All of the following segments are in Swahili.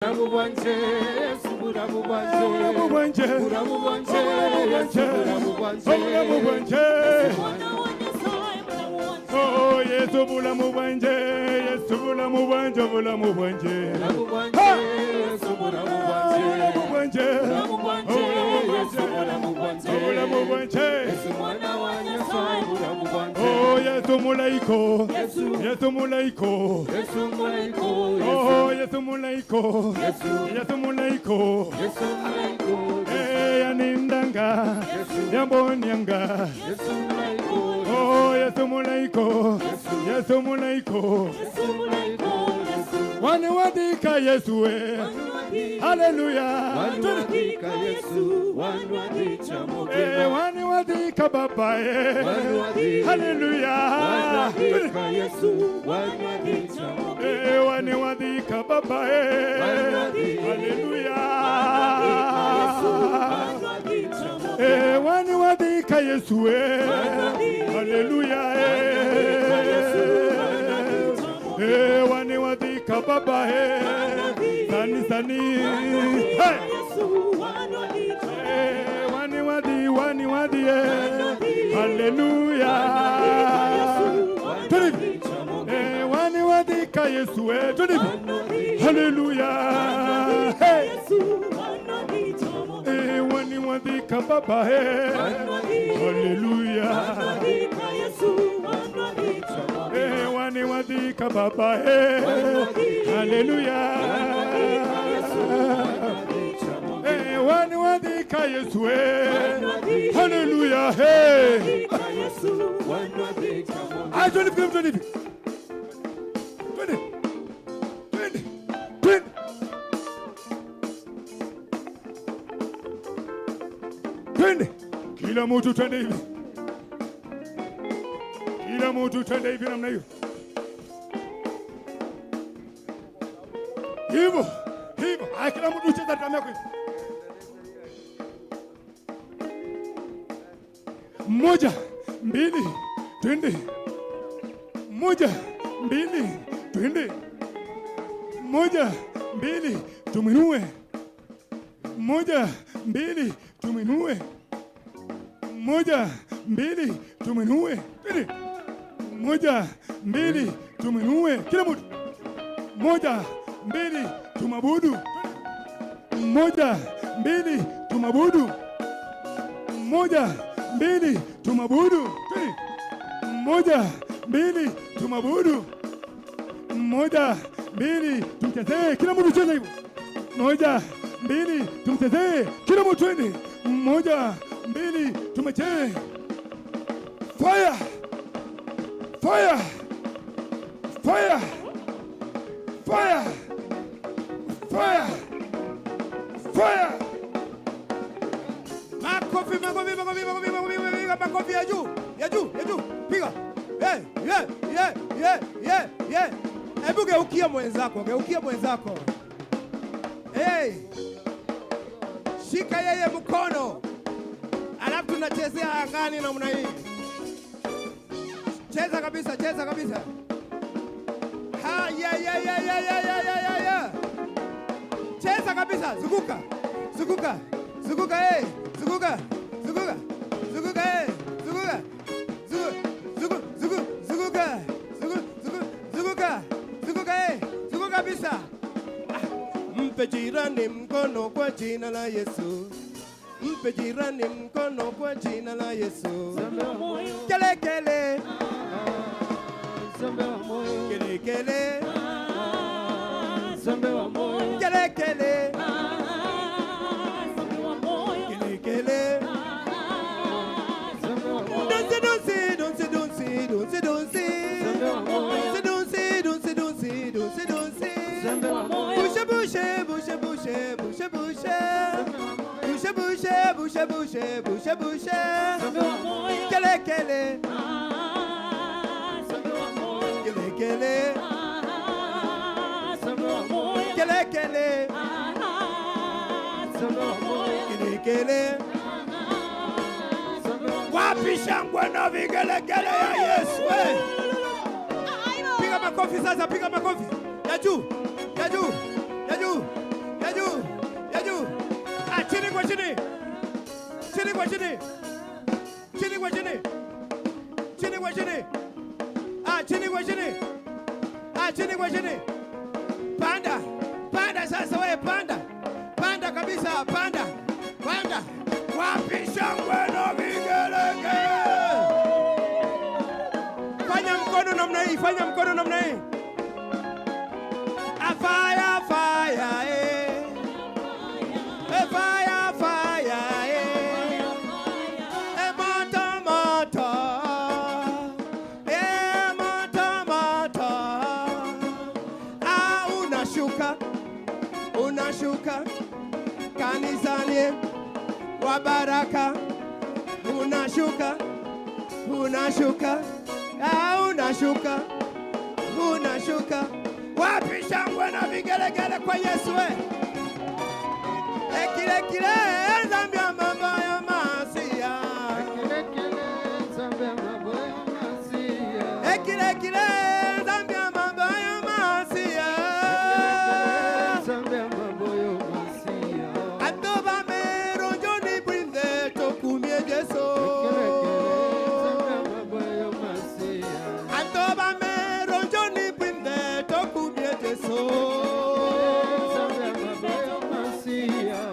Bulamu bwanje, Yesu bulamu bwanje. Obulamu bwanje. Bulamu bwanje, Obulamu Yesu bwanje. bulamu bwanje. Obulamu bwanje. Mwana wa Nyasaye, mulamu wanje. Oh, Yesu bulamu bwanje, Yesu bulamu bwanje, bulamu bwanje. Bulamu bwanje, Ha! Yesu bulamu bwanje. Bulamu bwanje. Bulamu bwanje, Obulamu Yesu bulamu bwanje. Obulamu bwanje. Yesu mwana wa Nyasaye, bulamu bwanje. Oh, Yesu mulaiko. Yesu. Yesu mulaiko. Yesu mulaiko, Yesu. Oh, Yesu mulaiko. Yesu. Yesu mulaiko. Yesu mulaiko, Yesu. Eh, yanindanga. Yesu. Yambonyanga. Yesu mulaiko, Oh, Yesu mulaiko. Yesu mulaiko. Yesu mulaiko, Yesu. Waniwadika Yesu we. Haleluya. Wanwadika Yesu, wanwadika Eh, mukema. waniwadika baba eh. Wanwadika. Haleluya. Wanwadika Yesu, wanwadika mukema. Eh, waniwadika baba eh. Wanwadika. Haleluya. Yesu, Eh, waniwadika Yesu eh. Haleluya eh. Eh, waniwadika baba eh. Sani sani. Hey. Eh, waniwadi waniwadi eh. Haleluya. Twende. Eh, waniwadika Yesu eh. Twende. Haleluya. Hey. Eh, waniwadika baba eh. Haleluya. Eh, waniwadika baba eh. Haleluya. Eh, waniwadika Yesu eh. Haleluya. Hey. Ah, twende twende twende. Twende. Twende. Twende. Twende. Kila mtu twende hivi. Kila mtu twende hivi namna hiyo. Hivyo. Hivyo. Ah, kila mtu cheza drum yako hivi. Moja, mbili, twende. Moja, mbili, twende. Moja, mbili, tumwinue. Moja, mbili, tumwinue. Moja, mbili, tumwinue. Twende. Moja, mbili, tumwinue. Kila mtu. Moja, mbili, tumabudu. Moja, mbili, tumabudu. Moja, mbili, tumabudu. Twende. Moja, mbili, tumabudu. Moja, mbili, tumchezee. Kila mtu cheza hivyo. Moja, mbili, tumchezee. Kila mtu twende. Moja, mbili, tumecheze. Fire! Fire! Fire! Fire! Fire! Fire! Makofi, makofi, makofi, makofi, makofi, makofi, makofi ya juu, ya juu, ya juu. Piga. Yeah, yeah, yeah, yeah, yeah, yeah. Hebu geukia mwenzako, geukia mwenzako. Hey. Shika yeye mkono. Alafu tunachezea angani namna hii. Cheza kabisa, cheza kabisa. Ha, ya, ya, ya, ya, ya, ya, ya, ya, ya. Cheza kabisa, zunguka. Zunguka. Zunguka, eh. Zunguka. Zunguka. Zunguka, eh. Zunguka. Zungu, zungu, zungu, zunguka. Zungu, zungu, zunguka. Zunguka, eh. Zunguka kabisa. Ah. Mpe jirani mkono kwa jina la Yesu. Mpe jirani mkono kwa jina la Yesu. Kele kele. Kele kele. Kele kele. Kele kele. Danse, danse, danse, danse, danse, danse. Danse, danse, danse, danse, danse, danse. Bouge, bouge, bouge, bouge, bouge, bouge. Bouge, bouge, bouge, bouge, bouge, bouge. Kele kele. Kele kele. Kele kele. Kele kele. Wapi shangwe na vigelegele ya Yesu? Eh? Piga makofi sasa, piga makofi. Ya juu, ya juu, ya juu. chini. Chini kwa chini. Chini kwa chini. Chini kwa chini. Ah, chini kwa chini. Ah, chini kwa chini. Panda. Panda sasa wewe, panda. Panda kabisa, panda. Panda. Wapi shangwe na vigelegele? Fanya mkono namna hii, fanya mkono namna hii. Ah, fire, fire, eh. Eh, fire, fire, eh. Eh, moto, moto. Eh, moto, moto. Ah, unashuka, unashuka kanisani wa baraka, unashuka, unashuka, ah, unashuka, unashuka. Wapi shangwe na vigelegele kwa Yesu we? Ekile kile Zambia mambo ya masia. Ekile kile Zambia mambo ya masia. Atoba mero njoni brinde tokumie Jesu. Atoba mero njoni brinde tokumie Jesu.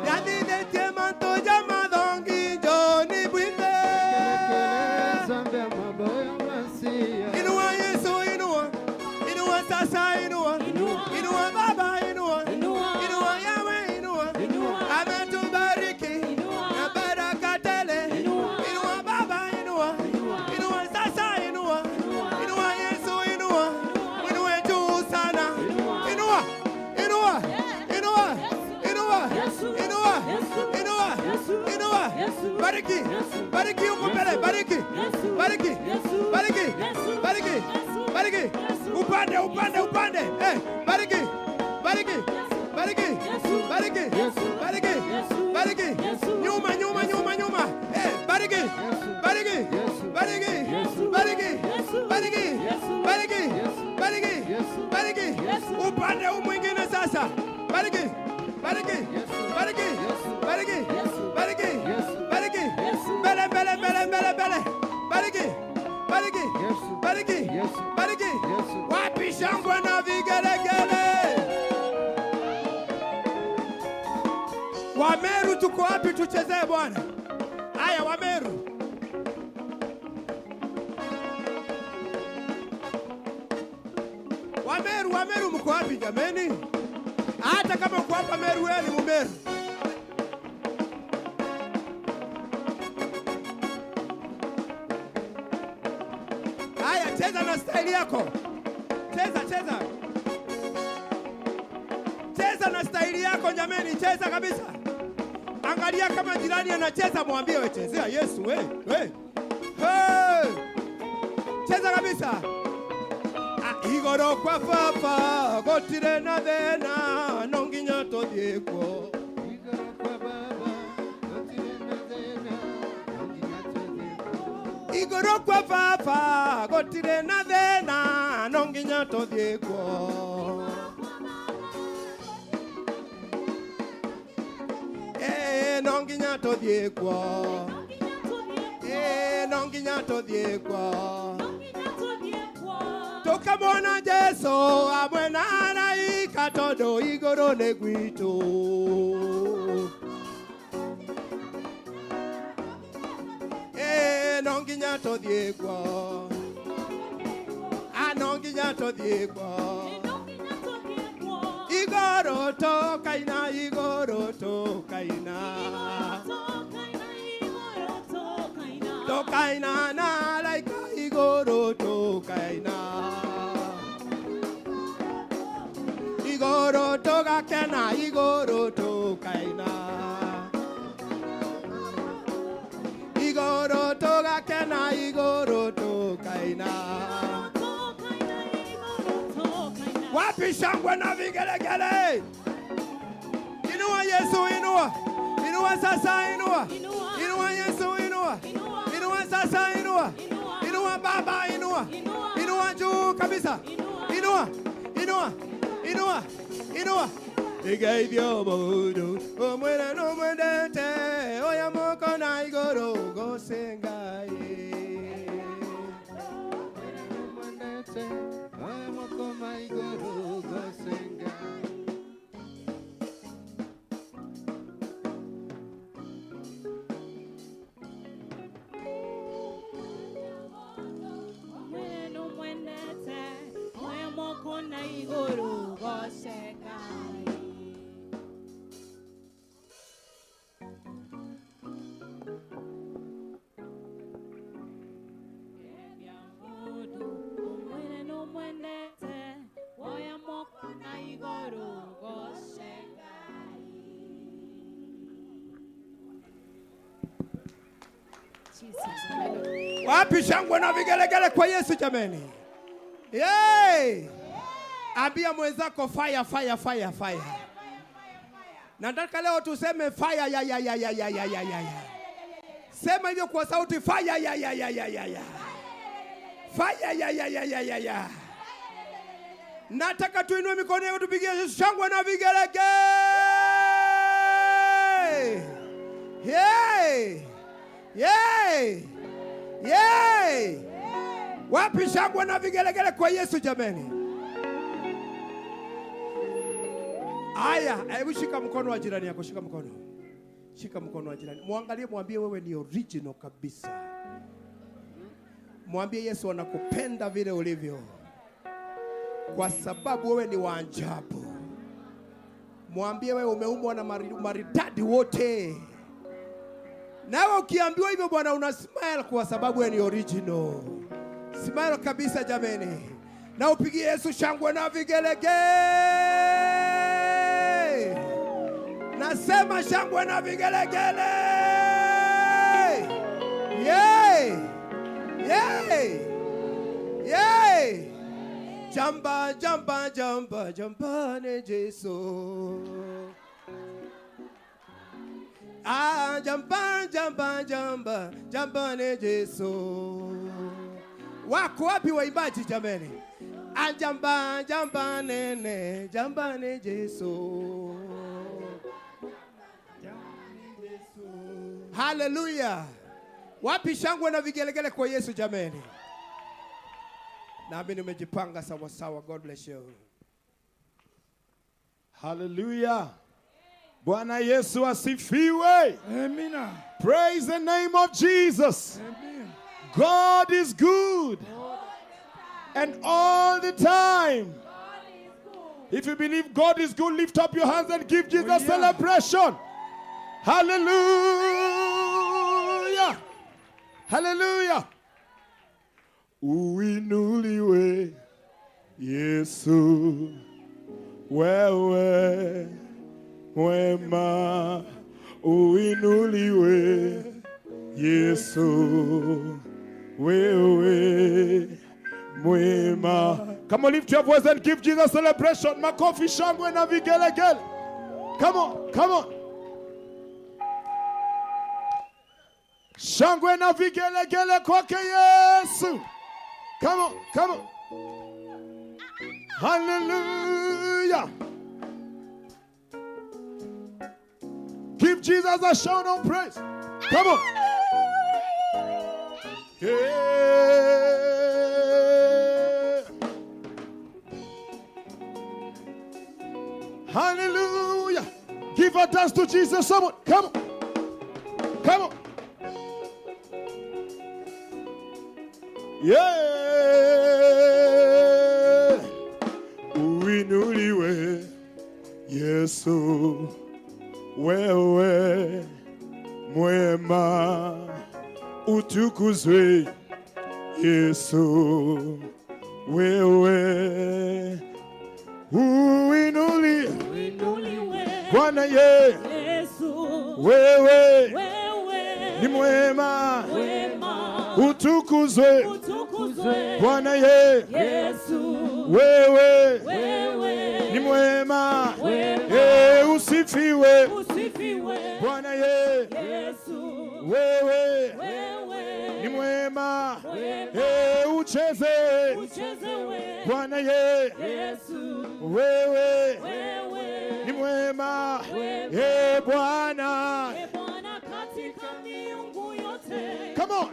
Yadi de tiemanto yamadongi njoni brinde. Inua Yesu, inua. Inua sasa, inua. Inua Baba, inua. Inua Yahweh, inua. Ametubariki na baraka tele. Inua Baba, inua. Inua sasa, inua. Inua Yesu, inua. Inue juu sana. Inua, inua, inua, inua, inua, inua, inua. Bariki, bariki huko mbele, bariki, bariki, bariki, bariki, bariki. Upande, upande, upande. Eh, bariki, bariki, bariki, bariki, bariki, bariki. Nyuma, nyuma, nyuma, nyuma. Eh, bariki, bariki, bariki, bariki, bariki, bariki, bariki, bariki. Upande huu mwingine sasa. Bariki, bariki, bariki, bariki, bariki, bariki. Mbele, mbele, mbele, mbele, mbele. Bariki, bariki, bariki, bariki. Wapi shangwe na vigelegele? Wameru tuko wapi tuchezee Bwana? Haya Wameru. Wameru, Wameru mko wapi jameni? Hata kama uko hapa Meru, wewe ni Mumeru. Haya, cheza na staili yako. Cheza, cheza. Cheza na staili yako jameni, cheza kabisa. Angalia kama jirani anacheza, mwambie we chezea Yesu we, we. Hey! Cheza kabisa. Ah, igoro kwa papa gotire na thena no nginya tuthie kuo. Igoro kwa papa gotire na thena no nginya tuthie kuo. Eh, no nginya tuthie kuo. Eh, no nginya tuthie kuo. Tukamwona Jesu amwe na araika tondu iguru nĩ gwitũ. Eh, no nginya tũthiĩ kuo. Ah, no nginya tũthiĩ kuo. Igũrũ tũkaina, igũrũ tũkaina. Tũkaina na araika, igũrũ tũkaina. Igũrũ tũgakena, igũrũ tũkaina. Igũrũ tũgakena, igũrũ tũkaina. Wapi shangwe na vigelegele? Inua Yesu, inua. Inua sasa, inua. Inua Yesu, inua. Inua sasa, inua. Inua Baba, inua. Inua juu kabisa. Inua, inua, inua, inua, Igaithio modu omwena no mwendete oya moko na igoro gosengai. Mwendete oya moko na igoro gosengai. Wapi shangwe na vigelegele kwa Yesu jameni? Yay! Ambia mwenzako fire, fire, fire, fire. Nataka leo tuseme fire ya ya ya ya ya ya ya ya. Sema hivyo kwa sauti, fire ya ya ya ya ya ya. Fire ya ya ya ya ya ya. Nataka tuinue mikono yetu tupigie Yesu shangwe na vigelegele. Yay! Yay! Yay! Wapi shangwe na vigelegele kwa Yesu jameni? Aya, hebu shika mkono wa jirani yako, shika mkono. Shika mkono wa jirani. Muangalie, mwambie wewe ni original kabisa. Mwambie Yesu anakupenda vile ulivyo, kwa sababu wewe ni wa ajabu. Mwambie wewe umeumbwa na maridadi wote. Nawe ukiambiwa hivyo bwana una smile kwa sababu wewe ni original. Smile kabisa jameni. Na upigie Yesu shangwe na vigelegele. Nasema shangwe na vigelegele. Yay! Yay! Yay! Jamba jamba jamba jamba ne Jesu. Ah, jamba jamba jamba jamba ne Jesu. Wako wapi waimbaji jameni? Ah, jamba jamba nene jamba ne Jesu. Hallelujah. Wapi shangwe na vigelegele kwa Yesu jameni? Nami nimejipanga sawa sawa. God bless you. Hallelujah. Bwana Yesu asifiwe. Amina. Praise the name of Jesus. Amen. God is good. And all the time. If you believe God is good, lift up your hands and give Jesus Oh, yeah. celebration. Hallelujah. Hallelujah. Uinuliwe Yesu, wewe mwema. Uinuliwe Yesu, wewe mwema. Come on, lift your voice and give Jesus celebration. Makofi, shangwe na vigelegele. Come on, come on. Shangwe na vigelegele kwake Yesu. Come on, come on. Hallelujah. Give Jesus a shout of praise. Come on. Yeah. Hallelujah. Give a dance to Jesus. Someone. Come on. Come on. Yeah. Uinuliwe Yesu, wewe mwema. Utukuzwe Yesu, wewe. Uinuliwe Bwana ye, Yesu, wewe wewe ni mwema. Mwema. Utukuzwe Utukuzwe Bwana ye, Yesu, wewe wewe ni mwema. Mwema. Usifiwe usifiwe Bwana ye, Yesu, wewe wewe ni mwema. Mwema. Ucheze uchezewe Bwana ye, Yesu, wewe wewe ni mwema. Mwema. E Bwana. E Bwana, katika miungu yote Come on.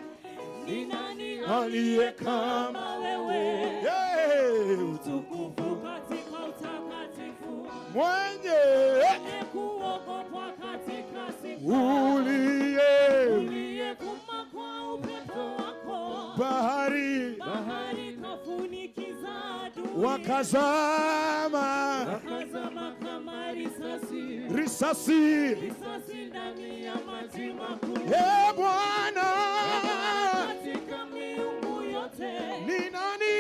ni nani Aliye kama kama wewe? Yeah. Utukufu katika utakatifu, Mwenye mwenye kuogopwa katika sifa, uliye uliyevuma kwa upepo wako, bahari bahari kafunikiza adui, wakazama wakazama kama risasi, risasi. Risasi ndani ya maji makuu. E Bwana, Katika miungu yote ni nani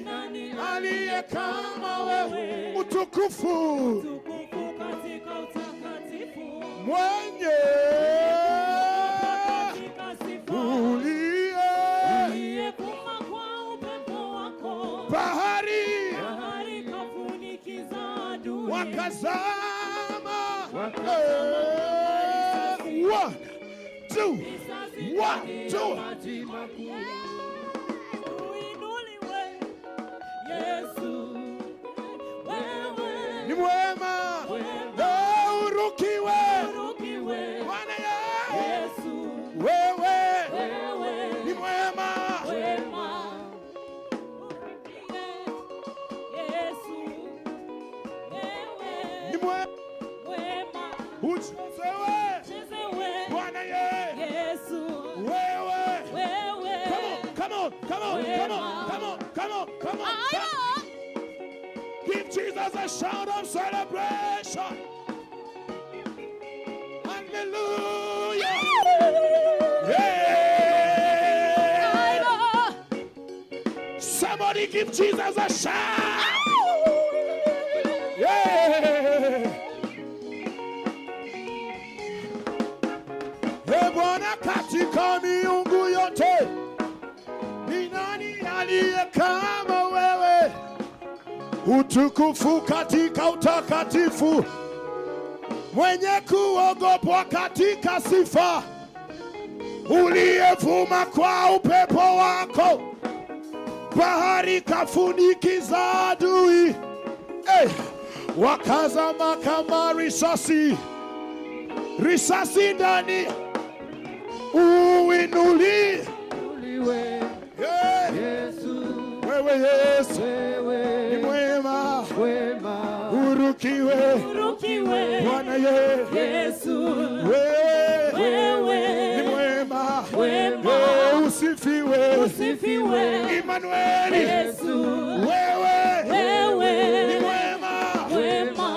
nani aliye kama wewe? Utukufu utukufu katika utakatifu, mwenye katika sifa, uliye uliyevuma kwa upepo wako, bahari bahari kafunikiza adui, wakazama. One, two, risasi one, ndani ya two. maji makuu. Uinuliwe, Yesu, wewe Ni mwema. Eh, urukiwe urukiwe, Bwana Yesu, wewe wewe ni mwema. wema. Yesu, wewe Ni mwema. wema. Uchezewe Chezewe, Bwana Yesu, wewe. wewe. Come on, come on, come on, come on, come on, come on, come on. Give Jesus a shout of celebration. Hallelujah. Yeah. Somebody give Jesus a shout. Yeah. E Bwana, katika miungu yote ni nani aliye kama wewe? Utukufu katika utakatifu, mwenye kuogopwa katika sifa, uliyevuma kwa upepo wako, bahari kafunikiza adui, hey, wakazama kama risasi, risasi ndani uinuli Uliwe yeah. Yesu, Wewe Yesu wewe ni mwema, wema, urukiwe Urukiwe, Bwana ye Yesu, wewe wewe ni mwema, wema. Eh, usifiwe Usifiwe, Emmanueli, Yesu, wewe wewe ni mwema, wema.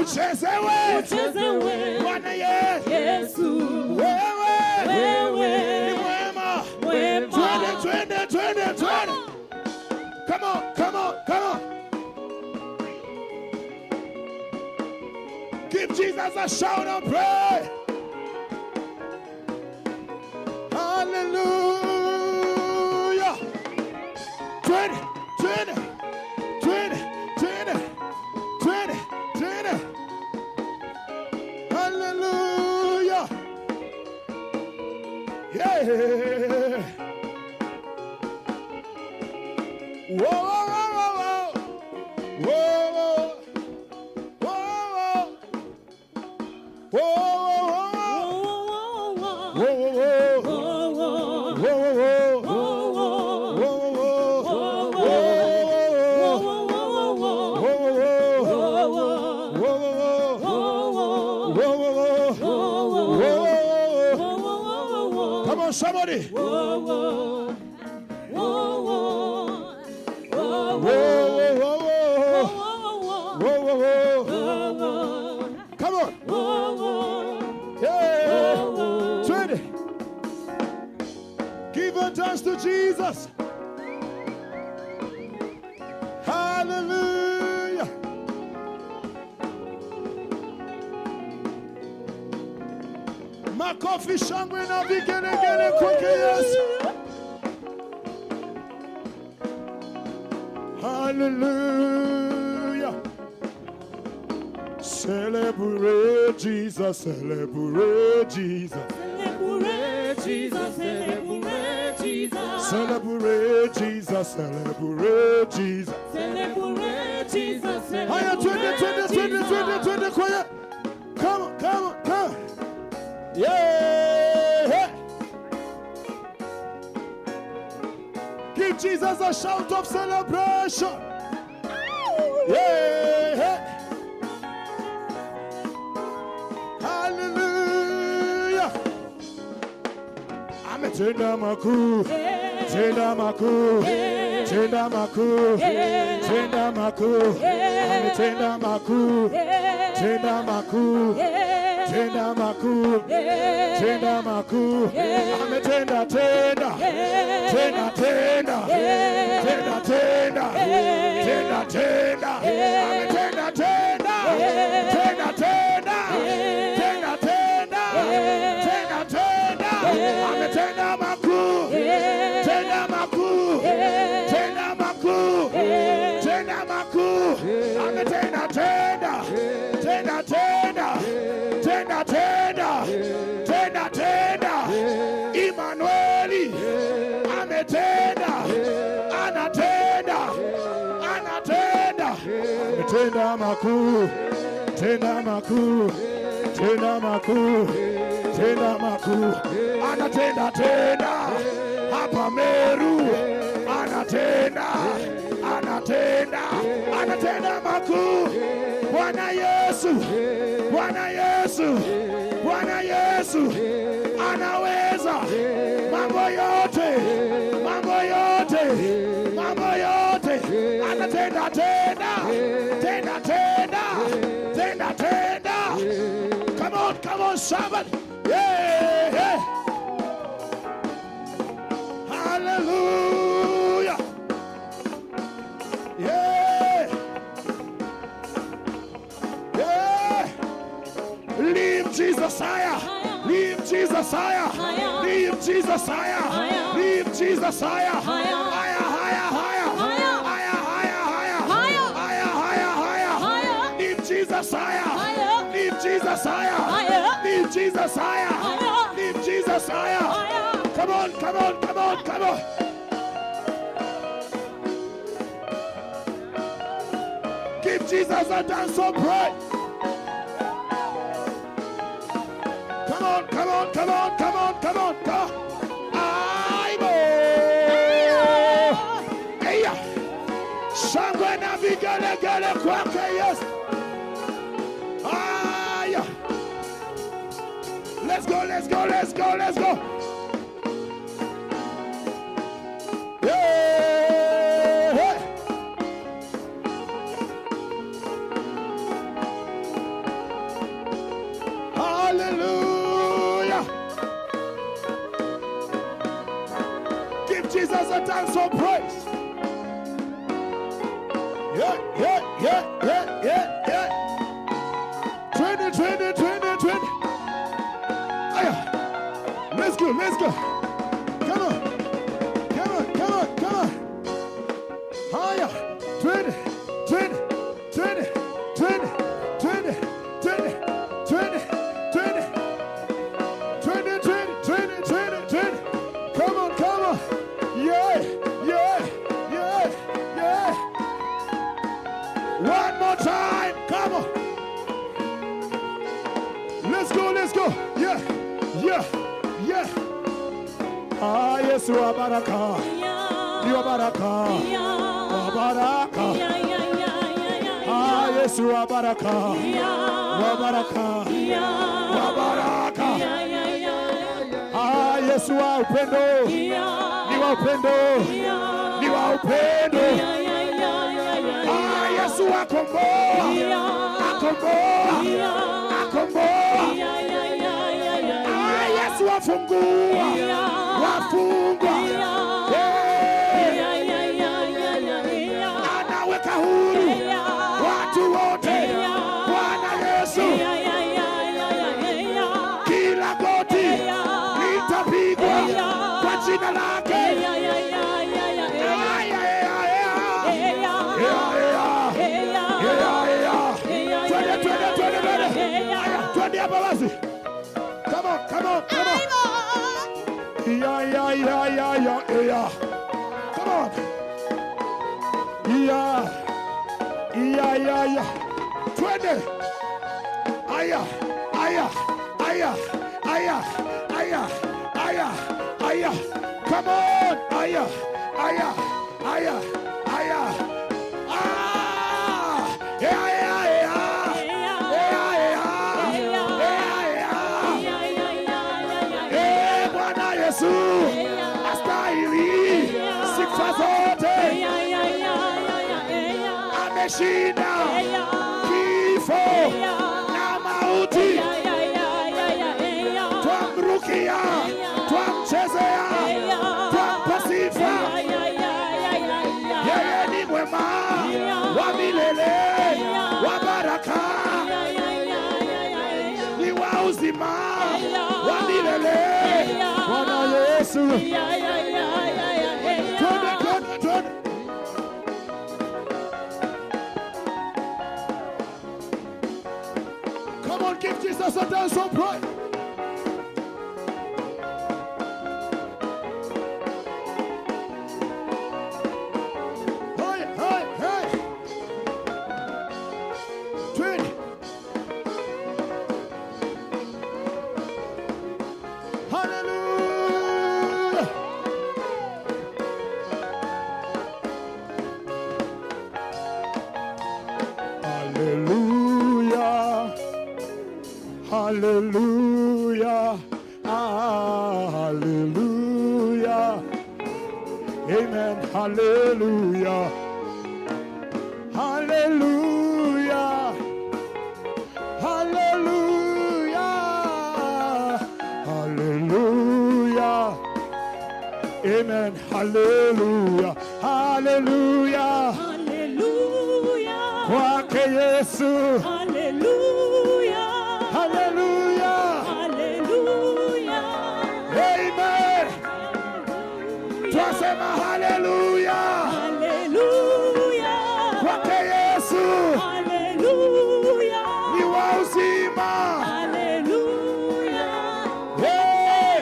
Uchezewe Uchezewe, Bwana ye Yesu, wewe wewe ni mwema. wema. Twende, twende, twende, twende. Come on, come on, come on. Give Jesus a shout of praise. Hallelujah. 20, 20, 20, 20, 20, 20. Hallelujah. Yeah. Whoa, whoa, whoa, whoa, whoa. Whoa, whoa. Whoa, whoa, whoa. Whoa, whoa, whoa. Whoa, whoa, whoa. Whoa, whoa, whoa. Whoa, whoa, whoa. Whoa, whoa, whoa. Whoa. Come on, somebody. Whoa, whoa, whoa, Whoa, whoa, whoa. Whoa, whoa, whoa. Come on. Yeah. 20. Give a dance to Jesus. Hallelujah. Makofi, shangwe na vigelegele kwake Yesu. Hallelujah. Celebrate Jesus, celebrate Jesus. Celebrate Jesus, celebrate Jesus. Celebrate Jesus, celebrate Jesus. Celebrate Jesus, Haya, twende, twende, twende, twende, twende kwaya. Yeah. Give Jesus a shout of celebration. Yeah. Hallelujah. Ametenda makuu, tenda makuu, tenda makuu, tenda makuu, ametenda makuu, tenda makuu, tenda makuu, tenda makuu, ametenda tenda, tenda tenda, tenda tenda, tenda tenda, ametenda tenda, tenda tenda, tenda tenda, tenda tenda, ametenda makuu, tenda makuu, tenda makuu, tenda makuu, ametenda tenda, tenda tenda, tenda tenda, tenda tenda, Emmanueli ametenda, anatenda, anatenda, ametenda makuu, tenda makuu, tenda makuu, tenda makuu, anatenda tenda hapa Meru, anatenda, anatenda, anatenda makuu. Bwana Yesu, Bwana Yesu, Bwana Yesu anaweza mambo yote, mambo yote, mambo yote, anatenda tenda, tenda tenda, tenda tenda. Come on, come on, somebody. Yeah, yeah. Hallelujah. Yeah. Yeah. Leave Jesus higher. Leave Jesus higher. Leave Jesus higher. Leave Jesus higher. Higher, higher, higher. Higher, higher, higher. Higher, higher, higher. Leave Jesus higher. Leave Jesus higher. Leave Jesus higher. Leave Jesus higher. Come on, come on, come on, come on. Give Jesus a dance of praise. Come on, come on, come on, come on, come on, come on. Aibo. Eya. Shangwe na vigelegele kwake Yesu. Aya. Let's go, let's go, let's go, let's go. Yeah. Hallelujah. Give Jesus a dance of praise. Yeah, yeah, yeah, yeah, yeah, yeah. 20, 20, 20, 20. Aya. Let's go, let's go. Come on. Come on, come on, come on. Higher. 20, 20, 20, 20, 20, 20, 20, 20, 20, 20, 20, 20, 20. Come on, come on. Yeah, yeah, yeah, yeah. One more time. Come on. Let's go, let's go. Yeah, yeah, yeah. Ah, Yesu wa baraka. Ni wa baraka. Wa baraka. Ah, Yesu wa baraka. Wa baraka. Wa baraka. Ah, Yesu wa upendo. Ni wa upendo. Ni wa upendo. Ah, Yesu akomboa. Akomboa. Akomboa. Ah, Yesu afungua. Wafungwa. Hey. Anaweka huru watu wote. Bwana Yesu. Kila goti litapigwa kwa jina lake. Aya, aya, aya. Aya, aya. Aya, aya. Twende, twende, twende, twende. Aya, twende hapa basi. Come on, come on, come on. Yeah, yeah, yeah, yeah, yeah, yeah. Come on. Yeah. Yeah, yeah, yeah. Twende. Aya, aya, aya, aya. Aya, aya, aya, aya. Come on. Aya, aya, aya, aya. Ah! Yeah, yeah, yeah. Yeah, yeah. Yeah, yeah. Eh, Bwana Yesu astahili sifa zote, ameshinda kifo na mauti. Twamrukia, twamchezea, twampa sifa. Yeye ni mwema wa milele, wa baraka, ni wa uzima wa milele. Bwana Yesu, twende, twende, twende. Come on, give Jesus a dance of praise. Hey, hey, hey. Twende. Hallelujah. Hallelujah. Hallelujah. Hallelujah. Amen. Hallelujah. Hallelujah. Hallelujah. Hallelujah. Amen. Hallelujah. Hallelujah. Hallelujah. Kwake Yesu. Hallelujah. Hallelujah. Hallelujah. Amen. Twasema hallelujah. Hallelujah. Kwake Yesu Hallelujah. ni wa uzima. Hallelujah. Hey,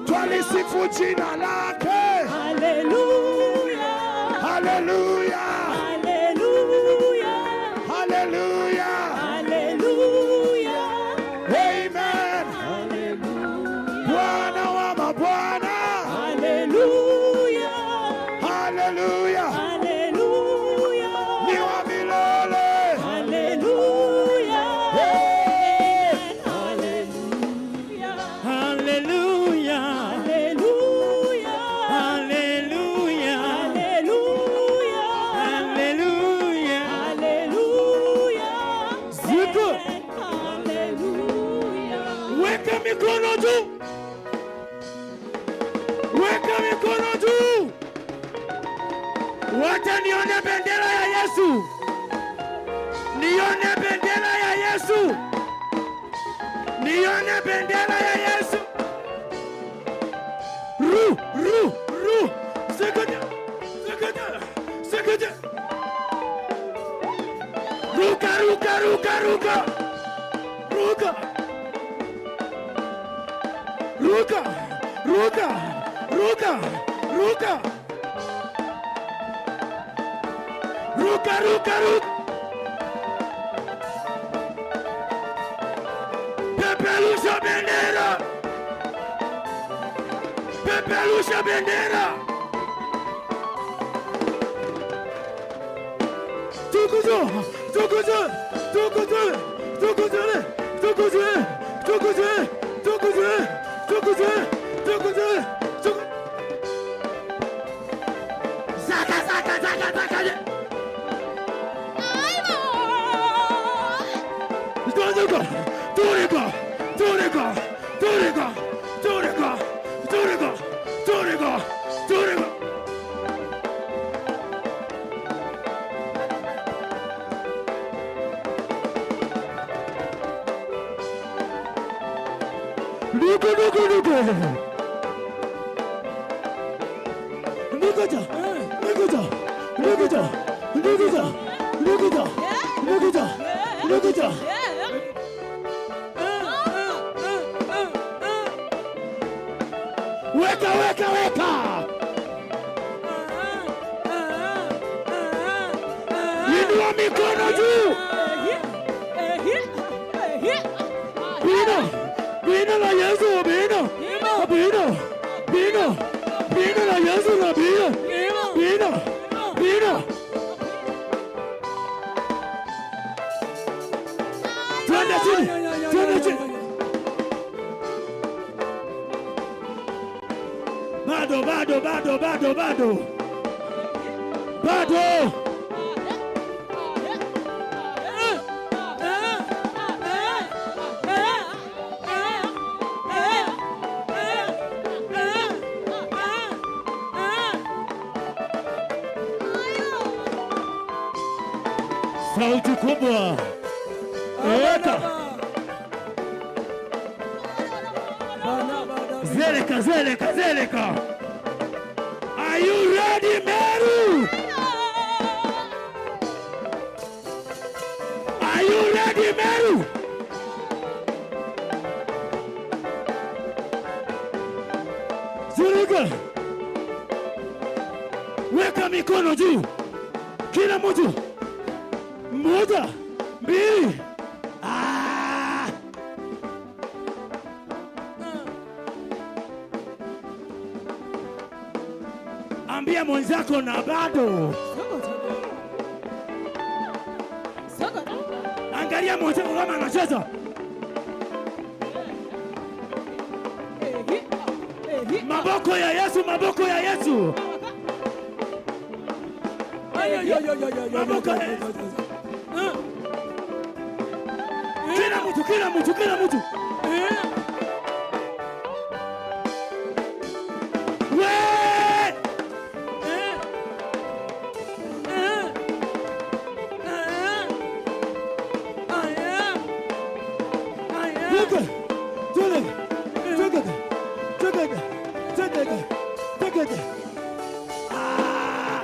twalisifu jina lake. Hallelujah. Hallelujah. Hallelujah. Hallelujah. Hallelujah. Amen. Bwana wa mabwana. Hallelujah. Hallelujah. Hallelujah. Ni wa milele. Hallelujah. Hey. Hallelujah. Hallelujah. Hallelujah. Hallelujah. Hallelujah. Hallelujah. Hallelujah. Ziko. Hallelujah. Weka mikono juu. Weka mikono juu. Wacha nione bendera ya Yesu. Nione bendera ya Yesu. Nione bendera ya Yesu. Ru, ru, ru. Sikuja, sikuja, sikuja. Ruka, ruka, ruka, ruka. Ruka. Ruka, ruka, ruka, ruka. Ruka, ruka, ruka. Peperusha bendera. Peperusha bendera. Tukuzu, tukuzu, tukuzu, tukuzu, tukuzu, tukuzu, tukuzu, tukuzu, tukuzu, tukuzu. Zaka, zaka, zaka, zaka. Turiko, turiko, turiko, turiko, turiko, turiko, turiko, turiko. Ruko, ruko, ruko. Nikuja, nikuja, nikuja, nikuja, nikuja, nikuja, nikuja. Weka, weka, weka. Inua mikono juu. Bino, Bina la Yesu, bina. Bina. Bina. Bina la Yesu na bina. Bina. Bina. Twende chini. Twende chini. Bado, bado, bado, bado, bado. Bado. Sauti kubwa. Eka. Zeleka, zeleka, zeleka. Are you ready, Meru? Are you ready, Meru? Zurika. Weka mikono juu. Kila mtu. Moja, mbili. Ah! Ambia mwenzako na bado. Angalia mwenzako kama anacheza. Maboko ya Yesu, maboko ya Yesu. Maboko ya Yesu. Kila mtu, kila mtu, kila mtu. We! Look, look, look, look, look, look. Ah!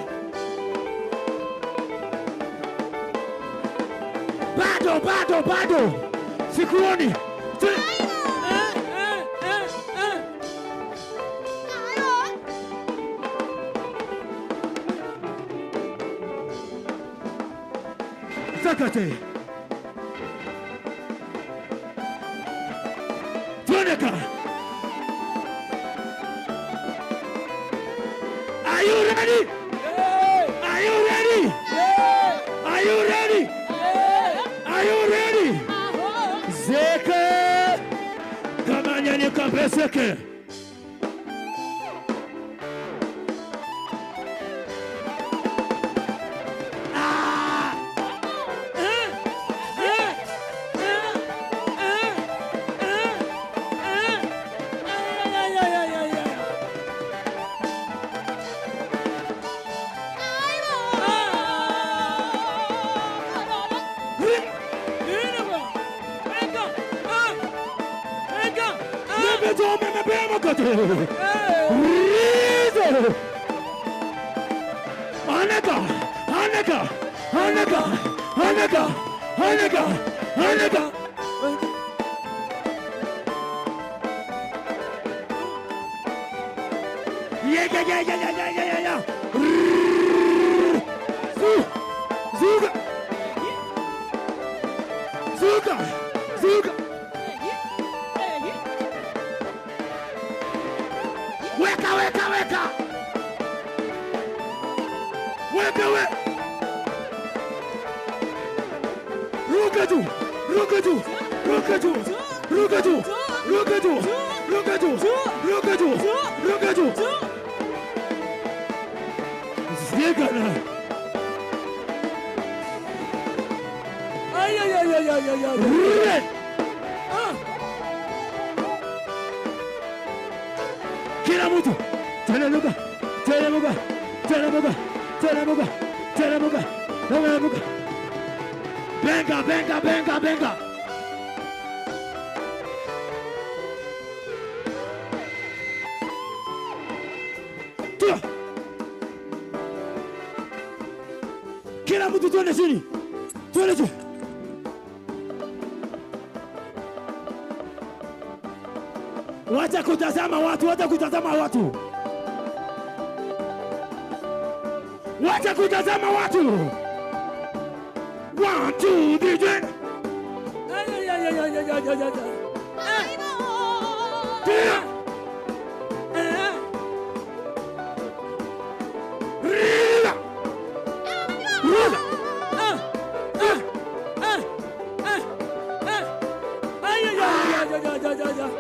Bado, bado, bado. Sikuoni. Sakate. Twendeka. Are you ready? Are you ready? Are you ready? Are you ready? Zeke. Kamanya nikapeseke. Ah! Rizo! Aneka! Aneka! Aneka! Aneka! Aneka! Aneka! Yeah, yeah, yeah, yeah, yeah, yeah, yeah, yeah. Zu! Zuga! Zuga! Zuga! Weka, weka, weka! Weka, we! Ruka juu! Ruka juu! Ruka juu! Ruka juu! Ruka juu! Ruka juu! Ruka juu! Ruka juu! Zigana! Rudi! Kila mtu teremuka, teremuka, teremuka, teremuka, teremuka, teremuka. Benga, benga, benga, benga. Tua. Kila mtu tuende chini. Tuende chini. Wacha kutazama watu, wacha kutazama watu. Wacha kutazama watu. One, two, three, three. Tia. Ria. Ruka. Ay, ay, ay, ay, ay, ay, ay, ay.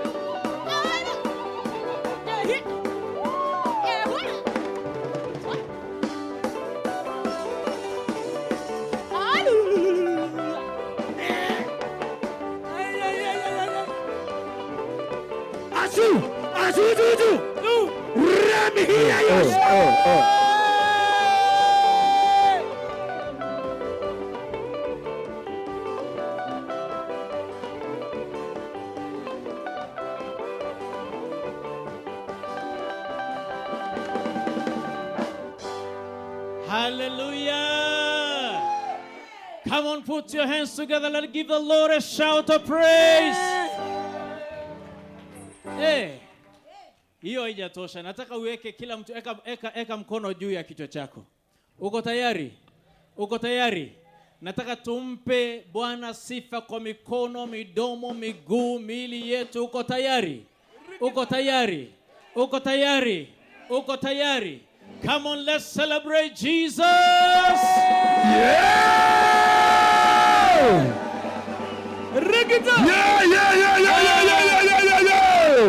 Ay, ay, ay, ay, ay, ay. Asu. Asu juju. Rami hiya yos. Hallelujah. Come on, put your hands together. Let's give the Lord a shout of praise. Hey. Hiyo haijatosha. Nataka uweke kila mtu eka, eka, eka mkono juu ya kichwa chako. Uko tayari? Uko tayari? Nataka tumpe Bwana sifa kwa mikono, midomo, miguu, miili yetu. Uko tayari? Uko tayari? Uko tayari? Uko tayari? Come on, let's celebrate Jesus. Yeah! Rikita. Yeah!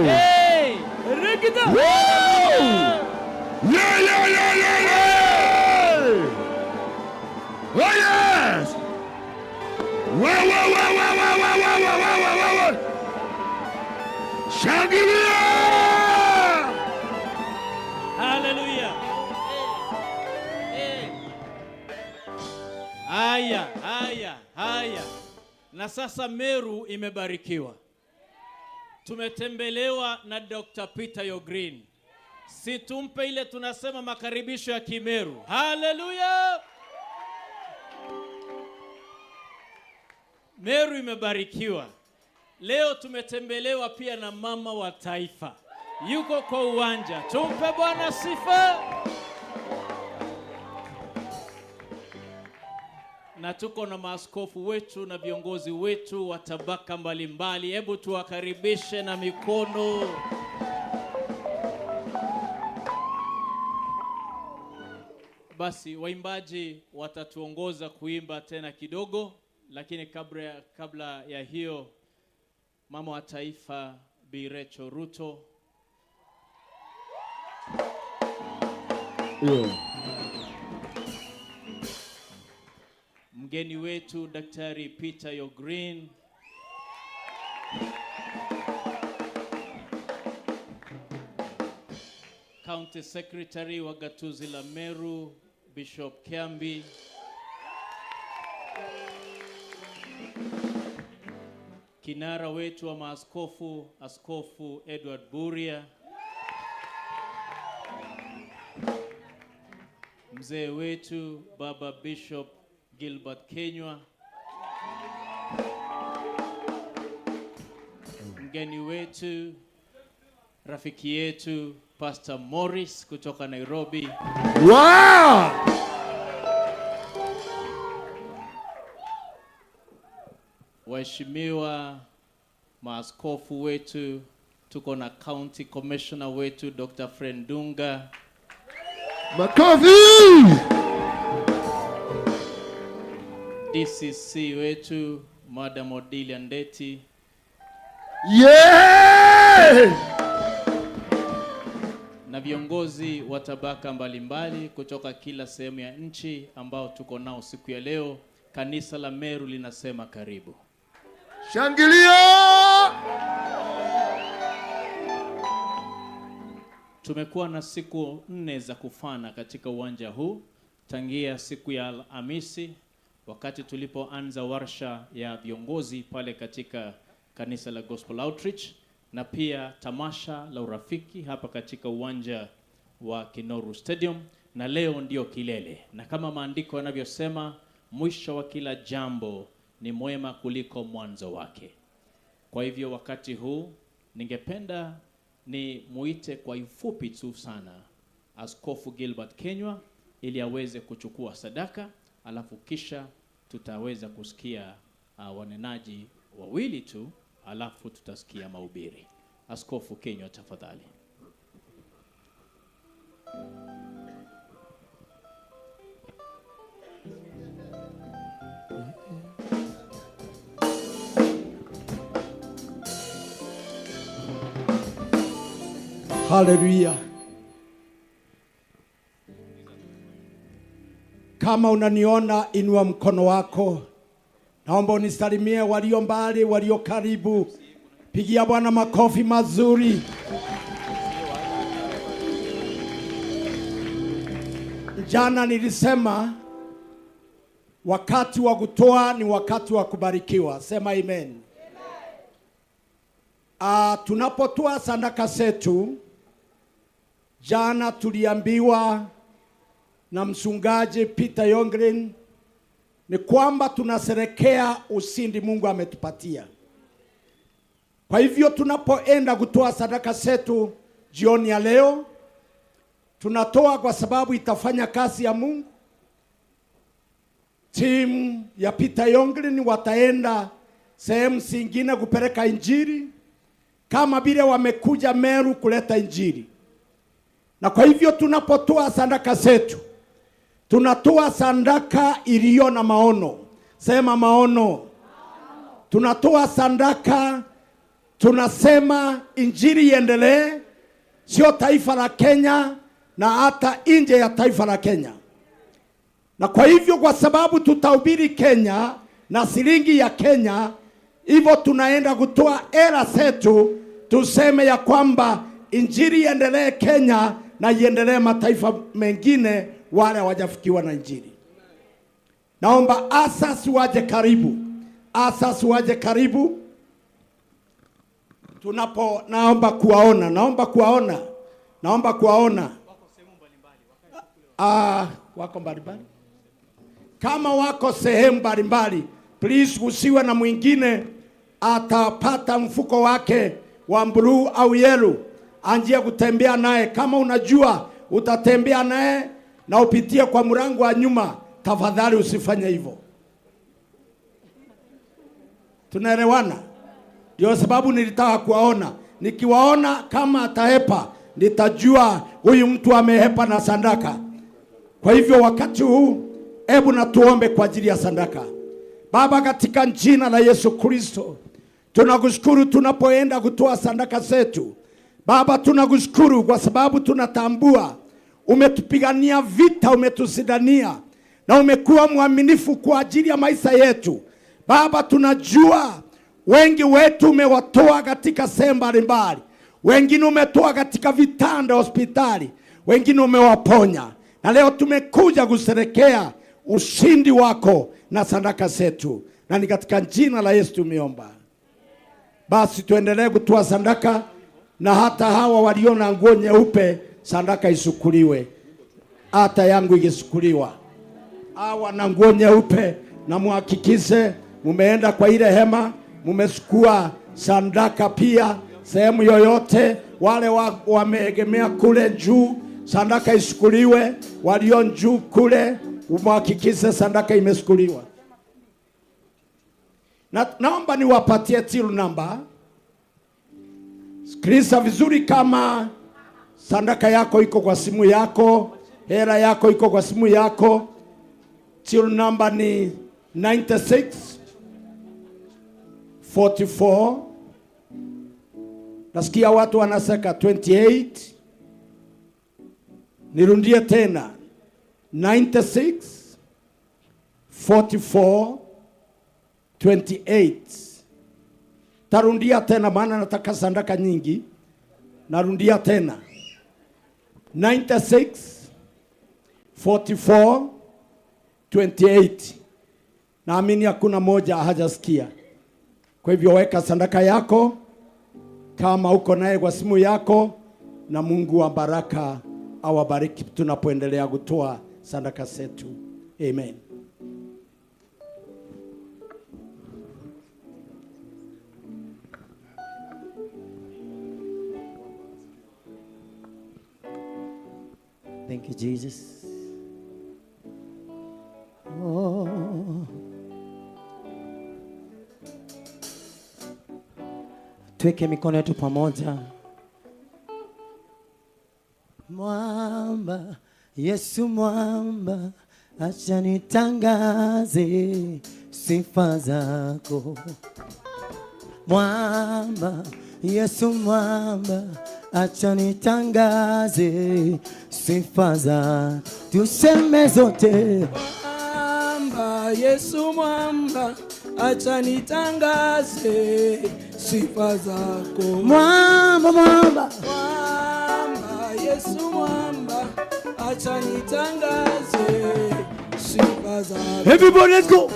Hey! Rikita. Woo! Yeah! Oh, yes! Wow! Shangilia! Hallelujah. Hey. Haya, haya, haya. Na sasa Meru imebarikiwa. Tumetembelewa na Dr. Peter Yogreen. Si tumpe ile tunasema makaribisho ya Kimeru. Hallelujah. Meru imebarikiwa. Leo tumetembelewa pia na mama wa taifa. Yuko kwa uwanja. Tumpe Bwana sifa. Na tuko na maaskofu wetu na viongozi wetu wa tabaka mbalimbali. Hebu tuwakaribishe na mikono. Basi waimbaji watatuongoza kuimba tena kidogo, lakini kabla ya hiyo, mama wa taifa Bi Rachel Ruto, mgeni wetu Daktari Peter Yogreen, County Secretary wa Gatuzi la Meru Bishop Kiambi, kinara wetu wa maaskofu Askofu Edward Buria, mzee wetu Baba Bishop Gilbert Kenywa, mgeni wetu rafiki yetu Pastor Morris kutoka Nairobi. Wow! Waheshimiwa maaskofu wetu, tuko na County Commissioner wetu Dr. Frendunga. Makofi! DCC wetu Madam Odilia Ndeti. Yeah! Na viongozi wa tabaka mbalimbali kutoka kila sehemu ya nchi ambao tuko nao siku ya leo. Kanisa la Meru linasema karibu. Shangilia! Tumekuwa na siku 4 za kufana katika uwanja huu tangia siku ya Alhamisi wakati tulipoanza warsha ya viongozi pale katika kanisa la Gospel Outreach, na pia tamasha la urafiki hapa katika uwanja wa Kinoru Stadium, na leo ndio kilele. Na kama maandiko yanavyosema, mwisho wa kila jambo ni mwema kuliko mwanzo wake. Kwa hivyo wakati huu ningependa ni muite kwa ufupi tu sana Askofu Gilbert Kenywa ili aweze kuchukua sadaka, alafu kisha tutaweza kusikia wanenaji wawili tu, alafu tutasikia mahubiri. Askofu Kinyua, tafadhali. Haleluya. Kama unaniona, inua mkono wako. Naomba unisalimie walio mbali, walio karibu. Pigia Bwana makofi mazuri. Jana nilisema wakati wa kutoa ni wakati wa kubarikiwa. Sema amen. Tunapotoa sadaka zetu, jana tuliambiwa na mchungaji Peter Yongren ni kwamba tunasherekea ushindi Mungu ametupatia. Kwa hivyo tunapoenda kutoa sadaka zetu jioni ya leo, tunatoa kwa sababu itafanya kazi ya Mungu. Timu ya Peter Yongren wataenda sehemu zingine kupeleka injili, kama vile wamekuja Meru kuleta injili. Na kwa hivyo tunapotoa sadaka zetu, tunatoa sadaka iliyo na maono. Sema maono. Tunatoa sadaka, tunasema injili iendelee, sio taifa la Kenya na hata nje ya taifa la Kenya. Na kwa hivyo, kwa sababu tutahubiri Kenya na shilingi ya Kenya, hivyo tunaenda kutoa hela zetu, tuseme ya kwamba injili iendelee Kenya na iendelee mataifa mengine wale hawajafikiwa na injili. Naomba asas waje karibu, asas waje karibu. Tunapo, naomba kuwaona, naomba kuwaona, naomba kuwaona. Wako mbalimbali. Kama wako sehemu mbalimbali, please usiwe na mwingine atapata mfuko wake wa blue au yellow, anjie kutembea naye. Kama unajua utatembea naye na upitie kwa mlango wa nyuma, tafadhali usifanye hivyo. Tunaelewana? Ndio sababu nilitaka kuwaona. Nikiwaona kama atahepa, nitajua huyu mtu amehepa na sadaka. Kwa hivyo wakati huu, hebu na tuombe kwa ajili ya sadaka. Baba, katika jina la Yesu Kristo, tunakushukuru tunapoenda kutoa sadaka zetu. Baba, tunakushukuru kwa sababu tunatambua umetupigania vita, umetusidania na umekuwa mwaminifu kwa ajili ya maisha yetu. Baba, tunajua wengi wetu umewatoa katika sehemu mbalimbali, wengine umetoa katika vitanda hospitali, wengine umewaponya, na leo tumekuja kusherehekea ushindi wako na sadaka zetu, na ni katika jina la Yesu tumeomba. Basi tuendelee kutoa sadaka, na hata hawa walio na nguo nyeupe sadaka isukuliwe, hata yangu ikisukuliwa. Hawa na nguo nyeupe, na muhakikishe mumeenda kwa ile hema, mumesukua sadaka pia sehemu yoyote. Wale wameegemea kule juu, sadaka isukuliwe. Walio juu kule, muhakikishe sadaka imesukuliwa. Na naomba niwapatie till number. Sikiliza vizuri, kama sadaka yako iko kwa simu yako, hela yako iko kwa simu yako, till number ni 96 44. Nasikia watu wanaseka 28. Nirudie tena, 96 44 28. Tarundia tena maana nataka sadaka nyingi. Narundia tena, 96 44 28. Naamini hakuna moja hajasikia. Kwa hivyo weka sadaka yako kama uko naye kwa simu yako, na Mungu wa baraka awabariki tunapoendelea kutoa sadaka zetu. Amen. Thank you, Jesus. Oh. Tuweke mikono yetu pamoja. Mwamba, Yesu mwamba, acha nitangaze sifa zako. Mwamba, Yesu mwamba, acha nitangaze sifa zako. Tuseme zote. Mwamba, Yesu mwamba, acha nitangaze sifa zako. Mwamba, mwamba, Mwamba, Yesu mwamba, acha nitangaze sifa zako. Everybody, let's go.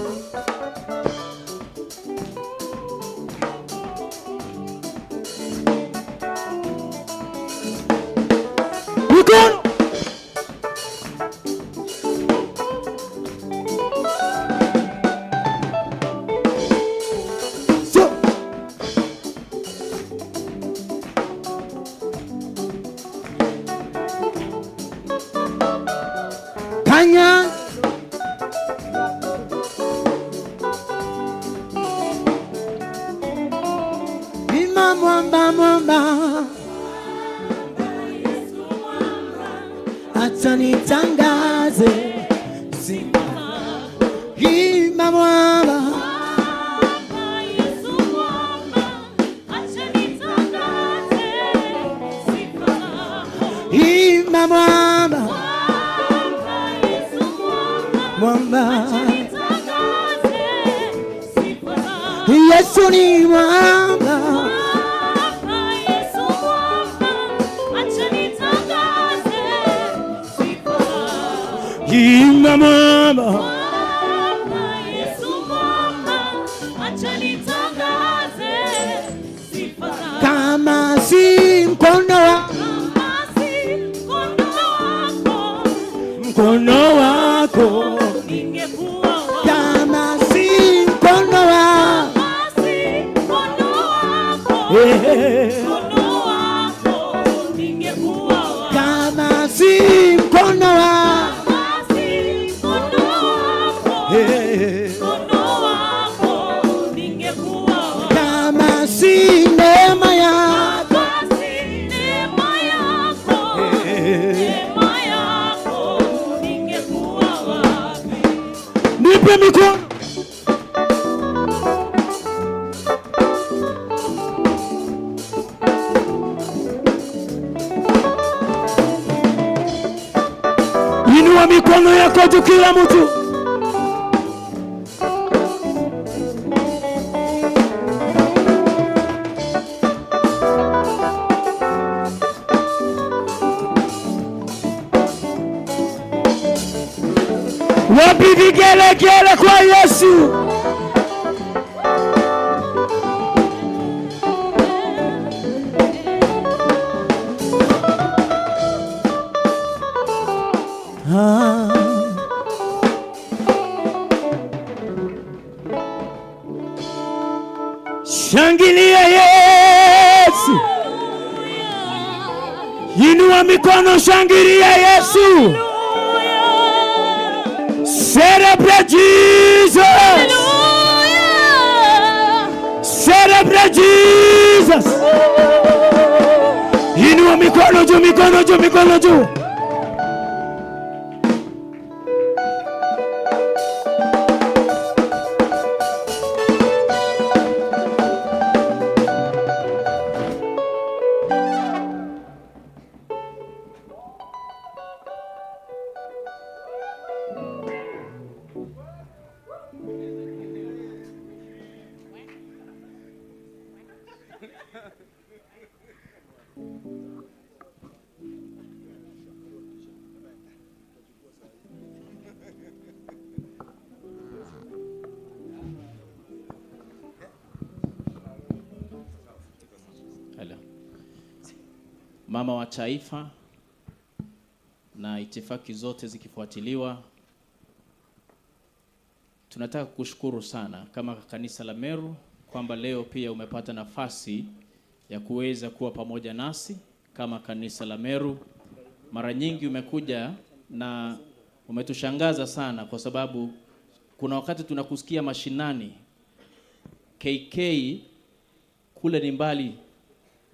Mikono. So. Kanya. Ima mwamba, mwamba, acha nitangaze sifa. Ima mwamba, Yesu mwamba, acha nitangaze sifa zako. Ima mwamba, Yesu mwamba, mwamba, acha nitangaze sifa zako. Yesu ni mwamba, Yesu mwamba, acha nitangaze sifa zako. Ima mwamba. Yesu mwamba, acha nitangaze sifa zako. Kama si mkono wa Kama si mkono wako, Mkono wako. ningekuwa wapi? Kama si mkono wa Kama si mkono wako, mkono wako, ningekuwa wapi? Kama si mkono wa Kama si mkono wako, mkono wako, ningekuwa wapi? Kama si neema yako, Kama si neema yako, neema yako, ningekuwa wapi? Nipe mikono. Inua mikono yako juu kila mtu. Wapi vigelegele kwa Yesu? Ah. Shangilia Yesu. Inua mikono, shangilia Yesu. Celebrate Jesus. Celebrate Jesus. Inua mikono juu, mikono juu, mikono juu. Hello. Mama wa Taifa, na itifaki zote zikifuatiliwa, tunataka kukushukuru sana kama kanisa la Meru kwamba leo pia umepata nafasi ya kuweza kuwa pamoja nasi kama kanisa la Meru. Mara nyingi umekuja na umetushangaza sana, kwa sababu kuna wakati tunakusikia mashinani KK Kule ni mbali,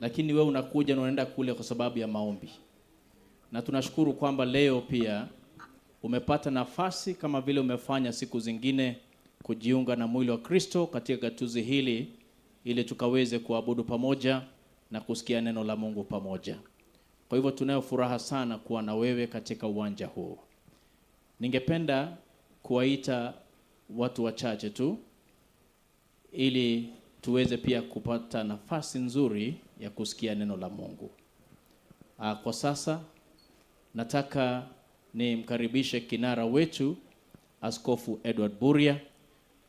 lakini wewe unakuja na unaenda kule kwa sababu ya maombi. Na tunashukuru kwamba leo pia umepata nafasi kama vile umefanya siku zingine kujiunga na mwili wa Kristo katika gatuzi hili ili tukaweze kuabudu pamoja na kusikia neno la Mungu pamoja. Kwa hivyo tunayo furaha sana kuwa na wewe katika uwanja huu. Ningependa kuwaita watu wachache tu ili tuweze pia kupata nafasi nzuri ya kusikia neno la Mungu. Kwa sasa nataka nimkaribishe kinara wetu Askofu Edward Buria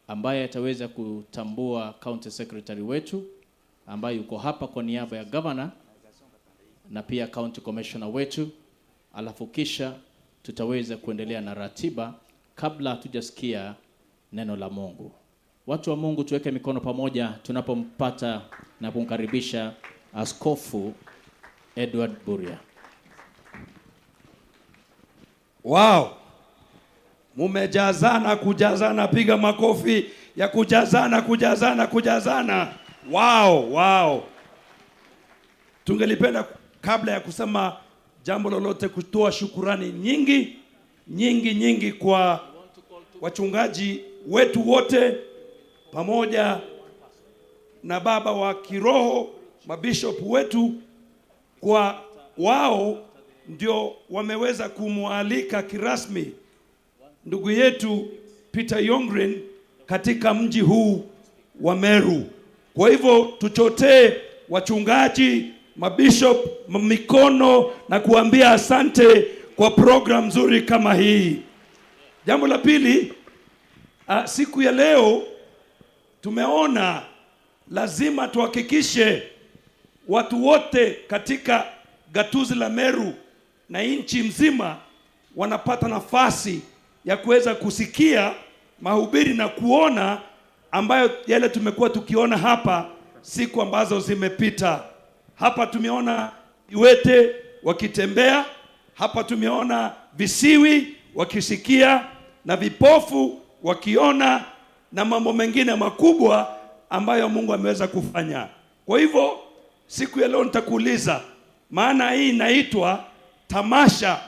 ambaye ataweza kutambua county secretary wetu ambaye yuko hapa kwa niaba ya governor na pia county commissioner wetu, alafu kisha tutaweza kuendelea na ratiba kabla hatujasikia neno la Mungu. Watu wa Mungu, tuweke mikono pamoja tunapompata na kumkaribisha Askofu Edward Buria. Wow. Mumejazana kujazana, piga makofi ya kujazana kujazana kujazana. Wow, wow. Tungelipenda kabla ya kusema jambo lolote kutoa shukurani nyingi nyingi nyingi kwa wachungaji wetu wote pamoja na baba wa kiroho mabishop wetu, kwa wao ndio wameweza kumwalika kirasmi ndugu yetu Peter Yongren katika mji huu wa Meru. Kwa hivyo tuchotee wachungaji, mabishop mikono na kuambia asante kwa program nzuri kama hii. Jambo la pili, siku ya leo tumeona lazima tuhakikishe watu wote katika gatuzi la Meru na nchi mzima wanapata nafasi ya kuweza kusikia mahubiri na kuona ambayo yale tumekuwa tukiona hapa siku ambazo zimepita. Hapa tumeona viwete wakitembea, hapa tumeona visiwi wakisikia na vipofu wakiona na mambo mengine makubwa ambayo Mungu ameweza kufanya. Kwa hivyo siku ya leo nitakuuliza, maana hii inaitwa tamasha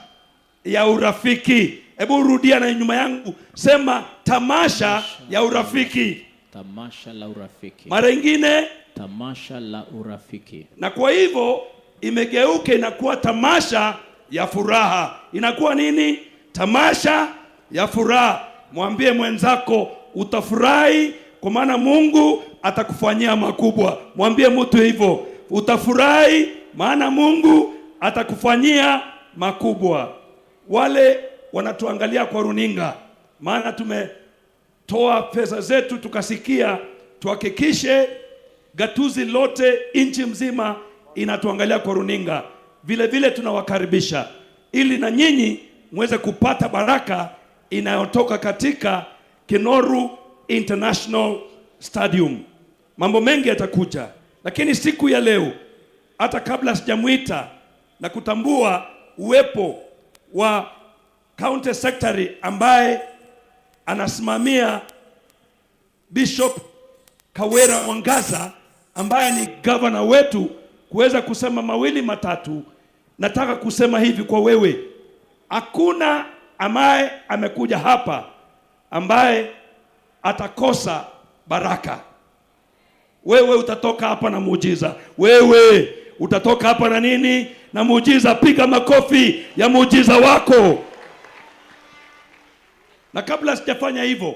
ya urafiki. Hebu rudia na nyuma yangu, sema tamasha ya urafiki. Tamasha la urafiki. Mara nyingine, tamasha la urafiki. Na kwa hivyo imegeuka inakuwa tamasha ya furaha. Inakuwa nini? Tamasha ya furaha. Mwambie mwenzako utafurahi kwa maana Mungu atakufanyia makubwa. Mwambie mtu hivyo, utafurahi maana Mungu atakufanyia makubwa. Wale wanatuangalia kwa runinga, maana tumetoa pesa zetu tukasikia tuhakikishe gatuzi lote nchi mzima inatuangalia kwa runinga. Vile vile tunawakaribisha ili na nyinyi muweze kupata baraka inayotoka katika Kinoru International Stadium. Mambo mengi yatakuja, lakini siku ya leo hata kabla sijamuita na kutambua uwepo wa county secretary ambaye anasimamia Bishop Kawera Mwangaza ambaye ni governor wetu, kuweza kusema mawili matatu. Nataka kusema hivi kwa wewe, hakuna ambaye amekuja hapa ambaye atakosa baraka. Wewe utatoka hapa na muujiza. Wewe utatoka hapa na nini? Na muujiza. Piga makofi ya muujiza wako. Na kabla sijafanya hivyo,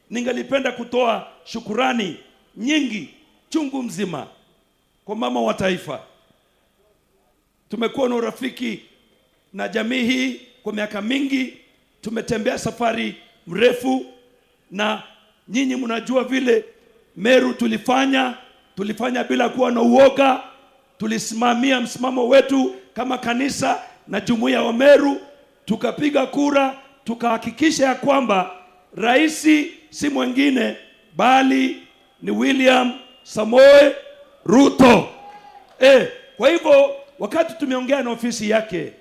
ningelipenda kutoa shukurani nyingi chungu mzima kwa mama wa taifa. Tumekuwa na urafiki na jamii hii kwa miaka mingi, tumetembea safari mrefu, na nyinyi mnajua vile Meru tulifanya bila kuwa na uoga. Tulisimamia msimamo wetu kama kanisa na jumuiya wa Meru, tukapiga kura, tukahakikisha ya kwamba rais si mwingine bali ni William Samoei Ruto. Kwa hivyo wakati tumeongea na ofisi yake,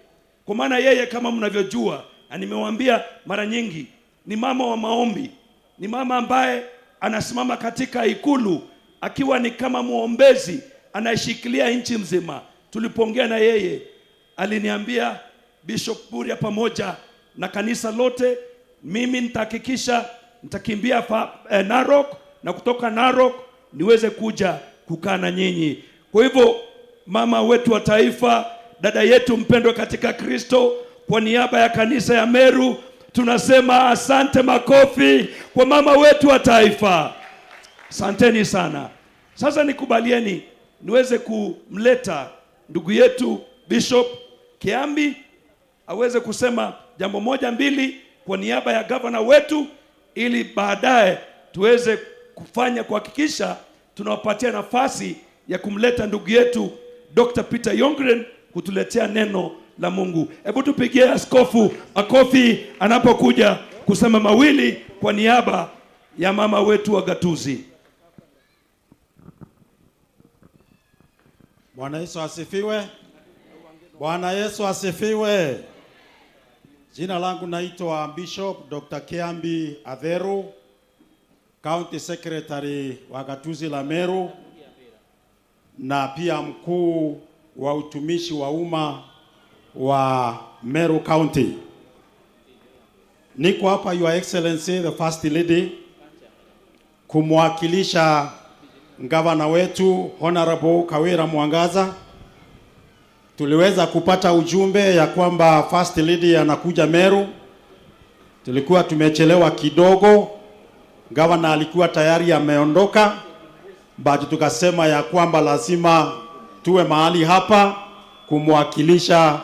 kwa maana yeye kama mnavyojua na nimewaambia mara nyingi, ni mama wa maombi, ni mama ambaye anasimama katika ikulu akiwa ni kama mwombezi anayeshikilia nchi mzima. Tulipoongea na yeye aliniambia, Bishop Buria pamoja na kanisa lote, mimi nitahakikisha nitakimbia Narok na kutoka Narok niweze kuja kukaa na nyinyi. Kwa hivyo mama wetu wa taifa, dada yetu mpendwa katika Kristo, kwa niaba ya kanisa ya Meru tunasema asante, makofi kwa mama wetu wa taifa. Asanteni sana. Sasa nikubalieni niweze kumleta ndugu yetu Bishop Kiambi aweze kusema jambo moja mbili kwa niaba ya gavana wetu, ili baadaye tuweze kufanya kuhakikisha tunawapatia nafasi ya kumleta ndugu yetu Dr. Peter Youngren kutuletea neno la Mungu. Hebu tupigie askofu makofi anapokuja kusema mawili kwa niaba ya mama wetu wa gatuzi. Bwana Yesu asifiwe. Bwana Yesu asifiwe. Jina langu naitwa Bishop Dr. Kiambi Atheru, County Secretary wa gatuzi la Meru na pia mkuu wa utumishi wa umma wa Meru County. Niko hapa, Your Excellency the First Lady, kumwakilisha gavana wetu Honorable Kawira Mwangaza. Tuliweza kupata ujumbe ya kwamba First Lady anakuja Meru. Tulikuwa tumechelewa kidogo, gavana alikuwa tayari ameondoka, but tukasema ya kwamba lazima tuwe mahali hapa kumwakilisha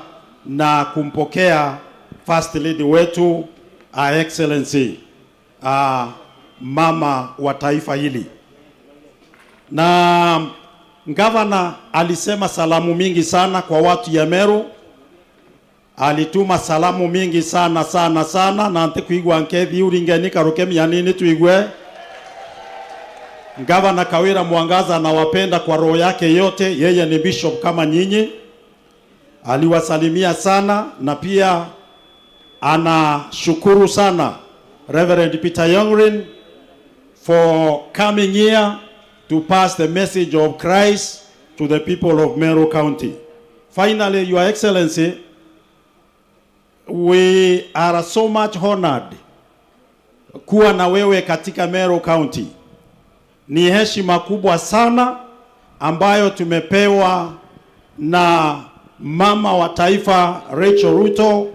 na kumpokea First Lady wetu, Her Excellency, mama wa taifa hili. Na gavana alisema salamu mingi sana kwa watu ya Meru. Alituma salamu mingi sana sana sana, na ntikuigwa nkethi uringeni karuke nini tuigwe. Gavana Kawira Mwangaza anawapenda kwa roho yake yote, yeye ni bishop kama nyinyi. Aliwasalimia sana na pia anashukuru sana Reverend Peter Youngren for coming here to pass the message of Christ to the people of Meru County. Finally, Your Excellency, we are so much honored kuwa na wewe katika Meru County. Ni heshima kubwa sana ambayo tumepewa na mama wa taifa Rachel Ruto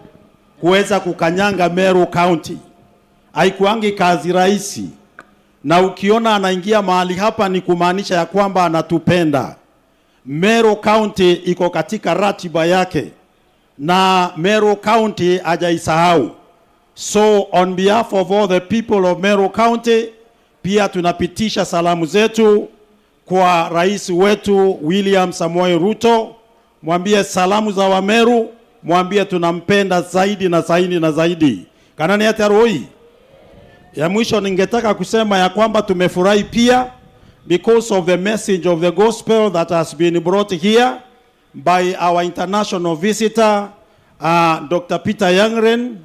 kuweza kukanyanga Meru County. Haikuangi kazi rahisi, na ukiona anaingia mahali hapa ni kumaanisha ya kwamba anatupenda. Meru County iko katika ratiba yake na Meru County hajaisahau. So on behalf of all the people of Meru County, pia tunapitisha salamu zetu kwa rais wetu William Samoei Ruto. Mwambie salamu za Wameru, mwambie tunampenda zaidi na zaidi na zaidi. Kanani ataroi. Ya mwisho ningetaka kusema ya kwamba tumefurahi pia because of the message of the gospel that has been brought here by our international visitor, Dr. Peter Youngren.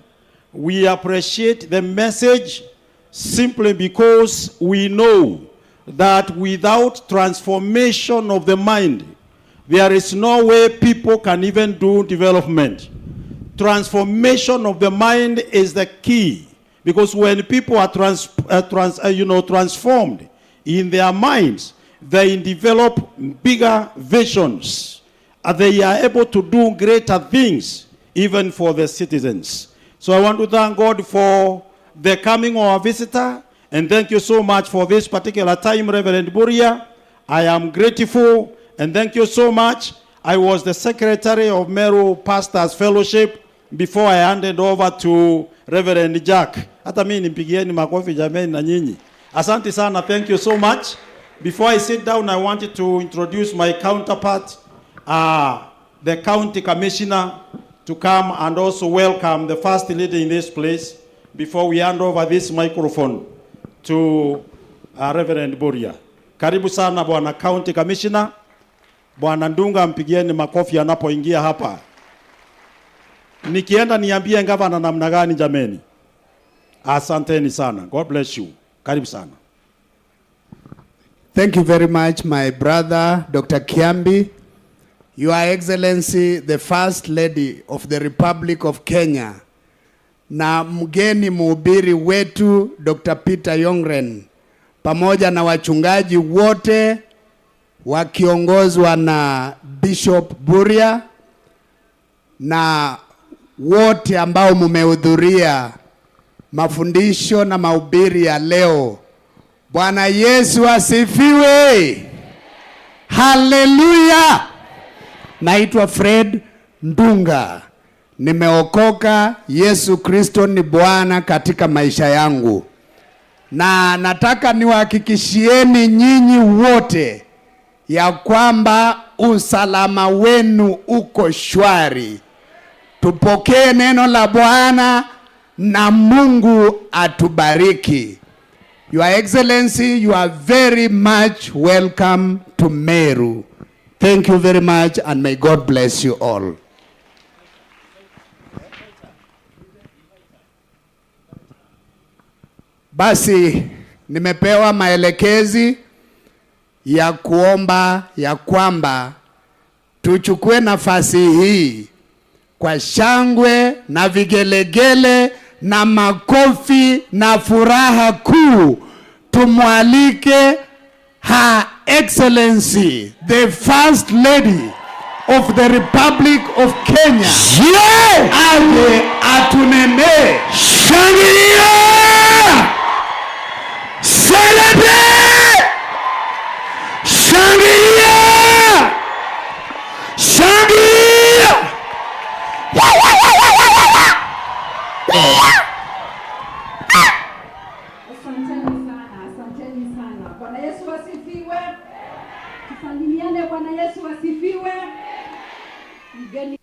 We appreciate the message simply because we know that without transformation of the mind, there is no way people can even do development. Transformation of the mind is the key, because when people are transformed in their minds, they develop bigger visions. They are able to do greater things, even for the citizens. So I want to thank God for the coming of our visitor, and thank you so much for this particular time, Reverend Buria. I am grateful, and thank you so much. I was the secretary of Meru Pastors Fellowship before I handed over to Reverend Jack. Hata mimi nimpigieni makofi jameni na nyinyi. Asante sana, thank you so much. Before I sit down, I wanted to introduce my counterpart, the county commissioner, to come and also welcome the first lady in this place before we hand over this microphone to Reverend Buria. Karibu sana Bwana County Commissioner. Bwana Ndunga, mpigieni makofi anapoingia hapa. Nikienda niambie gavana namna gani jameni. Asanteni sana. God bless you. Karibu sana. Thank you very much, my brother, Dr. Kiambi. Your Excellency, the First Lady of the Republic of Kenya, na mgeni mhubiri wetu Dr. Peter Yongren, pamoja na wachungaji wote wakiongozwa na Bishop Buria na wote ambao mumehudhuria mafundisho na mahubiri ya leo. Bwana Yesu asifiwe. Haleluya. Naitwa Fred Ndunga. Nimeokoka, Yesu Kristo ni Bwana katika maisha yangu. Na nataka niwahakikishieni nyinyi wote ya kwamba usalama wenu uko shwari. Tupokee neno la Bwana na Mungu atubariki. Your Excellency, you are very much welcome to Meru. Thank you very much and may God bless you all. Basi nimepewa maelekezi ya kuomba ya kwamba tuchukue nafasi hii kwa shangwe na vigelegele na makofi na furaha kuu, tumwalike Her Excellency the First Lady of the Republic of Kenya aje atunenee. Shangilia! Celebrate! Shangilia! Shangilia! Wa, wa, wa, wa, wa, wa, wa. Asanteni sana, asanteni sana. Bwana Yesu asifiwe. Tusalimiane. Bwana Yesu asifiwe. Mgeni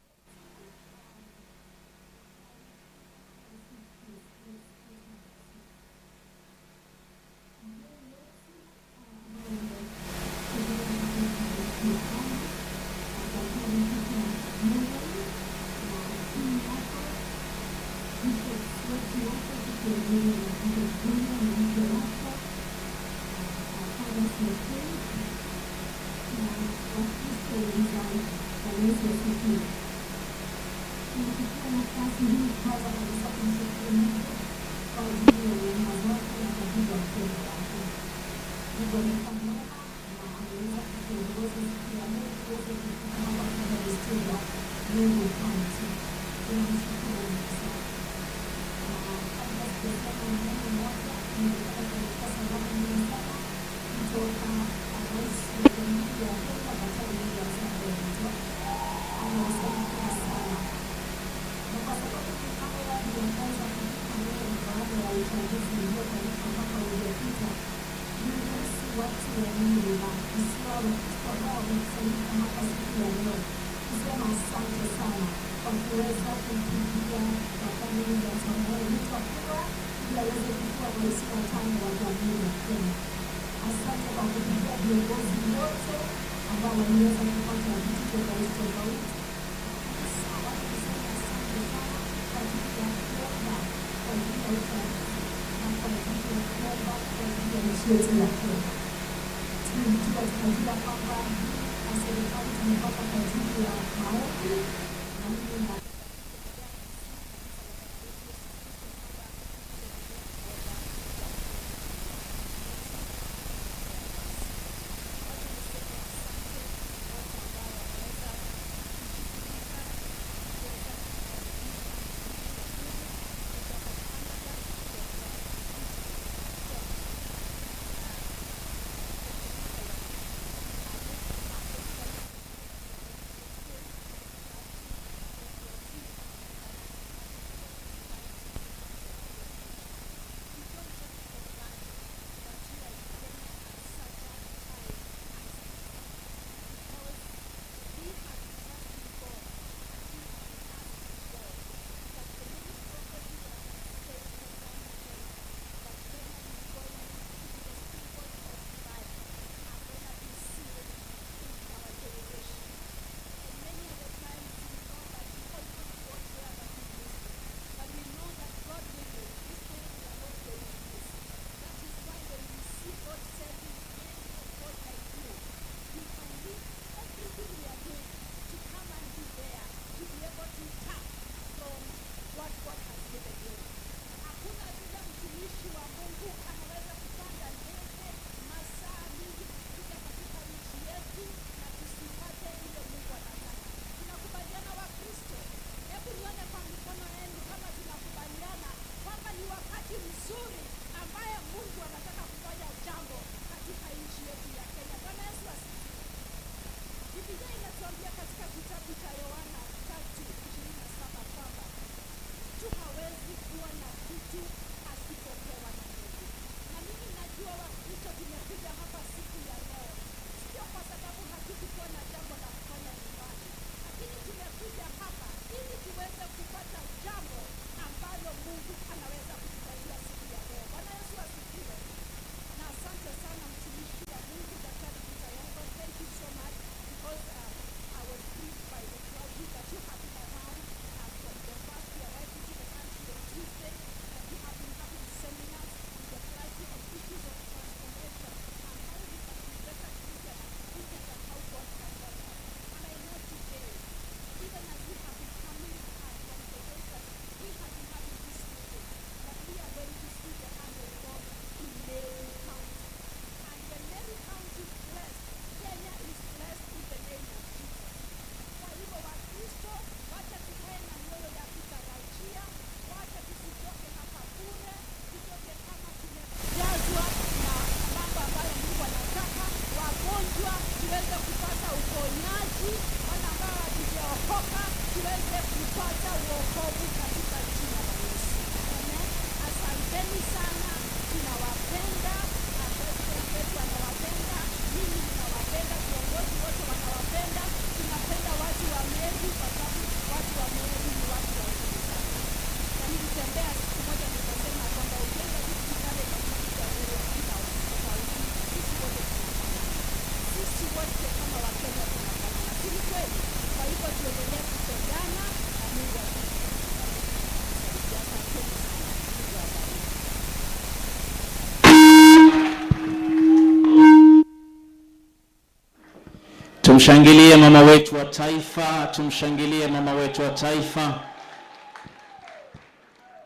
Tumshangilie mama wetu wa taifa, tumshangilie mama wetu wa taifa.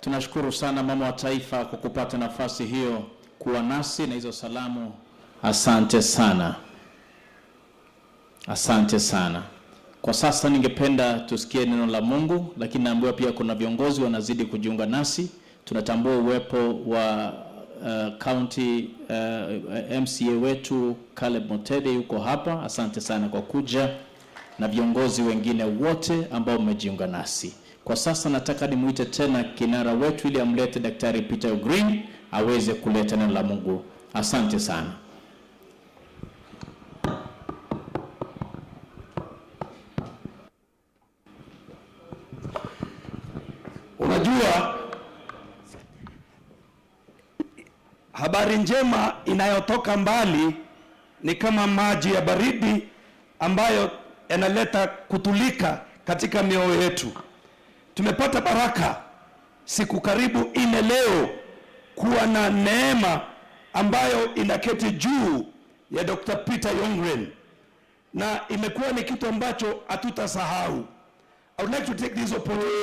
Tunashukuru sana mama wa taifa kwa kupata nafasi hiyo kuwa nasi na hizo salamu. Asante sana, asante sana. Kwa sasa ningependa tusikie neno la Mungu, lakini naambiwa pia kuna viongozi wanazidi kujiunga nasi. Tunatambua uwepo wa county MCA wetu Caleb Mutede yuko hapa. Asante sana kwa kuja na viongozi wengine wote ambao mmejiunga nasi. Kwa sasa nataka nimuite tena kinara wetu ili amlete Daktari Peter Green aweze kuleta neno la Mungu. Asante sana. Unajua, habari njema inayotoka mbali ni kama maji ya baridi ambayo yanaleta kutulika katika mioyo yetu. Tumepata baraka siku karibu 4 leo kuwa na neema ambayo inaketi juu ya Dr. Peter Yongren, na imekuwa ni kitu ambacho hatutasahau. I would like to take this opportunity,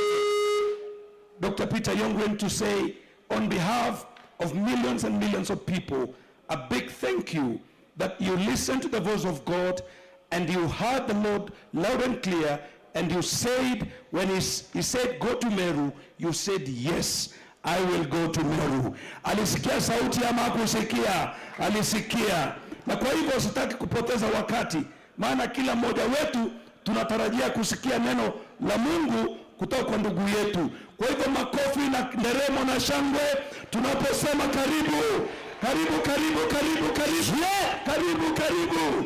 Dr. Peter Yongren, to say on behalf of millions and millions of people, a big thank you that you listened to the voice of God and you heard the Lord loud and clear, and you said, when he said, "Go to Meru," you said, "Yes, I will go to Meru." Alisikia sauti ama hakusikia? Alisikia. Na kwa hivyo sitaki kupoteza wakati, maana kila mmoja wetu tunatarajia kusikia neno la Mungu kutoka kwa ndugu yetu. Kwa hivyo makofi na nderemo na shangwe tunaposema karibu, karibu, karibu, karibu, karibu, karibu, karibu.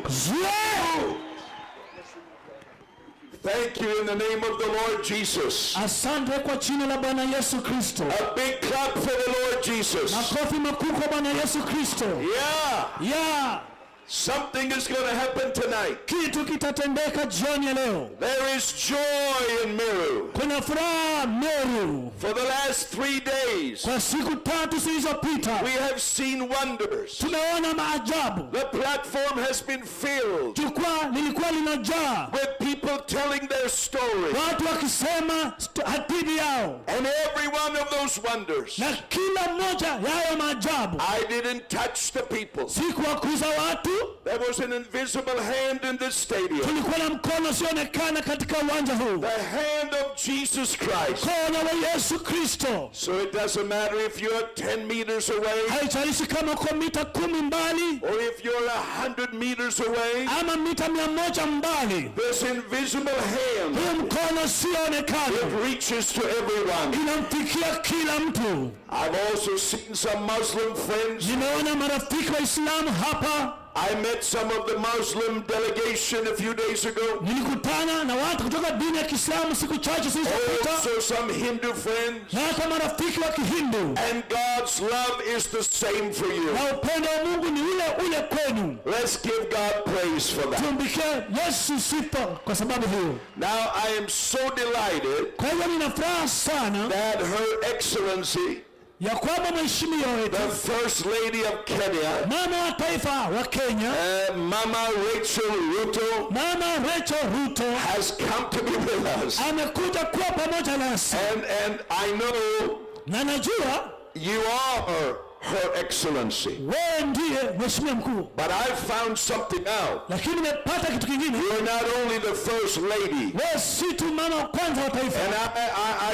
Thank you in the name of the Lord Jesus. Asante kwa jina la Bwana Yesu Kristo. A big clap for the Lord Jesus. Makofi makuu kwa Bwana Yesu Kristo. Yeah. Yeah. Something is going to happen tonight. Kitu kitatendeka jioni ya leo. There is joy in Meru. Kuna furaha Meru. For the last 3 days, Kwa siku 3 zilizopita, we have seen wonders. tumeona maajabu. The platform has been filled Jukwaa lilikuwa linajaa with people telling their story. Watu wakisema hadithi yao. And every one of those wonders, Na kila mmoja yayo maajabu. I didn't touch the people. Sikuwakuza watu. There was an invisible hand in this stadium. Kulikuwa na mkono usioonekana katika uwanja huu. The hand of Jesus Christ. Mkono wa Yesu Kristo. So it doesn't matter if you're 10 meters away, Haijalishi kama uko mita 10 mbali, or if you're 100 meters away, ama mita 100 mbali, this invisible hand, huu mkono usioonekana, it reaches to everyone. inamfikia kila mtu. I've also seen some Muslim friends. Nimeona marafiki Waislamu hapa. I met some of the Muslim delegation a few days ago. Nilikutana na watu kutoka dini ya Kiislamu siku chache zilizopita. Also some Hindu friends. Na hata marafiki wa Kihindu. And God's love is the same for you. Na upendo wa Mungu ni ule ule kwenu. Let's give God praise for that. Tumpigie Yesu sifa kwa sababu hiyo. Now I am so delighted Kwa hivyo nina furaha sana that Her Excellency, ya kwamba mheshimiwa wetu, the First Lady of Kenya, mama wa taifa wa Kenya, Mama Rachel Ruto, Mama Rachel Ruto has come to be with us. amekuja kuwa pamoja nasi. And I know na najua you are Her Excellency. Wewe ndiye mheshimiwa mkuu. But I found something out. Lakini nimepata kitu kingine. You are not only the First Lady. Wewe si tu mama wa kwanza wa taifa. And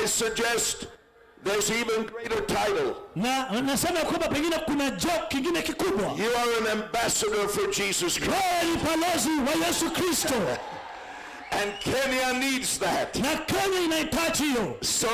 I suggest there's even greater title. Na nasema kwamba pengine kuna job kingine kikubwa. You are an ambassador for Jesus Christ. Wewe ni balozi wa Yesu Kristo. And Kenya needs that. Na Kenya inahitaji hiyo. So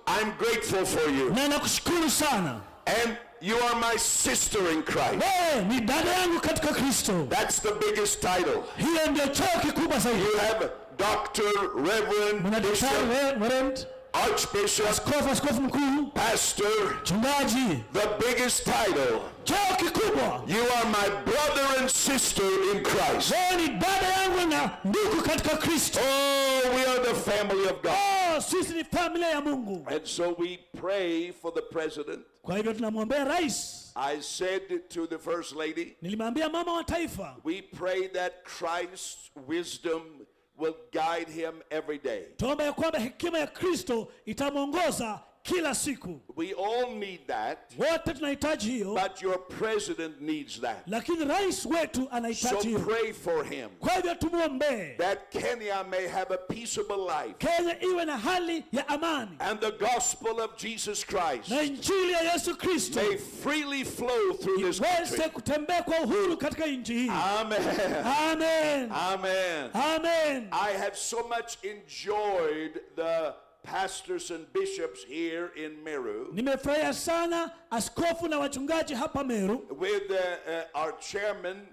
I'm grateful for you. Na nakushukuru sana. And you are my sister in Christ. Wewe ni dada yangu katika Kristo. That's the biggest title. Hiyo ndio cheo kikubwa zaidi. You have Doctor, Reverend, Mna Bishop, Daktari, Reverend, Archbishop, Askofu, askofu mkuu, Pastor, mchungaji. The biggest title. Cheo kikubwa. You are my brother and sister in Christ. Wewe ni dada yangu na ndugu katika Kristo. Oh, we are the family of God. Oh, sisi ni familia ya Mungu. And so we pray for the president. Kwa hivyo tunamwombea rais. I said to the First Lady, Nilimwambia mama wa taifa, we pray that Christ's wisdom will guide him every day. Tuombe ya kwamba hekima ya Kristo itamwongoza kila siku. We all need that. Wote tunahitaji hiyo. But your president needs that. Lakini rais wetu anahitaji So hiyo. pray for him. Kwa hivyo tumuombee. That Kenya may have a peaceable life. Kenya iwe na hali ya amani. And the gospel of Jesus Christ Na injili ya Yesu Kristo may freely flow through this iweze country. kutembea kwa uhuru katika nchi hii. Amen. Amen. Amen. Amen. I have so much enjoyed the pastors and bishops here in Meru Nimefurahia sana askofu na wachungaji hapa Meru with our chairman,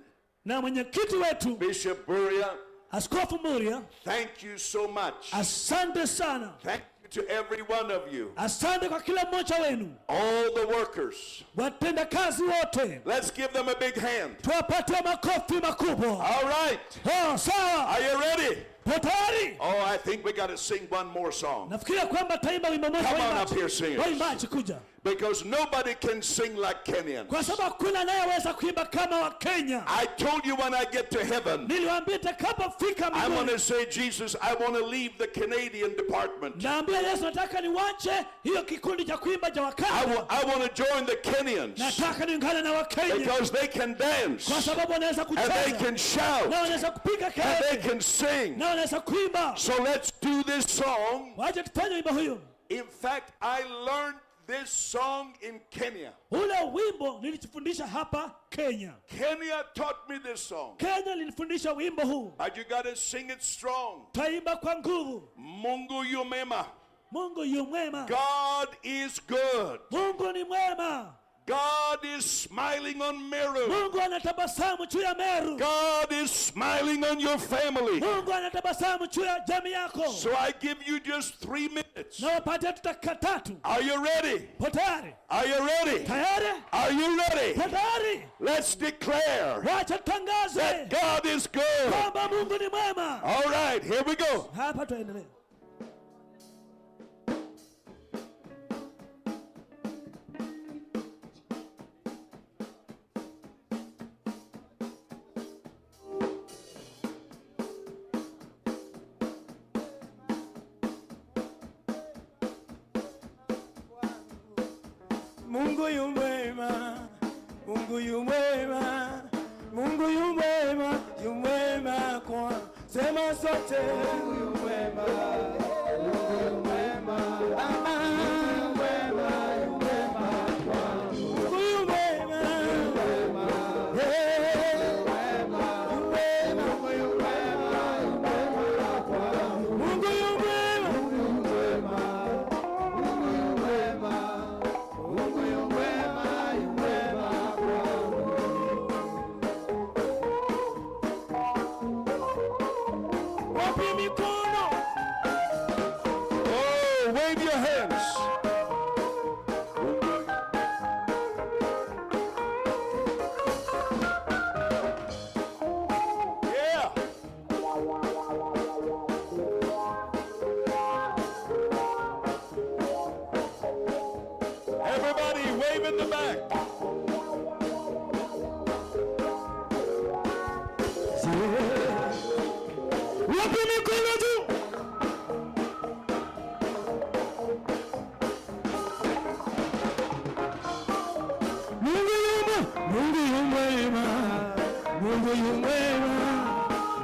na mwenyekiti wetu Bishop Buria. Askofu Muria. Thank you so much. Asante sana. Thank you to every one of you. Asante kwa kila mmoja wenu. All the workers. Watenda kazi wote. Let's give them a big hand. Tuwapatie makofi makubwa. All right. Oh, sawa. Are you ready? Tayari? Oh, I think we got to sing one more song. Nafikiria kwamba taimba wimbo mmoja. Come on Waimbaji. up here, singers. Waimbaji kuja. Because nobody can sing like Kenyans. Kwa sababu hakuna anayeweza kuimba kama wa Kenya. I told you when I get to heaven, Niliwaambia nitakapofika I want mbinguni. to say, Jesus, I want to leave the Canadian department. Naambia Yesu nataka niwache hiyo kikundi cha kuimba cha Wakenya. I want to join the Kenyans. Nataka niungane na Wakenya. Because they can dance. Kwa sababu wanaweza And they kucheza. can shout. Na wanaweza kupiga And they kelele. can sing. Na wanaweza kuimba. So let's do this song. Wacha tufanye wimbo huyo. In fact, I learned this song in Kenya. Ule wimbo nilijifundisha hapa Kenya. Kenya taught me this song. Kenya ilinifundisha wimbo huu. But you got to sing it strong. Taimba kwa nguvu. Mungu yu mwema. Mungu yu mwema. God is good. Mungu ni mwema. God is smiling on Meru. Mungu anatabasamu juu ya Meru. God is smiling on your family. Mungu anatabasamu juu ya jamii yako. So I give you just 3 minutes. Na wapatie tu dakika tatu. Are you ready? Po tayari? Are you ready? Tayari? Are you ready? Po tayari? Let's declare Wacha tutangaze that God is good. kwamba Mungu ni mwema. All right, here we go. Hapa tuendelee. Mungu yu mwema, Mungu yu mwema, Mungu yu mwema, yu mwema kwa sema sote. Mungu yu mwema, Mungu yu mwema, Baba yu mwema, yu mwema kwa Mungu yu mwema, yu mwema, yu mwema, Mungu yu mwema, yu mwema kwa Mungu yu mwema, Mungu yu mwema, Mungu yu mwema. Mungu yu mwema, yu mwema kwangu. Wapi mikono? Oh, wave your hands. Yeah. Everybody wave in the back. Wapi mikono juu? Mungu yu mwema, Mungu yu mwema, Mungu yu mwema,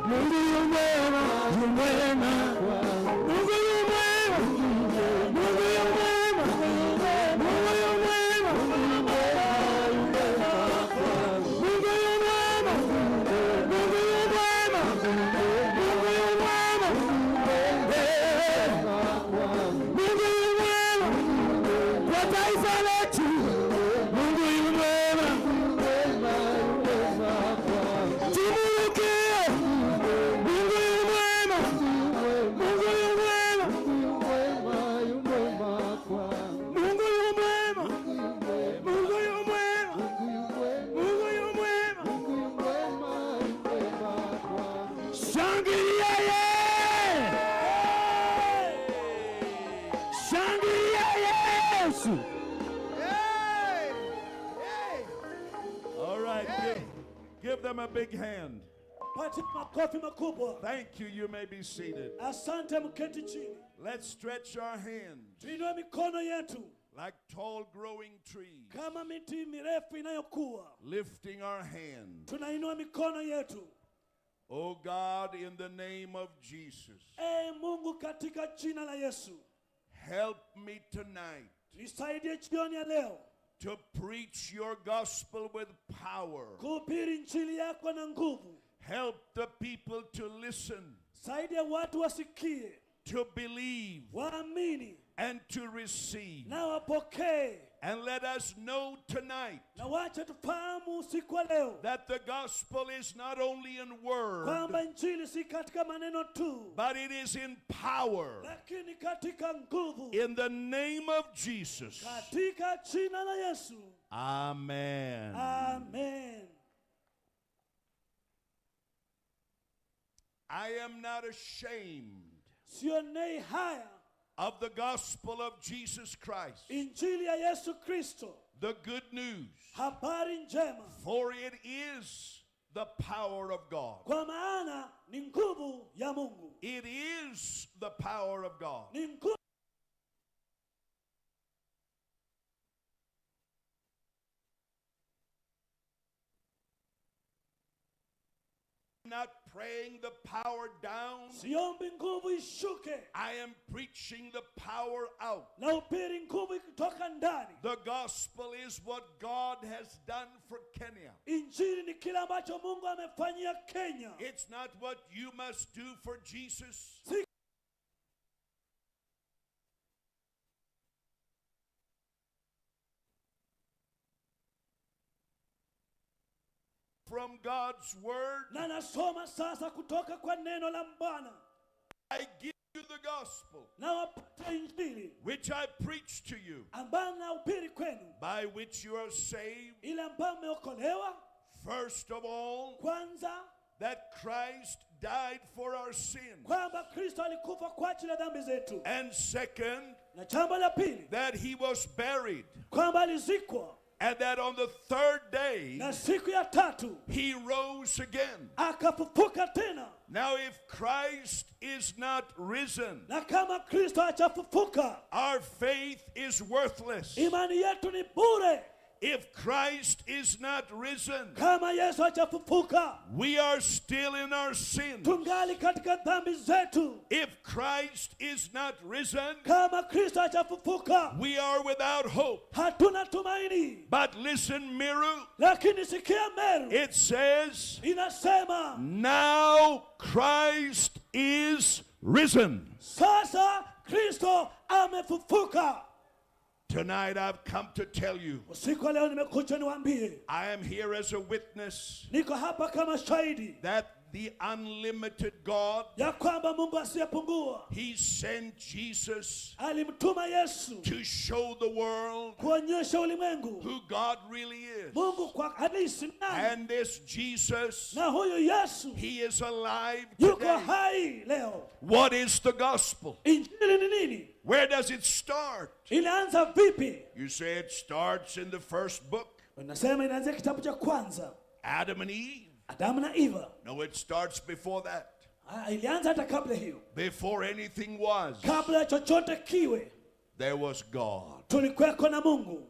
Mungu yu mwema, yu mwema. Mungu yu mwema, Mungu yu mwema, Mungu yu mwema, Mungu yu mwema, Mungu yu mwema, Mungu yu mwema, Mungu yu mwema kwa taifa letu. Mungu yu mwema, tumurukie. Mungu yu mwema, Mungu yu mwema, Mungu yu mwema, Mungu yu mwema, Mungu yu mwema. Shangilia ye! Shangilia Yesu! Hey! Hey! a big hand. Patie makofi makubwa. Thank you. You may be seated. Asante, mketi chini. Let's stretch our hands Tuinue mikono yetu like tall growing trees, kama miti mirefu inayokuwa. Lifting our hands. Tunainua mikono yetu. Oh God, in the name of Jesus, Ee Mungu, katika jina la Yesu, help me tonight nisaidie jioni ya leo to preach your gospel with power. Kuhubiri injili yako na nguvu. Help the people to listen, Saidia watu wasikie, to believe, waamini and to receive. Na wapokee. And let us know tonight Na wache tufahamu usiku wa leo that the gospel is not only in word, kwamba injili si katika maneno tu, but it is in power. Lakini katika nguvu. In the name of Jesus. Katika jina la Yesu. Amen. Amen. I am not ashamed Sionei haya of the gospel of Jesus Christ, injili ya Yesu Kristo, the good news, habari njema, for it is the power of God. Kwa maana ni nguvu ya Mungu. It is the power of God. Ni nguvu. Not praying the power down. Siombi nguvu ishuke. I am preaching the power out. Nahubiri nguvu kutoka ndani. The gospel is what God has done for Kenya. Injili ni kile ambacho Mungu amefanyia Kenya. It's not what you must do for Jesus. Si From God's word, Na nasoma sasa kutoka kwa neno la Bwana. I give you the gospel, Nawapatia injili which I preach to you, ambayo nahubiri kwenu, by which you are saved. Ile ambayo mmeokolewa. First of all, Kwanza, that Christ died for our sins. Kwamba Kristo alikufa kwa ajili ya dhambi zetu. And second, Na jambo la pili, that he was buried. Kwamba alizikwa. And that on the third day, Na siku ya tatu, he rose again. Akafufuka tena. Now, if Christ is not risen, Na kama Kristo hajafufuka, our faith is worthless. Imani yetu ni bure. If Christ is not risen, Kama Yesu hajafufuka, we are still in our sins. Tungali katika dhambi zetu. If Christ is not risen, Kama Kristo hajafufuka, we are without hope. Hatuna tumaini. But listen, Meru, Lakini sikia Meru, it says, inasema, now Christ is risen. Sasa Kristo amefufuka. Tonight I've come to tell you, Usiku wa leo nimekuja niwaambie, I am here as a witness niko hapa kama shahidi that the unlimited God, ya kwamba Mungu asiyepungua he sent Jesus alimtuma Yesu to show the world kuonyesha ulimwengu who God really is. Mungu kwa halisi ni nani. And this Jesus, Na huyu Yesu he is alive yuko today. Hai leo. What is the gospel? Injili ni nini? Where does it start? Inaanza vipi? You say it starts in the first book. Unasema inaanzia kitabu cha kwanza. Adam and Eve. Adamu na Eva. No, it starts before that. Ilianza hata kabla hiyo. Before anything was, Kabla chochote kiwe, there was God. Tulikuweko na Mungu.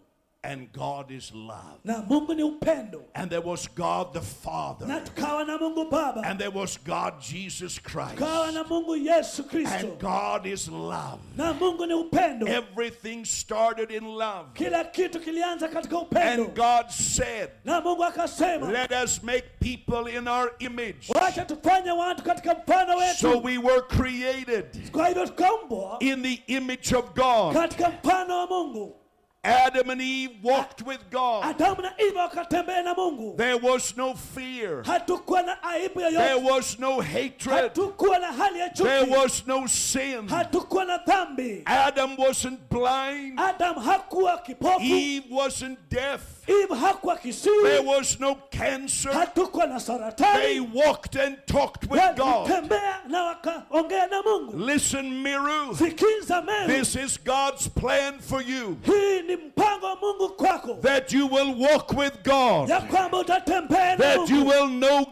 And God is love. Na Mungu ni upendo. And there was God the Father. Na tukawa na Mungu Baba. And there was God Jesus Christ. Tukawa na Mungu Yesu Kristo. And God is love. Na Mungu ni upendo. Everything started in love. Kila kitu kilianza katika upendo. And God said, Na Mungu akasema, let us make people in our image. Wacha tufanye watu katika mfano wetu. So we were created Kwa hivyo tukaumbwa in the image of God. katika mfano wa Mungu. Adam and Eve walked with God. Adamu na Eva wakatembea na Mungu. There was no fear. Hatukuwa na aibu yoyote. There was no hatred. Hatukuwa na hali ya chuki. There was no sin. Hatukuwa na dhambi. Adam wasn't blind. Adam hakuwa kipofu. Eve wasn't deaf. Eve hakuwa kisiwi. There was no cancer. Hatukuwa na saratani. They walked and talked with God. Walitembea na wakaongea na Mungu. Listen, Meru. Sikiza Meru. This is God's plan for you. Hii ni Ni mpango wa Mungu kwako that you will walk with God, ya kwamba utatembea na that you Mungu, will know ya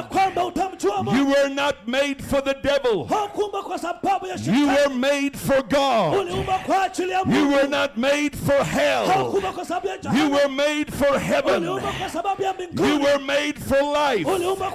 God. kwamba utamjua You Mungu. were not made for the devil. Haukuumbwa kwa sababu ya You shetani, were made for God. uliumbwa kwa ajili ya You Mungu. were not made for hell. Haukuumbwa kwa sababu ya You jehanamu, were made for heaven. uliumbwa kwa sababu ya You mbinguni, were made for life. uliumbwa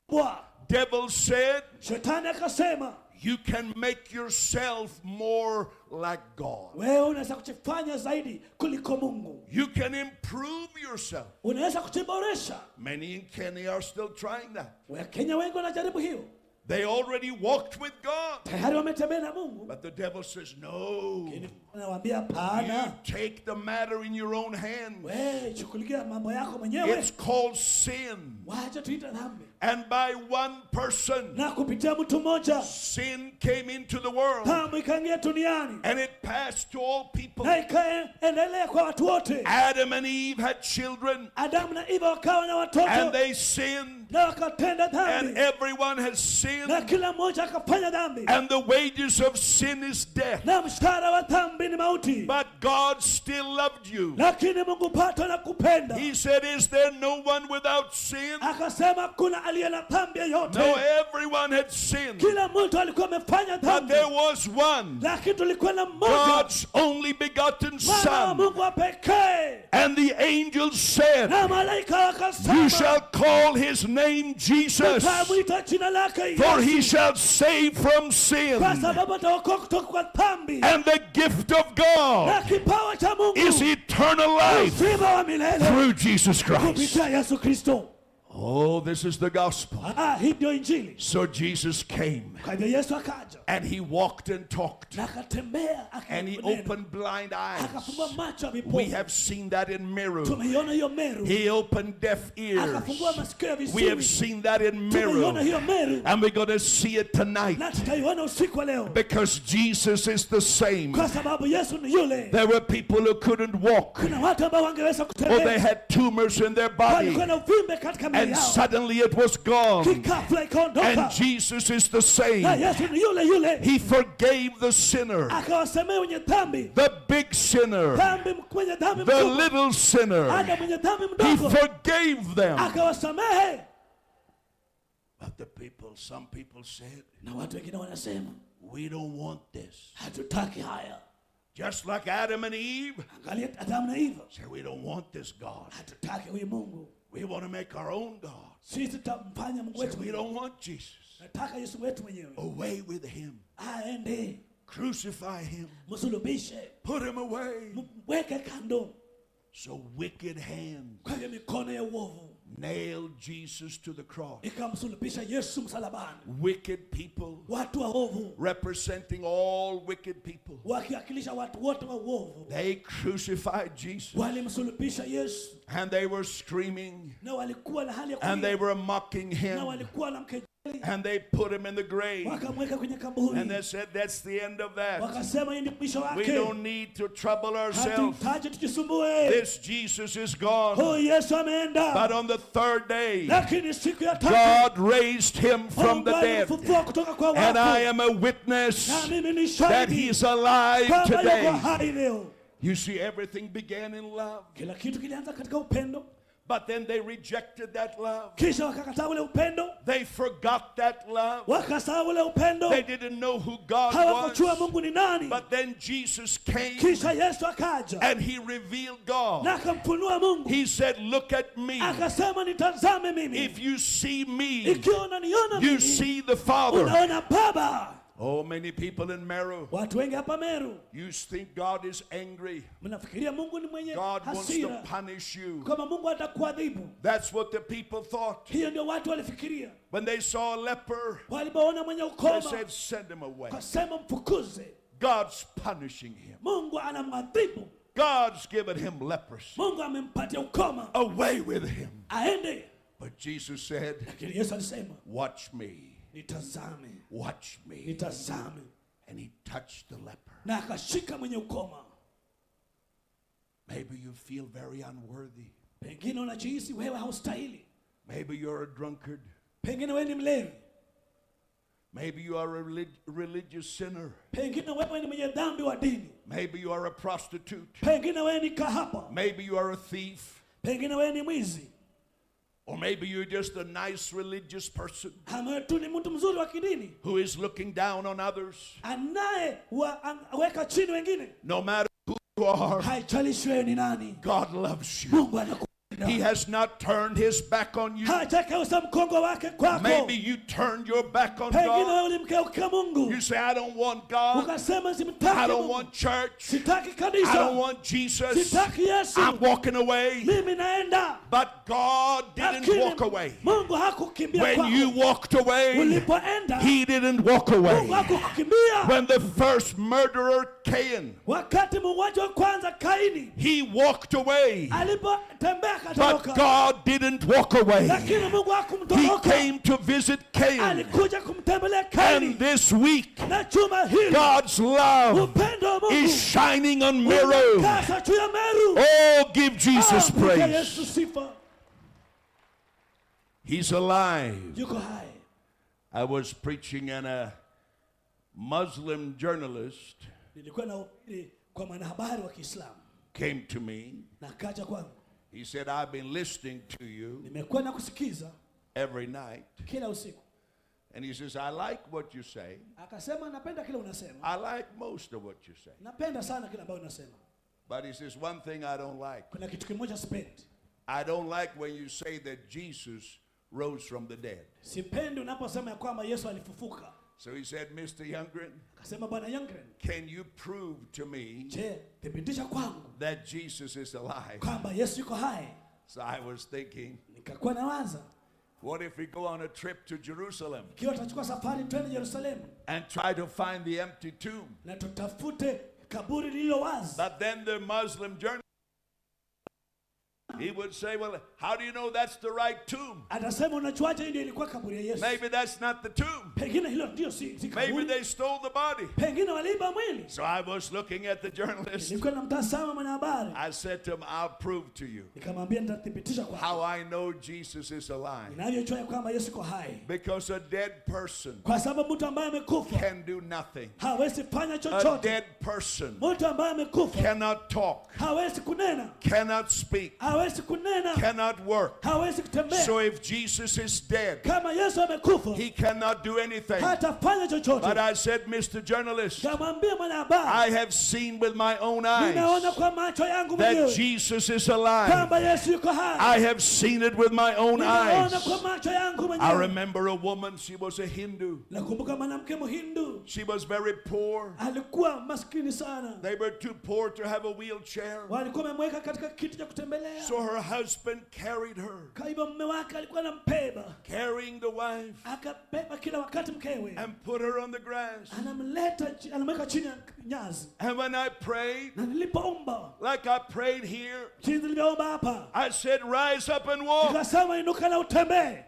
kwa Devil said, Shetani akasema, you can make yourself more like God. wewe unaweza kujifanya zaidi kuliko Mungu, You can improve yourself. unaweza kujiboresha. Many in Kenya are still trying that. Wakenya wengi wanajaribu hiyo, They already walked with God. tayari wametembea na Mungu. But the devil says, no. Anawaambia You hapana, take the matter in your own hands. wewe shughulikia mambo yako mwenyewe, It's called sin. wacha tuite dhambi. And by one person, Na kupitia mtu mmoja sin came into the world. dhambi ikaingia duniani And it passed to all people. na ikaendelea kwa watu wote. Adam and Eve had children, Adamu na Eva wakawa na and watoto they sinned, na wakatenda and dhambi, everyone has sinned, na kila mmoja akafanya dhambi, and the wages of sin is death. na mshahara wa dhambi ni mauti. But God still loved you. Lakini Mungu pato na kupenda He said, Is there no one without sin? akasema, kuna aliye na dhambi yoyote? No, everyone had sinned. Kila mtu alikuwa amefanya But dhambi, there was one, lakini tulikuwa na mmoja, God's only begotten mwana wa Son. Mungu wa pekee. And the angel said, Na malaika You wakasema, shall call his name Jesus, tutamwita jina lake for he Yesu, shall save from sin. kwa sababu ataokoa kutoka kwa dhambi. And the gift of God Na kipawa cha Mungu is eternal life uzima wa milele through Jesus Christ. kupitia Yesu Kristo. Oh, this is the gospel. Ah, hii ndio Injili. So Jesus came Kwa hivyo Yesu akaja and he walked and talked na akatembea, and he akanena, opened blind eyes. akafungua macho ya We vipofu. have seen that in Meru. Tumeiona hiyo Meru. He opened deaf ears. Akafungua masikio ya We have viziwi. seen that in Tumeiona Meru. hiyo Meru And we're going to see it tonight na tutaiona usiku wa leo, because Jesus is the same. kwa sababu Yesu ni yule. There were people who couldn't walk Kuna watu ambao wangeweza or they kutembea, had tumors in their body, walikuwa na uvimbe katika miili and yao, suddenly it was gone. kikafla ikaondoka. And Jesus is the Na same. Yesu ni yule yule, He forgave the sinner, akawasemea wenye dhambi, the big sinner, dhambi mwenye dhambi the mkubwa, little sinner. hata mwenye dhambi He mdogo, forgave them. akawasamehe. But the people, some people said, Na watu wengine wanasema we don't want this. hatutaki haya. Just like Adam and Eve Angalia Adamu na Eva, said, we don't want this God. hatutaki huyu Mungu, We want to make our own God. sisi tutamfanya Mungu Said, wetu we mwenyewe. don't want Jesus. Nataka Yesu wetu mwenyewe Away with him. aende, Crucify him. msulubishe, Put him away. mweke kando. So wicked hands Kwa hiyo mikono ya uovu nailed Jesus to the cross. ikamsulubisha Yesu msalabani. Wicked people Watu waovu representing all wicked people. wakiwakilisha watu wote wa uovu They crucified Jesus walimsulubisha Yesu, and they were screaming na walikuwa na hali ya and they kulia, were mocking na him walikuwa na mkejeli, and they put him in the grave wakamweka kwenye kaburi, and they said, that's the end of that. wakasema hii ndio mwisho We wake, don't need to trouble ourselves. hatuhitaji tujisumbue. This Jesus is gone. Huyu Yesu But ameenda, on the third day, lakini siku ya tatu God raised him from Mungu the dead. alimfufua kutoka kwa And I wafu, am a witness na mimi ni that shahidi he's alive kwamba yuko today. hai leo. You see, everything began in love. Kila kitu kilianza katika upendo, But then they rejected that love. kisha wakakataa ule upendo, They forgot that love. wakasahau ule upendo, They didn't know who God hawakujua was. Mungu ni nani. But then Jesus came Kisha Yesu akaja and he revealed God. na akamfunua Mungu, He said, look at me. akasema nitazame mimi, If you see me, ikiwa unaniona you mimi see the Father. unaona Baba. Oh, many people in Meru, Watu wengi hapa Meru you think God is angry. mnafikiria Mungu ni mwenye God wants to hasira, punish you. kama Mungu atakuadhibu. That's what the people thought. Hiyo ndio watu walifikiria When they saw a leper, walipoona mwenye they ukoma, said, send him away. kasema mfukuze. God's punishing him. Mungu anamwadhibu, God's given him leprosy. Mungu amempatia ukoma, Away with him. aende. But Jesus said, Lakini Yesu alisema watch me. nitazame, Watch me. nitazame. And he touched the leper. Na akashika mwenye ukoma. Maybe you feel very unworthy. Pengine unajihisi wewe haustahili. Maybe you're a drunkard. Pengine wewe ni mlevi. Maybe you are a religious sinner. Pengine wewe ni mwenye dhambi wa dini. Maybe you are a prostitute. Pengine wewe ni kahaba. Maybe you are a thief. Pengine wewe ni mwizi. Or maybe you're just a nice religious person Ama tu ni mtu mzuri wa kidini who is looking down on others. Anaye weka chini wengine. No matter who you are, Haijalishi wewe ni nani, God loves you. Mungu anakupenda. He has not turned his back on you. Hajakeuza mgongo wake kwako. Maybe you turned your back on Pengine God. wewe ulimgeuka Mungu. You say, I don't want God. Ukasema simtaki I don't Mungu. want church. Sitaki kanisa. I don't want Jesus. Sitaki Yesu. I'm walking away. Mimi naenda. But God didn't Lakini walk away. Mungu hakukimbia When kwako. you walked away, Ulipoenda, he didn't walk away. Mungu hakukukimbia. When the first murderer, Cain, Wakati muuaji wa kwanza Kaini he walked away. alipotembea But akatoroka. God didn't walk away. Lakini Mungu He hakumtoroka. came to visit Cain. Alikuja kumtembelea Kaini. And this week, Na juma hili, God's love upendo wa Mungu is shining on Meru. unakasa juu ya Meru. Oh, give Jesus Ah, mpe praise. Yesu sifa. He's alive. Yuko hai. I was preaching and a Muslim journalist Nilikuwa nahubiri kwa mwanahabari wa Kiislamu came to me. na akaja kwangu. He said, I've been listening to you Nimekuwa nakusikiza every night. kila usiku. And he says, I like what you say. Akasema napenda kile unasema. I like most of what you say. Napenda sana kile ambacho unasema. But he says, one thing I don't like. Kuna kitu kimoja sipendi. I don't like when you say that Jesus rose from the dead. Sipendi unaposema ya kwamba Yesu alifufuka. So he said, Mr. Youngren, Akasema Bwana Youngren, can you prove to me je, thibitisha kwangu that Jesus is alive? kwamba Yesu yuko hai? So I was thinking, Nikakuwa nawaza, what if we go on a trip to Jerusalem ikiwa tutachukua safari twende Yerusalemu and try to find the empty tomb? na tutafute kaburi lililo wazi. But then the Muslim journalist, he would say, well, how do you know that's the right tomb? Atasema unajuaje hii ndio ilikuwa kaburi ya Yesu? Maybe that's not the tomb. Pengine hilo ndio si Maybe kaburi. they stole the body. Pengine waliiba mwili. So I was looking at the journalist. Nilikuwa namtazama mwanahabari. I said to him, I'll prove to you Nikamwambia nitathibitisha kwako how I know Jesus is alive. ninavyojua ya kwamba Yesu yuko hai. Because a dead person Kwa sababu mtu ambaye amekufa can do nothing. hawezi fanya A chochote. dead person Mtu ambaye amekufa cannot talk, hawezi kunena, cannot speak, hawezi kunena, cannot work. hawezi kutembea. So if Jesus is dead, Kama Yesu amekufa he cannot do anything. hatafanya But chochote. I said, Mr. Journalist, Kamwambia mwanahabari, I have seen with my own ninaona eyes kwa macho yangu that mwenyewe Jesus is alive. kwamba Yesu yuko hai. I have seen it with my own Ninaona eyes. kwa macho yangu I mwenyewe. remember a woman, she was a Hindu. Nakumbuka mwanamke Mhindu She was very poor. alikuwa maskini sana, They were too poor to have a wheelchair. walikuwa wamemweka katika kiti cha kutembelea. So her husband carried her, Kwa hivyo mume wake alikuwa anambeba, carrying the wife, akabeba kila wakati mkewe, and put her on the grass. anamleta anamweka chini ya nyazi. And when I prayed, Na nilipoomba like I prayed here, jinsi nilivyoomba hapa, I said, rise up and walk. nikasema inuka na utembee.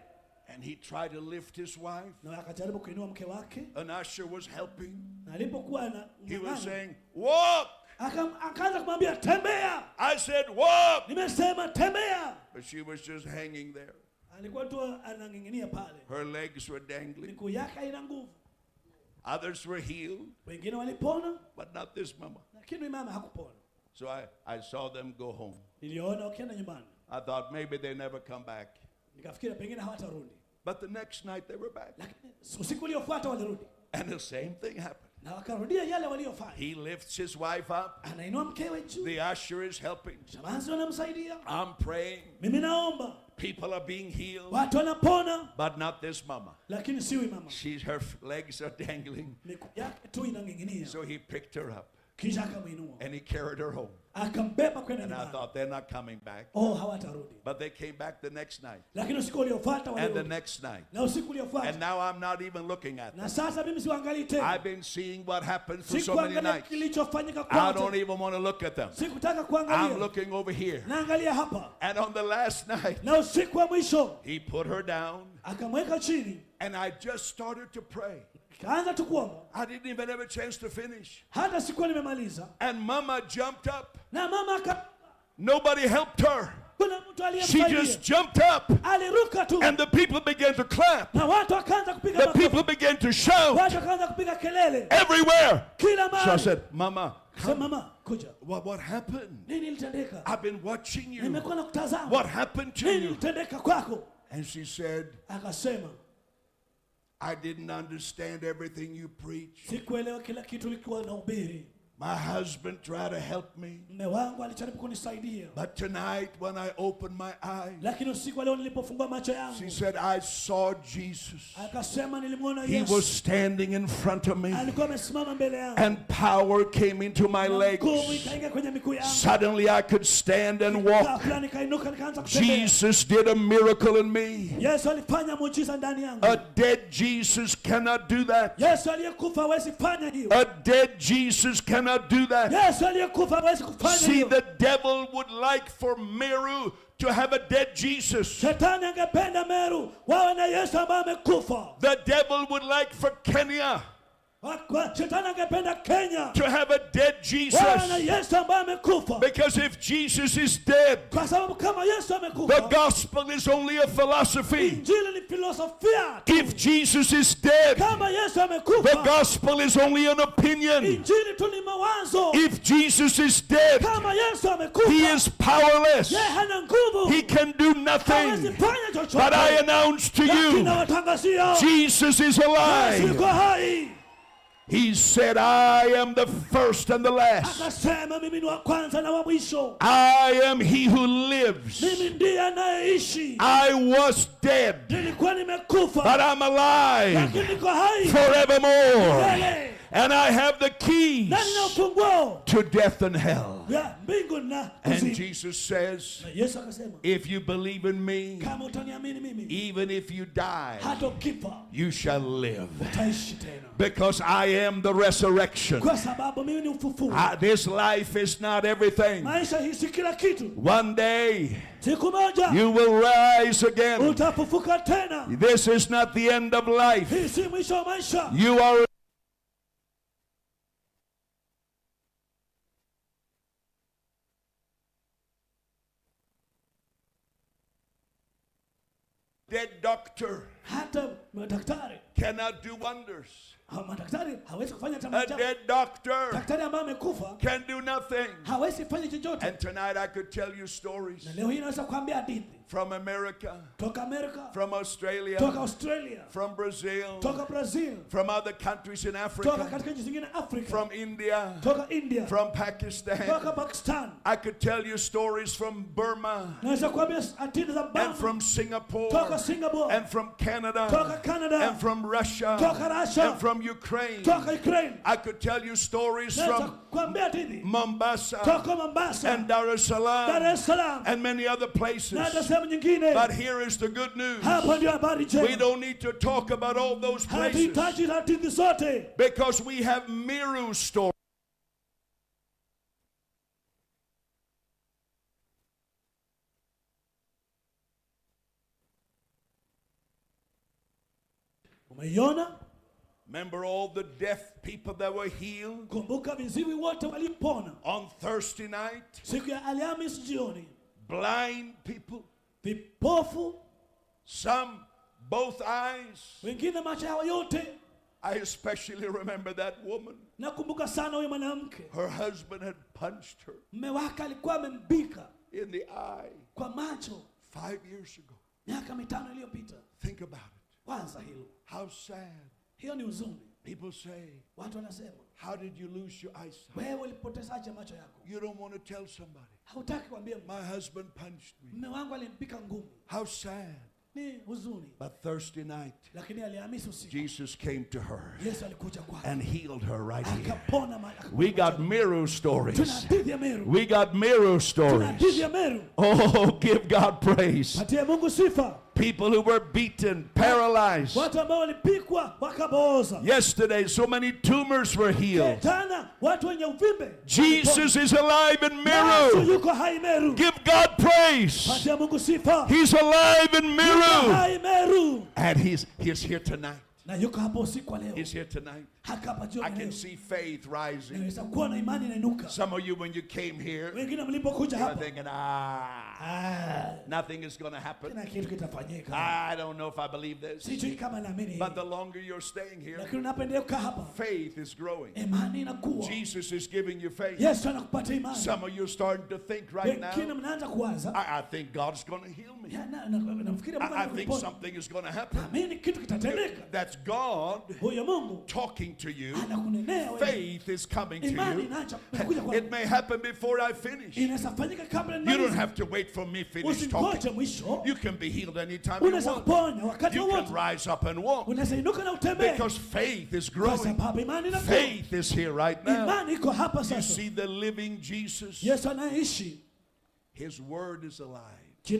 And he tried to lift his wife. Na akajaribu kuinua mke wake, An usher was helping. na alipokuwa na He was saying, walk. Akaanza kumwambia tembea. I said, walk. Nimesema tembea. But she was just hanging there. Alikuwa tu anang'ing'inia pale, Her legs were dangling. miguu yake haina nguvu. Others were healed, Wengine walipona, but not this mama. lakini mama hakupona. So I saw them go home. Niliona wakienda nyumbani, I thought maybe they never come back. nikafikiri pengine hawatarudi. But the next night they were back. Lakini usiku uliofuata walirudi And the same thing happened. na wakarudia yale waliofanya. He lifts his wife up. Anainua mkewe juu, The usher is helping. shemasi wanamsaidia. I'm praying. Mimi naomba, People are being healed. watu wanapona, But not this mama. lakini si huyu mama. Her legs are dangling. Miguu yake tu inang'ing'inia. So he picked her up Kisha akamuinua, and he carried her home. akambeba kwenda And I nyumbani. thought they're not coming back. Oh, hawatarudi. But they came back the next night. Lakini usiku uliofuata And the walirudi, next night. na usiku uliofuata. And now I'm not even looking at Na them. sasa mimi siwaangalii tena, I've been seeing what happened for so many sikuangalia nights. kilichofanyika I don't kwote, even want to look at them. sikutaka I'm kuangalia, looking over here. naangalia hapa. And on the last night, Na usiku wa mwisho he put her down. akamweka chini, And I just started to pray. Nikaanza tu kuomba, I didn't even have a chance to finish. Hata sikuwa nimemaliza, And Mama jumped up. Na mama aka Nobody helped her. Kuna mtu She aliyemsaidia. just jumped up. Aliruka tu. And the people began to clap. Na watu wakaanza kupiga The makofi. people began to shout Watu wakaanza kupiga kelele everywhere. Kila So I mahali. said, "Mama, Sema, mama, kuja. What happened? Nini ilitendeka? I've been watching you. Nimekuwa nakutazama. What happened to Nini you?" ilitendeka kwako? And she said, Akasema, "I didn't understand everything you preached. Sikuelewa kila kitu ulikuwa unahubiri. My husband tried to help me. Mume wangu alijaribu kunisaidia. But tonight when I opened my eyes," Lakini usiku wa leo nilipofungua macho yangu, she said, "I saw Jesus. Akasema nilimwona He Yesu. Was standing in front of me. Alikuwa amesimama mbele yangu. And power came into my legs. Nguvu ikaingia kwenye miguu yangu. Suddenly I could stand and walk. Ghafla nikainuka nikaanza kutembea. Jesus did a miracle in me." Yesu alifanya muujiza ndani yangu. A dead Jesus cannot do that. Yesu aliyekufa hawezi fanya hiyo. A dead Jesus cannot do that. Yesu aliyekufa hawezi kufanya See, hiyo. the devil would like for Meru to have a dead Jesus. Shetani angependa Meru wawe na Yesu ambaye amekufa. The devil would like for Kenya Shetani angependa Kenya to have a dead Jesus. Wawe na Yesu ambaye amekufa. Because if Jesus is dead, Kwa sababu kama Yesu amekufa, the gospel is only a philosophy. Injili ni filosofia. If Jesus is dead, Kama Yesu amekufa, the gospel is only an opinion. Injili tu ni mawazo. If Jesus is dead, Kama Yesu amekufa, he is powerless. Yeye hana nguvu. He can do nothing. Hawezi fanya chochote. But I announce to Lakini you, nawatangazia, Jesus is Yesu alive. yuko hai. He said, "I am the first and the last. Akasema mimi ni wa kwanza na wa mwisho. I am he who lives. Mimi ndiye anayeishi. I was dead, Nilikuwa nimekufa, but I'm alive lakini niko hai forevermore. Milele. And I have the keys Na nina ufunguo to death and hell." ya mbingu na And kuzimu. Jesus says, Na Yesu akasema, "If you believe in me, kama utaniamini mimi, even if you die, hata ukifa, you shall live." utaishi tena. Because I am the resurrection. Kwa sababu mimi ni ufufuo. This life is not everything. Maisha hii si kila kitu. One day Siku moja you will rise again. utafufuka tena. This is not the end of life. Hii si mwisho wa maisha. You are dead doctor Hata madaktari cannot do wonders. Ha, madaktari hawezi kufanya hata A maajabu. dead doctor Daktari ambaye amekufa can do nothing. hawezi fanya chochote. And tonight I could tell you stories Na leo hii naweza kuambia hadithi from America, toka Amerika, from Australia, toka Australia, from Brazil, toka Brazil, from other countries in toka Africa, katika nchi zingine Afrika, from India, toka India, from Pakistan. toka Pakistan. I could tell you stories from Burma Naweza kuambia hadithi za and Burma, from Singapore toka Singapore, and from Canada toka Canada, and from Russia toka Russia, and from Ukraine. toka Ukraine. I could tell you stories Naweza from kuambia hadithi Mombasa toka Mombasa and Dar es Salaam Dar es Salaam and many other places. na hata sehemu nyingine. But here is the good news. Hapa ndio habari We njema. don't need to talk about all those places Hatuhitaji hadithi zote because we have Meru stories. Umeiona? Remember all the deaf people that were healed Kumbuka viziwi wote walipona on Thursday night? siku ya Alhamisi jioni, Blind people, vipofu some both eyes. wengine macho yao yote. I especially remember that woman. Nakumbuka sana huyo mwanamke, Her husband had punched her mume wake alikuwa amembika in the eye kwa macho 5 years ago. miaka 5 iliyopita. Think about it. Kwanza hilo, How sad. Hiyo ni huzuni. People say, Watu wanasema, "How did you lose your eyesight?" wewe ulipotezaje macho yako? You don't want to tell somebody. Hautaki kuambia mtu. "My husband punched me." Mume wangu alimpika ngumi. How sad. Ni huzuni. But Thursday night, Lakini Alhamisi usiku Jesus came to her Yesu alikuja kwake and healed her right here. akapona. We got Meru stories. Tuna hadithi ya Meru. We got Meru Tuna stories. hadithi ya Meru. Oh, give God praise. Patie Mungu sifa. People who were beaten, paralyzed. Watu ambao walipikwa wakapooza. Yesterday, so many tumors were healed. Jana watu wenye uvimbe. Jesus is alive in Yesu Meru. yuko hai Meru. Give God praise. Patia Mungu sifa. He's alive in Yuko Meru. hai Meru. And he's here tonight. Na yuko hapa usiku wa leo. He's here tonight. Haka hapa I jioni can leo. see faith rising. Naweza kuona imani inainuka. Some of you, when you came here, Wengine mlipokuja you were hapa, thinking, nothing is going to happen. Kila kitu kitafanyika. I don't know if I believe this. Sijui kama naamini. But the longer you're staying here, Lakini unapoendelea kukaa hapa, faith is growing. imani inakuwa. Jesus is giving you faith. Yesu anakupatia imani. Some of you are starting to think right Wengine now, mnaanza kuwaza. I think God's going to heal me. Ya, namfikiria Mungu I think atakuponya. something is going to happen. Naamini kitu kitatendeka. That's God Huyo Mungu talking to you. anakunenea wewe. Faith is coming to Imani you. inaacha kuja kwako. It may happen before I finish. Inaweza fanyika kabla You don't nimalize. have to wait for me finish Usingoje talking. mwisho. You can be healed anytime you Unaweza want. kuponya wakati You can wowote. rise up and walk. Unaweza inuka na utembee. Because faith is Kwa growing. sababu imani inakuwa. Faith is here right now. Imani iko hapa You sasa. see the living Jesus. Yesu anayeishi, His word is alive.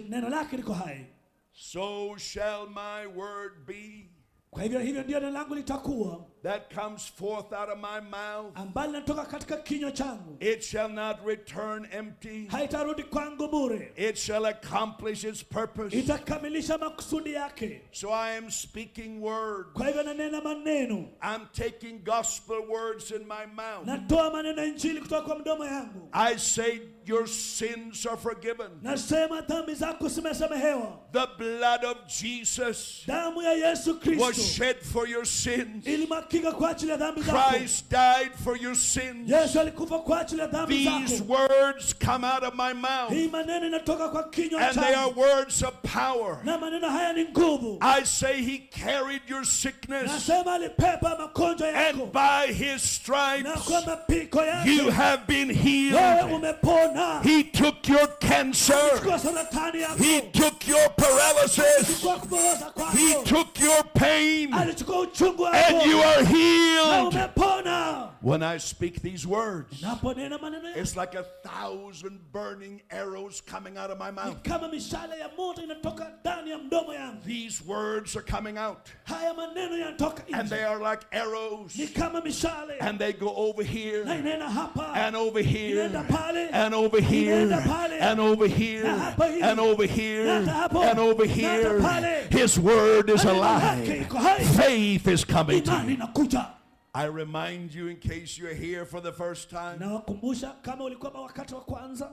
Neno lake liko hai. So shall my word be Kwa hivyo hivyo ndio neno langu litakuwa that comes forth out of my mouth. ambalo linatoka katika kinywa changu. It shall not return empty. Haitarudi kwangu bure. It shall accomplish its purpose. Itakamilisha makusudi yake. So I am speaking words. Kwa hivyo nanena maneno. I'm taking gospel words in my mouth. Natoa maneno ya Injili kutoka kwa mdomo yangu. I say your sins are forgiven. Nasema dhambi zako zimesamehewa. The blood of Jesus Damu ya Yesu was Kristo shed for your sins. ilimwagika kwa ajili ya dhambi zako. Christ died for your sins. Yesu alikufa kwa ajili ya dhambi These zako. words come out of my mouth, Hii maneno inatoka kwa kinywa and they are changu. words of power. Na maneno haya ni nguvu. I say he carried your sickness, Nasema alibeba magonjwa yako. and by his Na stripes kwa mapiko yake you have been wewe healed. umepona. He took your cancer. Alichukua saratani yako. He took your paralysis. Alichukua kupooza kwako. He took your pain, Alichukua uchungu wako. and you are Na healed. umepona. When I speak these words, Naponena maneno yako it's like 1,000 burning arrows coming out of my ni mouth. kama mishale ya moto inatoka ndani ya mdomo yangu. These words are coming out, Haya maneno yanatoka and they nje, are like arrows, ni kama mishale and they go over na here, inaenda hapa and over here, inaenda pale and over here, inaenda pale and over here, na hapa hivi and over here, na hata hapo and over na hata here. pale. His word is Maneno yake alive. iko hai. Faith is coming to Imani you. inakuja. I remind you, in case you're here for the first time, Nawakumbusha kama ulikuwa wakati wa kwanza,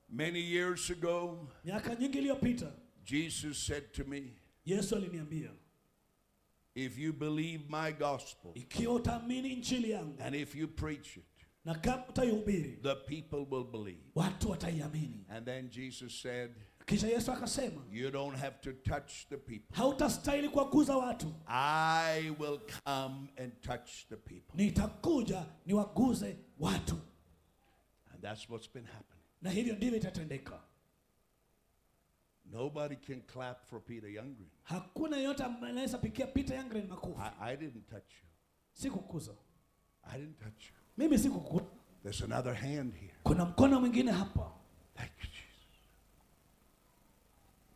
many years ago, miaka nyingi iliyopita, Jesus said to me, Yesu aliniambia, if you believe my gospel ikiwa utaamini injili yangu and if you preach it, na kama utaihubiri, the people will believe. watu wataiamini. And then Jesus said, Kisha Yesu akasema, you don't have to touch the people. hautastahili kuwaguza watu, I will come and touch the people. nitakuja niwaguze watu. And that's what's been happening. Na hivyo ndivyo itatendeka. Nobody can clap for Peter Youngren. Hakuna yeyote ambaye anaweza pigia Peter Youngren makofi. I didn't touch you. Sikukuza I didn't touch you. mimi, sikukuza. There's another hand here. Kuna mkono mwingine hapa. Thank you, Jesus.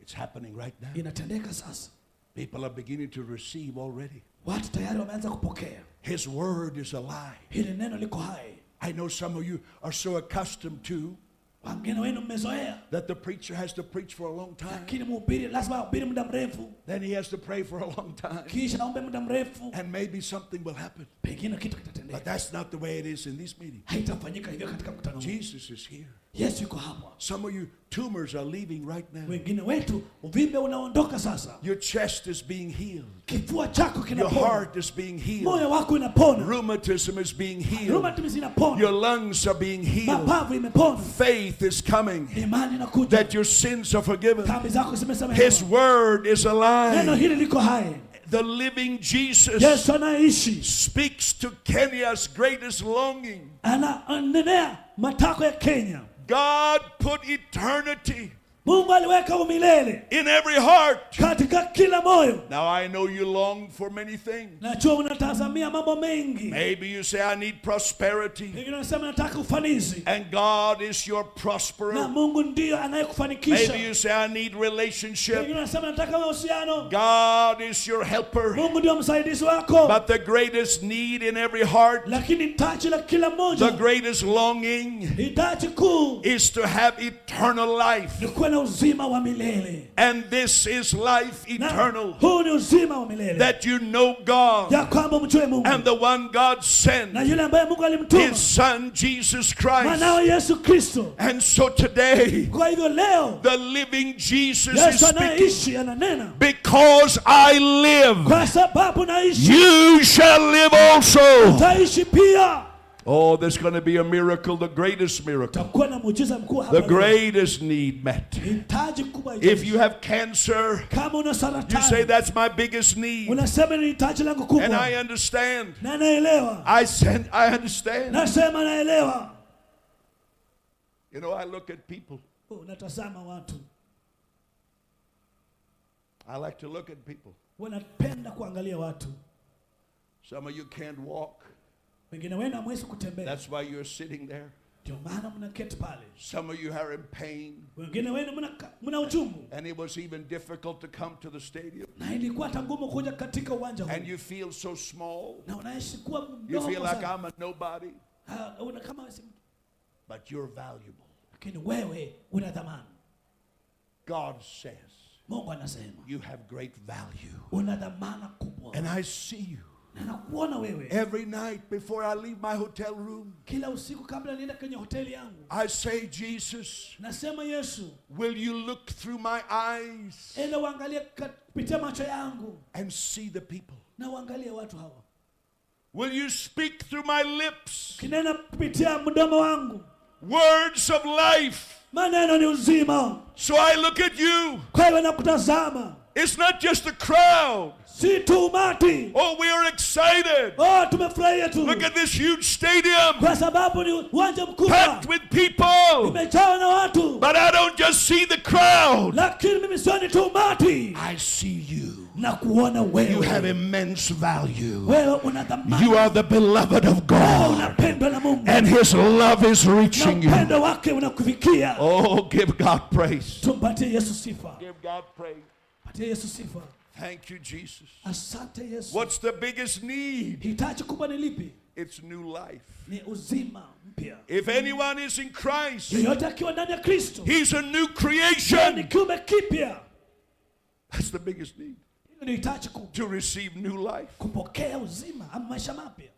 It's happening right now. Inatendeka sasa. People are beginning to receive already. Watu tayari wameanza kupokea. His word is alive. Hili neno liko hai. I know some of you are so accustomed to Wengine wenu mmezoea, that the preacher has to preach for a long time. lakini mhubiri lazima ahubiri muda mrefu, Then he has to pray for a long time. kisha aombe muda mrefu, And maybe something will happen. pengine kitu kitatendeka. But that's not the way it is in these meetings. Haitafanyika hivyo katika mkutano huu. Jesus is here. Yesu yuko hapa. Some of you tumors are leaving right now. Wengine wetu uvimbe unaondoka sasa, Your chest is being healed. kifua chako Your kinapona, heart is being healed. moyo wako unapona, Rheumatism is being healed. rheumatism inapona, Your lungs are being healed. mapafu imepona, Faith is coming imani inakuja, that your sins are forgiven. dhambi zako His zimesamehewa. word is Neno alive. hili liko hai. The living Jesus Yesu anayeishi speaks to Kenya's greatest longing. ananenea matakwa ya Kenya. God put eternity Mungu aliweka umilele in every heart. katika kila moyo. Now I know you long for many things. Najua unatazamia mambo mengi. Maybe you say, I need prosperity. Wengine wanasema nataka ufanisi, And God is your na prosperer. Mungu ndiyo anayekufanikisha. Maybe you say, I need relationship. Wengine wanasema nataka mahusiano, God is your helper. Mungu ndio msaidizi wako. But the greatest need in every heart, Lakini hitaji la kila the mmoja, greatest longing, hitaji kuu is to have eternal life. ni kuwa na na uzima wa milele. And this is life Na eternal, huu ni uzima wa milele, that you know God ya kwamba mjue Mungu and the one God sent, na yule ambaye Mungu alimtuma, his Son Jesus Christ. mwanawe Yesu Kristo. And so today, Kwa hivyo leo the living Jesus is Yesu speaking. anayeishi ananena, Because I live, kwa sababu naishi, you shall live also. utaishi pia. Oh, there's going to be a miracle, the greatest miracle, Utakuwa na muujiza mkuu hapa the leo. greatest need met. Hitaji kubwa If you have cancer, kama una you say, saratani, "That's my biggest need." unasema ni hitaji langu And kubwa, I understand. na naelewa, I understand. nasema naelewa. I look at people. Unatazama watu, I like to look at people. Wanapenda kuangalia watu. Some of you can't walk. Wengine wenu hamwezi kutembea, That's why you're sitting there. ndio maana mnaketi pale. Some of you are in pain. Wengine wenu mna uchungu, And it was even difficult to come to the stadium. na ilikuwa hata ngumu kuja katika uwanja huu. And you feel so small. Na unaishi kuwa You mdogo feel like sana. I'm a nobody. Una kama si mtu. But you're valuable. Lakini wewe una thamani. God says, Mungu anasema, you have great value. una dhamana kubwa. And I see you. Na nakuona wewe. Every night before I leave my hotel room, Kila usiku kabla nienda kwenye hoteli yangu, I say, Jesus, nasema Yesu, will you look through my eyes enda uangalie kupitia macho yangu and see the people? na uangalie watu hawa. Will you speak through my lips Kinena kupitia mdomo wangu words of life? maneno ni uzima. So I look at you. Kwa hiyo nakutazama. It's not just a crowd. Si tu umati. Oh, we are excited. Oh, tumefurahia tu. Look at this huge stadium. Kwa sababu ni uwanja mkubwa. Packed with people. Imejawa na watu. But I don't just see the crowd. Lakini mimi sioni tu umati. I see you. Na kuona wewe. You have immense value. Wewe una thamani. You are the beloved of God. Wewe unapendwa na Mungu. And his love is reaching you. Na upendo wake unakufikia. Oh, give God praise. Tumpatie Yesu sifa. Give God praise. Patie Yesu sifa. Thank you, Jesus. Asante Yesu. What's the biggest need? Hitaji kubwa ni lipi? It's new life. Ni uzima mpya. If anyone is in Christ, Yeyote akiwa ndani ya Kristo, he's a new creation. Ni kiumbe kipya. That's the biggest need. Hilo ni hitaji kubwa. To receive new life. Kupokea uzima ama maisha mapya.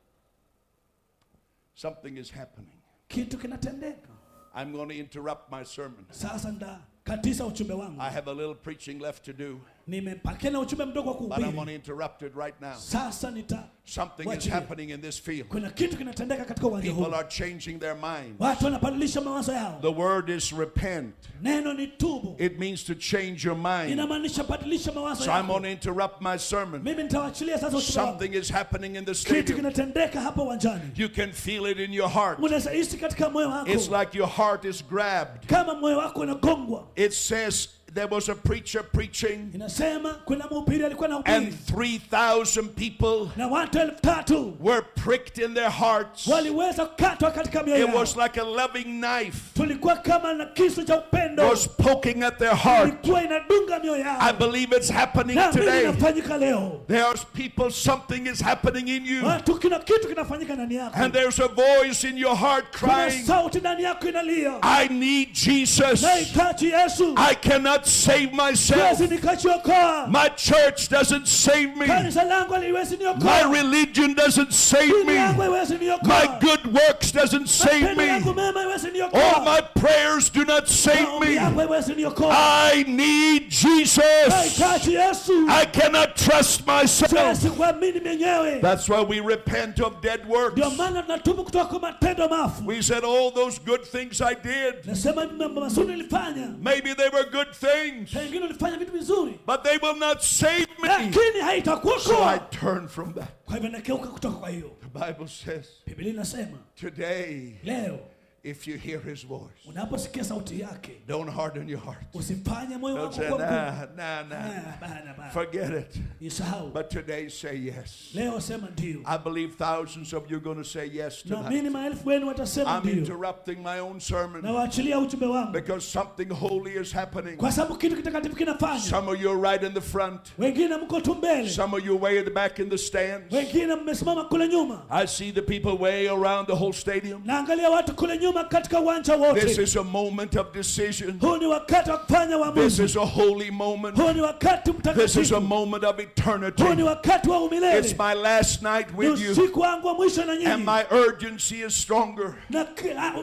Something is happening. Kitu kinatendeka. I'm going to interrupt my sermon. Sasa ndakatiza ujumbe wangu. I have a little preaching left to do. Nimepakia na ujumbe mdogo wa But I'm kuhubiri. going to interrupt it right now. Sasa nita Something is wachilia. happening in this field. Kuna kitu kinatendeka katika uwanja huu. People are changing their minds. Watu wanabadilisha mawazo yao. The word is repent. Neno ni tubu. It means to change your mind. Inamaanisha badilisha mawazo So I'm yako. going to interrupt my sermon. Mimi nitawaachilia sasa ujumbe wangu. Something is happening in the Kitu stadium. kinatendeka hapa uwanjani. You can feel it in your heart. Unaweza hisi katika moyo wako. It's like your heart is grabbed. Kama moyo wako unagongwa. It says there was a preacher preaching. Inasema kuna mhubiri alikuwa anahubiri. And 3,000 people na watu 3,000 were pricked in their hearts. waliweza kukatwa katika mioyo It yao. was like a loving knife Tulikuwa kama na kisu cha upendo was poking at their heart. ilikuwa inadunga mioyo yao. I believe it's happening Na mimi today. inafanyika leo. There's people, something is happening in you. Watu, kuna kitu kinafanyika ndani yako. And there's a voice in your heart Kuna crying, sauti ndani yako inalia. I need Jesus. Nahitaji Yesu. I cannot save myself. Siwezi nikajiokoa. My church doesn't save me. Kanisa langu haliwezi niokoa. My religion doesn't save Dini me. yangu haiwezi niokoa. My good works doesn't save Matendo me. yangu mema haiwezi niokoa. All my prayers do not save Maombi me. yangu haiwezi niokoa. I need Jesus. Nahitaji Yesu. I cannot trust myself. Siwezi kuamini mwenyewe. That's why we repent of dead works. Ndio maana tunatubu kutoka kwa matendo mafu. We said all those good things I did. Nasema mambo mazuri nilifanya. Maybe they were good things. Pengine ulifanya vitu vizuri. But they will not save me. Lakini haitakuokoa. So I turn from that. Kwa hivyo nageuka kutoka kwa hiyo. The Bible says, Biblia inasema, today, leo, if you hear his voice, unaposikia sauti yake, don't harden your heart. usifanye moyo Don't wako say, kuwa mgumu. nah, nah, nah. Ah, bana, bana. Forget it. Isahau. But today say yes. Leo sema ndio. I believe thousands of you are going to say yes tonight. Naamini maelfu wenu watasema I'm ndio. interrupting my own sermon Nawaachilia ujumbe wangu. because something holy is happening. Kwa sababu kitu kitakatifu kinafanywa. Some of you are right in the front. Wengine mko tu mbele. Some of you way at the back in the stands. Wengine mmesimama kule nyuma. I see the people way around the whole stadium. Naangalia watu kule nyuma. nyuma katika uwanja This wote. is a moment of decision. Huu ni wakati wa kufanya This uamuzi. is a holy moment. Huu ni wakati This is a mtakatifu. moment of Huu ni eternity. wakati wa It's umilele. my last night Ni with you, usiku wangu wa mwisho na and nyinyi, my urgency is stronger. na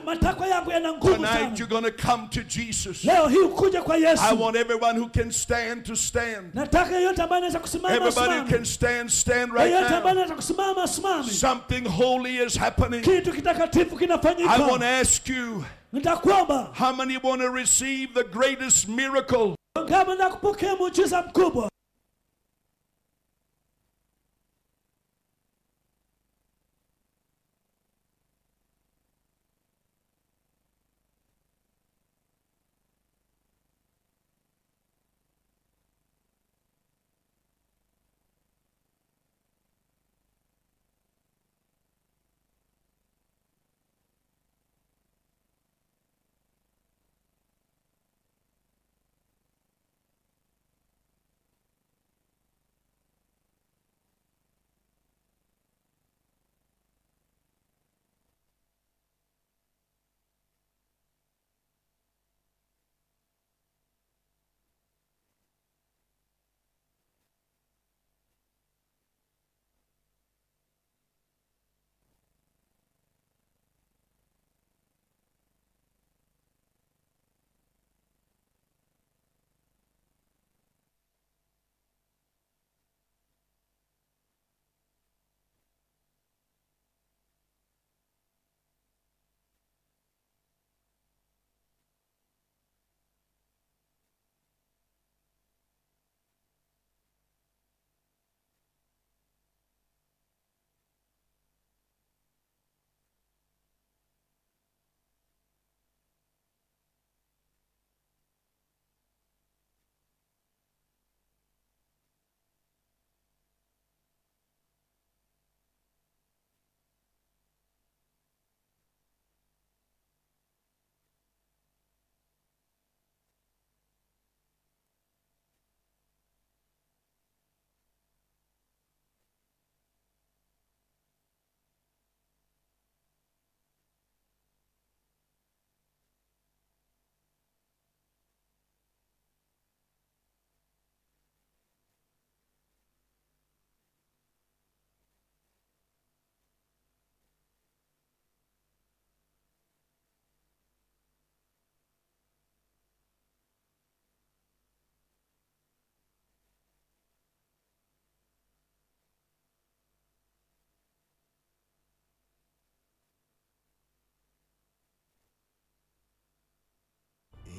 matakwa yangu yana nguvu Tonight, sana. you're going to come to Jesus. Leo hii ukuja kwa I Yesu. want everyone who can stand to stand. Nataka yeyote ambaye anaweza kusimama Everybody who asimame. can stand, stand right Yeyote ambaye now. anaweza kusimama asimame. Something holy is happening. Kitu kitakatifu I want kinafanyika. to ask you, Nitakuomba how many want to receive the greatest miracle? kama na kupokea muujiza mkubwa.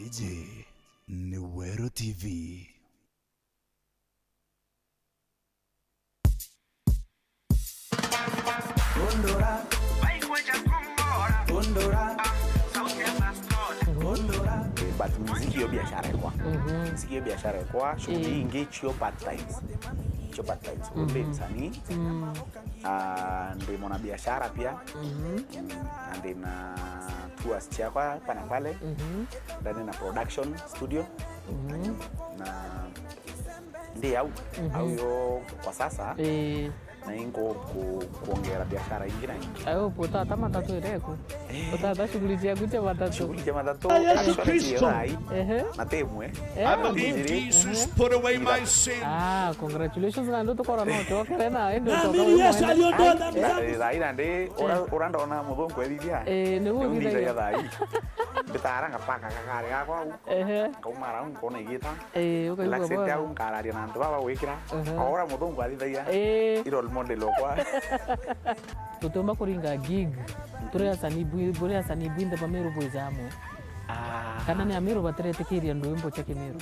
AJ Newero TV. But muziki yo biashara ekwa, muziki yo biashara ekwa, shughuli ingi chio part times, chio part times. Ndi msanii, ndi mwanabiashara pia, na ndi na tours chiakwa hapa na pale, ndani na production studio, na ndi au au yo kwa sasa na ingo kuongera biashara ingi na ingi. Ayo potata matatu ireko. Potata shughuli ciaku cia matatu. Shughuli cia matatu. Yesu Actually, Kristo. Ehe. Matemwe. I believe Jesus put away my sin. Ah, congratulations na ndoto kora no chokere na endo. Naamini Yesu aliondoa dhambi zangu. Thai na ndi urandona muthungu ethithia. Eh, niguo nĩũthithagia thai. Mbitara ngapaka gakari gakwa au. Ngaumara au ngona igita. Eh, ukaigua Relaxete bora. au nkararia na andu baba gwikira. O ura muthungu athithagia. I role model okwa. Tutumba kuringa gig. Turi asanii buri asanii bwinthe ba Meru bwiza amwe. Kana ni Amiru batiretikiria ndwimbo cia Kimiru.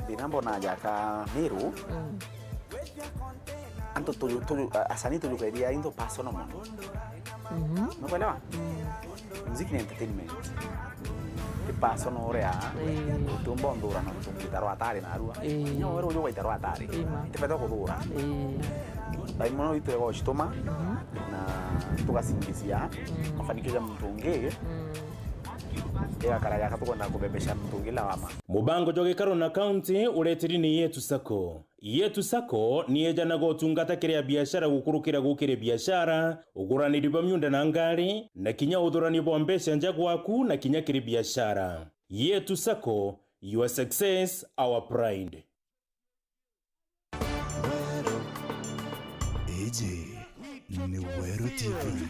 Thina mbona jaka Meru. Antu tu asanii tujukaeria into personal mono. Unaelewa? Muziki ni entertainment. Ti personal uria tumbo ndura na tungita rwa atari na arua. Nyo wero uyu gwaita rwa atari. Ti beta kuthura. Dai mono itu go chitoma na tukasingizia mafanikio ya mtu ungi. Igakara gaka tukwenda kubebesha mtungi lawama. Mubango jwa gikaro na kaunti uretiri ni Yetu Sacco. Yetu Sacco ni ejanaga utungata kiria biashara gukurukira gukire biashara, uguraniri bwa myunda na ngari, na kinya uthurani bwa mbeca nja gwaku na kinya kiri biashara. Yetu Sacco, your success our pride. AJ ni Weru TV.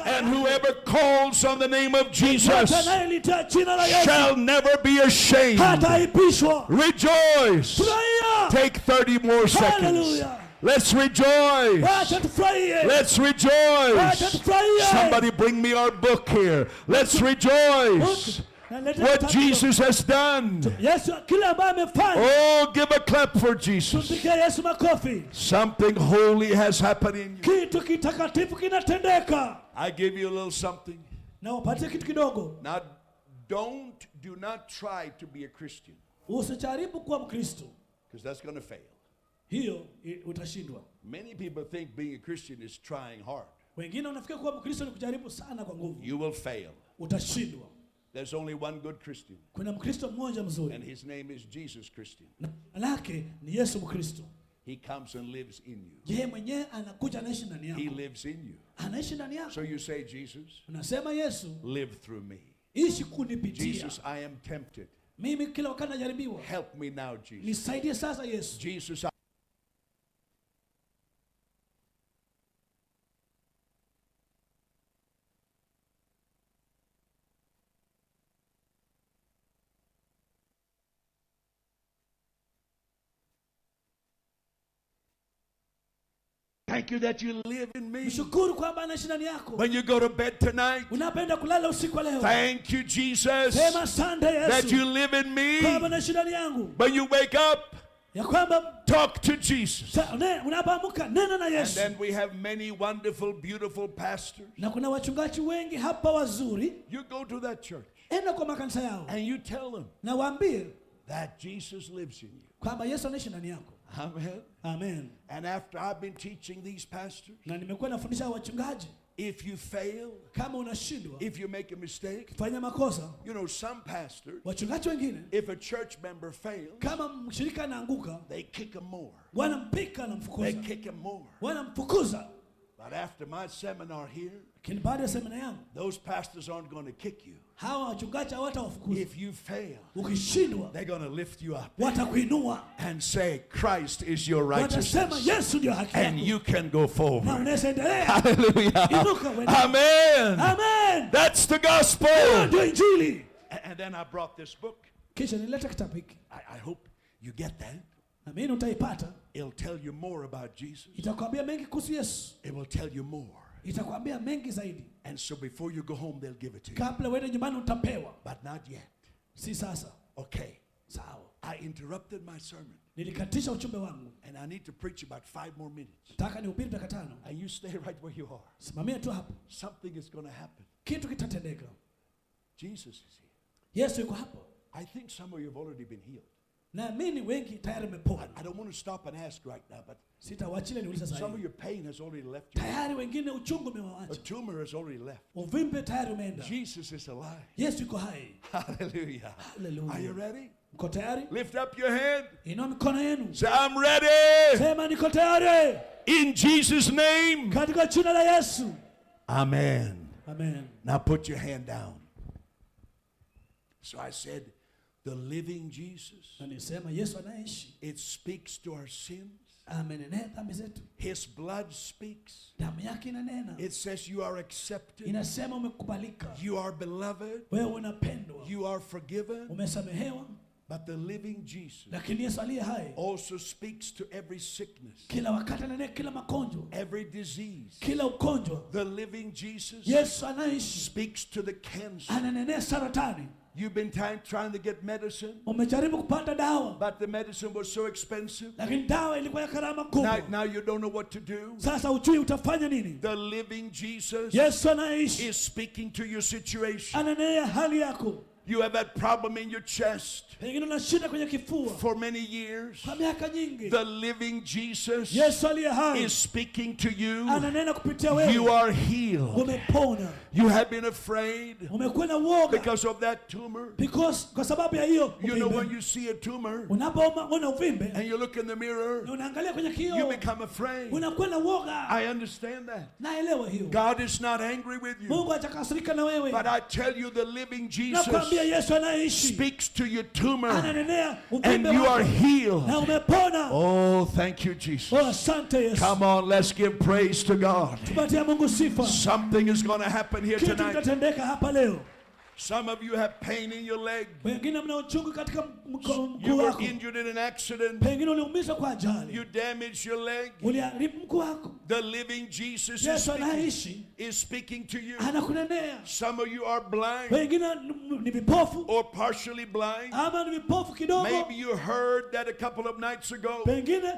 And whoever calls on the name of Jesus Anayelitia jina la Yesu shall never be ashamed. hataibishwa. Rejoice. Furahia. Take 30 more seconds. Hallelujah. Let's rejoice. Wacha tufurahie. Let's Wacha rejoice. tufurahie. Somebody bring me our book here. Let's rejoice. Na leta What kitabu. Jesus has done. Yesu kile ambaye amefanya. Oh, give a clap for Jesus. Tumpigie Yesu makofi. Something holy has happened in you. Kitu kitakatifu kinatendeka. I give you a little something. Na wapatie kitu kidogo. Now, do not try to be a Christian, Usijaribu kuwa Mkristo, because that's going to fail. hiyo utashindwa. Many people think being a Christian is trying hard. Wengine wanafikiri kuwa Mkristo ni kujaribu sana kwa nguvu. You will fail. Utashindwa. There's only one good Christian, Kuna Mkristo mmoja mzuri, and his name is Jesus Christian. na jina lake ni Yesu Mkristo. He comes and lives in you. Yeye mwenyewe anakuja anaishi ndani He yako, lives in you. anaishi ndani yako. So you say, Jesus, Unasema Yesu, live through me. ishi kunipitia Jesus, I am tempted. mimi, kila wakati najaribiwa, Help me now, Jesus. nisaidie sasa Yesu. Jesus, thank you that you live in me. Mshukuru kwamba anaishi ndani yako. When you go to bed tonight, Unapenda kulala usiku wa leo, thank you, Jesus, sema asante that Yesu you live in me. kwamba anaishi ndani yangu, When you wake up, ya kwamba talk to Jesus. unapoamka nena na And Yesu. then we have many wonderful, beautiful pastors. Na kuna wachungaji wengi hapa wazuri, You go to that church enda kwa makanisa yao and you tell them na waambie that Jesus lives in you. kwamba Yesu anaishi ndani yako. Amen. Amen. And after I've been teaching these pastors, Na nimekuwa nafundisha wachungaji, if you fail, kama unashindwa, if you make a mistake, fanya makosa, you know, some pastors, wachungaji wengine, if a church member fails, kama mshirika anaanguka, they kick him more. wanampika na They mfukuza, kick him more. wanamfukuza. But after my seminar here, Lakini baada ya semina yangu, those pastors aren't going to kick you. hawa wachungaji hawatawafukuza. If you fail, Ukishindwa, they're going to lift you up watakuinua, and say, Christ is your watasema righteousness. Yesu ndio haki And yako, you can go na forward. unaweza endelea. Hallelujah. Inuka uende. Amen. Amen. That's the Hiyo gospel. ndio Injili. And then I brought this book. Kisha nileta kitabu hiki, I hope you get that. na mimi utaipata. It'll tell you more about Jesus. Itakwambia mengi kuhusu Yesu, It will tell you more. itakwambia mengi zaidi. And so before you go home, they'll give it to you. Kabla uende nyumbani utapewa, But not yet. si sasa. Okay. Sawa, I interrupted my sermon. nilikatisha ujumbe wangu, And I need to preach about 5 more minutes. nataka nihubiri dakika 5. And you stay right where you are. Simamia tu hapo, Something is going to happen. kitu kitatendeka. Jesus is here. Yesu yuko hapo. I think some of you have already been healed. Naamini wengi tayari mmepona. I don't want to stop and ask right now, but Sitawaachilia niulize sasa some of hivi. your pain has already left you. Tayari wengine uchungu A umewaacha, tumor has already left. uvimbe tayari umeenda. Jesus is alive. Yesu yuko hai. Hallelujah. Hallelujah. Are you ready? Mko tayari? Lift up your hand. Inua mikono yenu, Say, I'm ready. sema niko tayari In Jesus' name. katika jina la Yesu. Amen. Amen. Now put your hand down. So I said, the living Jesus, Na nisema Yesu anayeishi it speaks to our sins. amenenea dhambi zetu, His blood speaks. damu yake inanena, It says you are accepted. inasema umekubalika, You are beloved. wewe unapendwa, You are forgiven. umesamehewa. But the living Jesus Lakini Yesu aliye hai also speaks to every sickness, kila wakati ananena kila magonjwa, every disease. kila ugonjwa. The living Jesus Yesu anayeishi speaks to the cancer. ananenea saratani. You've been trying to get medicine, Umejaribu kupata dawa, but the medicine was so expensive. lakini dawa ilikuwa ya gharama Now, kubwa. now you don't know what to do. Sasa hujui utafanya nini. The living Jesus Yesu anayeishi is speaking to your situation. ananenea hali yako. You have that problem in your chest Pengine una shida kwenye kifua for many years. kwa miaka nyingi. The living Jesus Yesu aliye hai is speaking to you. ananena kupitia wewe. You are healed. Umepona. You have been afraid Umekuwa na uoga because of that tumor. because kwa sababu ya hiyo You know, uvimbe. when you see a tumor Unapoona uvimbe and you look in the mirror, na unaangalia kwenye you kioo become afraid. unakuwa na uoga. I understand that. Naelewa hiyo. God is not angry with you. Mungu hajakasirika na wewe. But I tell you, the living Jesus Nakwambia Yesu anayeishi speaks to your tumor ananenea and uvimbe you wako are healed. na umepona. Oh, thank you, Jesus. Oh, asante Yesu. Come on, let's give praise to God. Tupatie Mungu sifa. Something is going to happen here Kitu tonight. kitatendeka hapa leo. Some of you have pain in your leg. Wengine mna uchungu katika You mguu were wako. injured in an accident. Pengine uliumizwa kwa ajali. You damaged your leg. Uliharibu mguu wako. The living Jesus is Yesu speaking, anayeishi is speaking to you. anakunenea. Some of you are blind Wengine ni vipofu or partially blind. ama ni vipofu kidogo. Maybe you heard that a couple of nights ago Pengine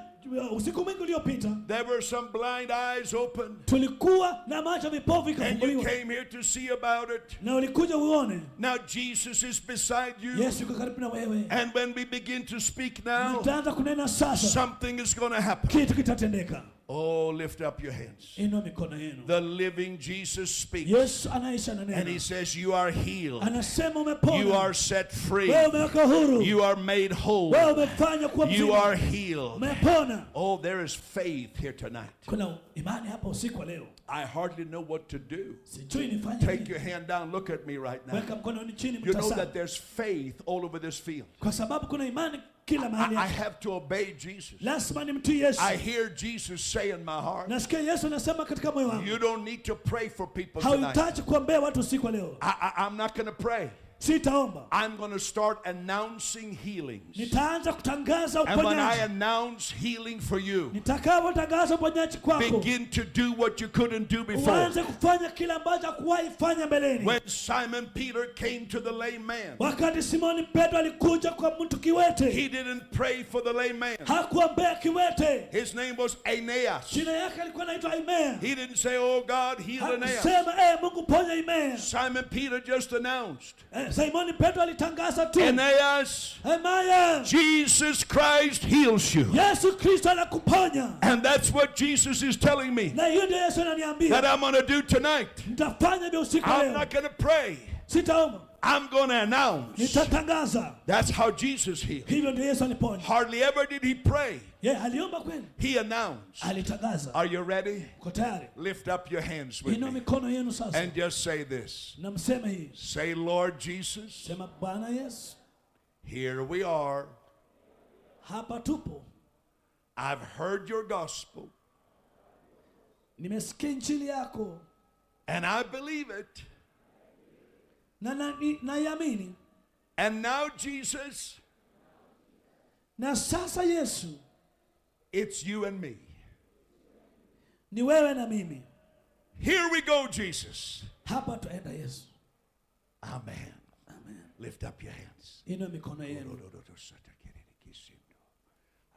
usiku mwingi uliopita there were some blind eyes opened tulikuwa na macho vipofu and you ikafunguliwa, came here to see about it. na ulikuja uone. Now Jesus is beside you. Yesu yuko karibu na wewe. And when we begin to speak now, Tutaanza kunena sasa, something is going to happen. kitu kitatendeka. Oh, lift up your hands. Inua mikono yenu. The living Jesus speaks. Yesu anaishi And he ananena, says, You are healed. anasema umepona, You are set free. wewe umewekwa huru, You are made whole. wewe umefanywa kuwa You mzima, are healed. umepona. Oh, there is faith here tonight. Kuna imani hapa usiku wa leo. I hardly know what to do. Sijui nifanye Take nini. your hand down. Look at me right now. Weka mkono wenu chini, You know mtazame, that there's faith all over this field. kwa sababu kuna imani kila mahali I hapa. have to obey Jesus. Lazima nimtii Yesu. I hear Jesus say in my heart, Nasikia Yesu anasema katika moyo wangu, You don't need to pray for people tonight. hauhitaji kuombea watu usiku wa leo. I'm not going to pray. Sitaomba, I'm going to start announcing healings. nitaanza kutangaza And when I uponyaji. announce healing for you, Nitakapotangaza uponyaji kwako, begin to do what you couldn't do before. uanze kufanya kile ambacho hakuwahi fanya mbeleni. When Simon Peter came to the lame man, Wakati Simoni Petro alikuja kwa mtu kiwete, he didn't pray for the lame man. hakuombea kiwete. His name was Aeneas. Jina yake alikuwa anaitwa Aimea. He didn't say, Oh God, heal Aeneas. Hakusema eh, Mungu ponya Aimea. Simon Peter just announced, Simoni Petro alitangaza tu, Aeneas, Aimea, Jesus Christ heals you. Yesu Kristo anakuponya. And that's what Jesus is telling me Na hiyo ndio Yesu that ananiambia I'm going to do tonight. nitafanya hivyo usiku wa I'm leo. not going to pray. Sitaomba, I'm going to announce. nitatangaza. That's how Jesus healed. Hivyo ndio Yesu aliponya. Hardly ever did he pray. Ye aliomba kweli, He announced. alitangaza. Are you ready? Uko tayari? Lift up your hands with Inua me mikono yenu sasa and just say this. na mseme hii, Say, Lord Jesus, sema Bwana Yesu, here we are. hapa tupo, I've heard your gospel nimesikia injili yako and I believe it. na naiamini. And now, Jesus, Na sasa Yesu, it's you and me. ni wewe na mimi. Here we go, Jesus. Hapa twaenda Yesu. Amen. Lift up your hands. Inua mikono yenu.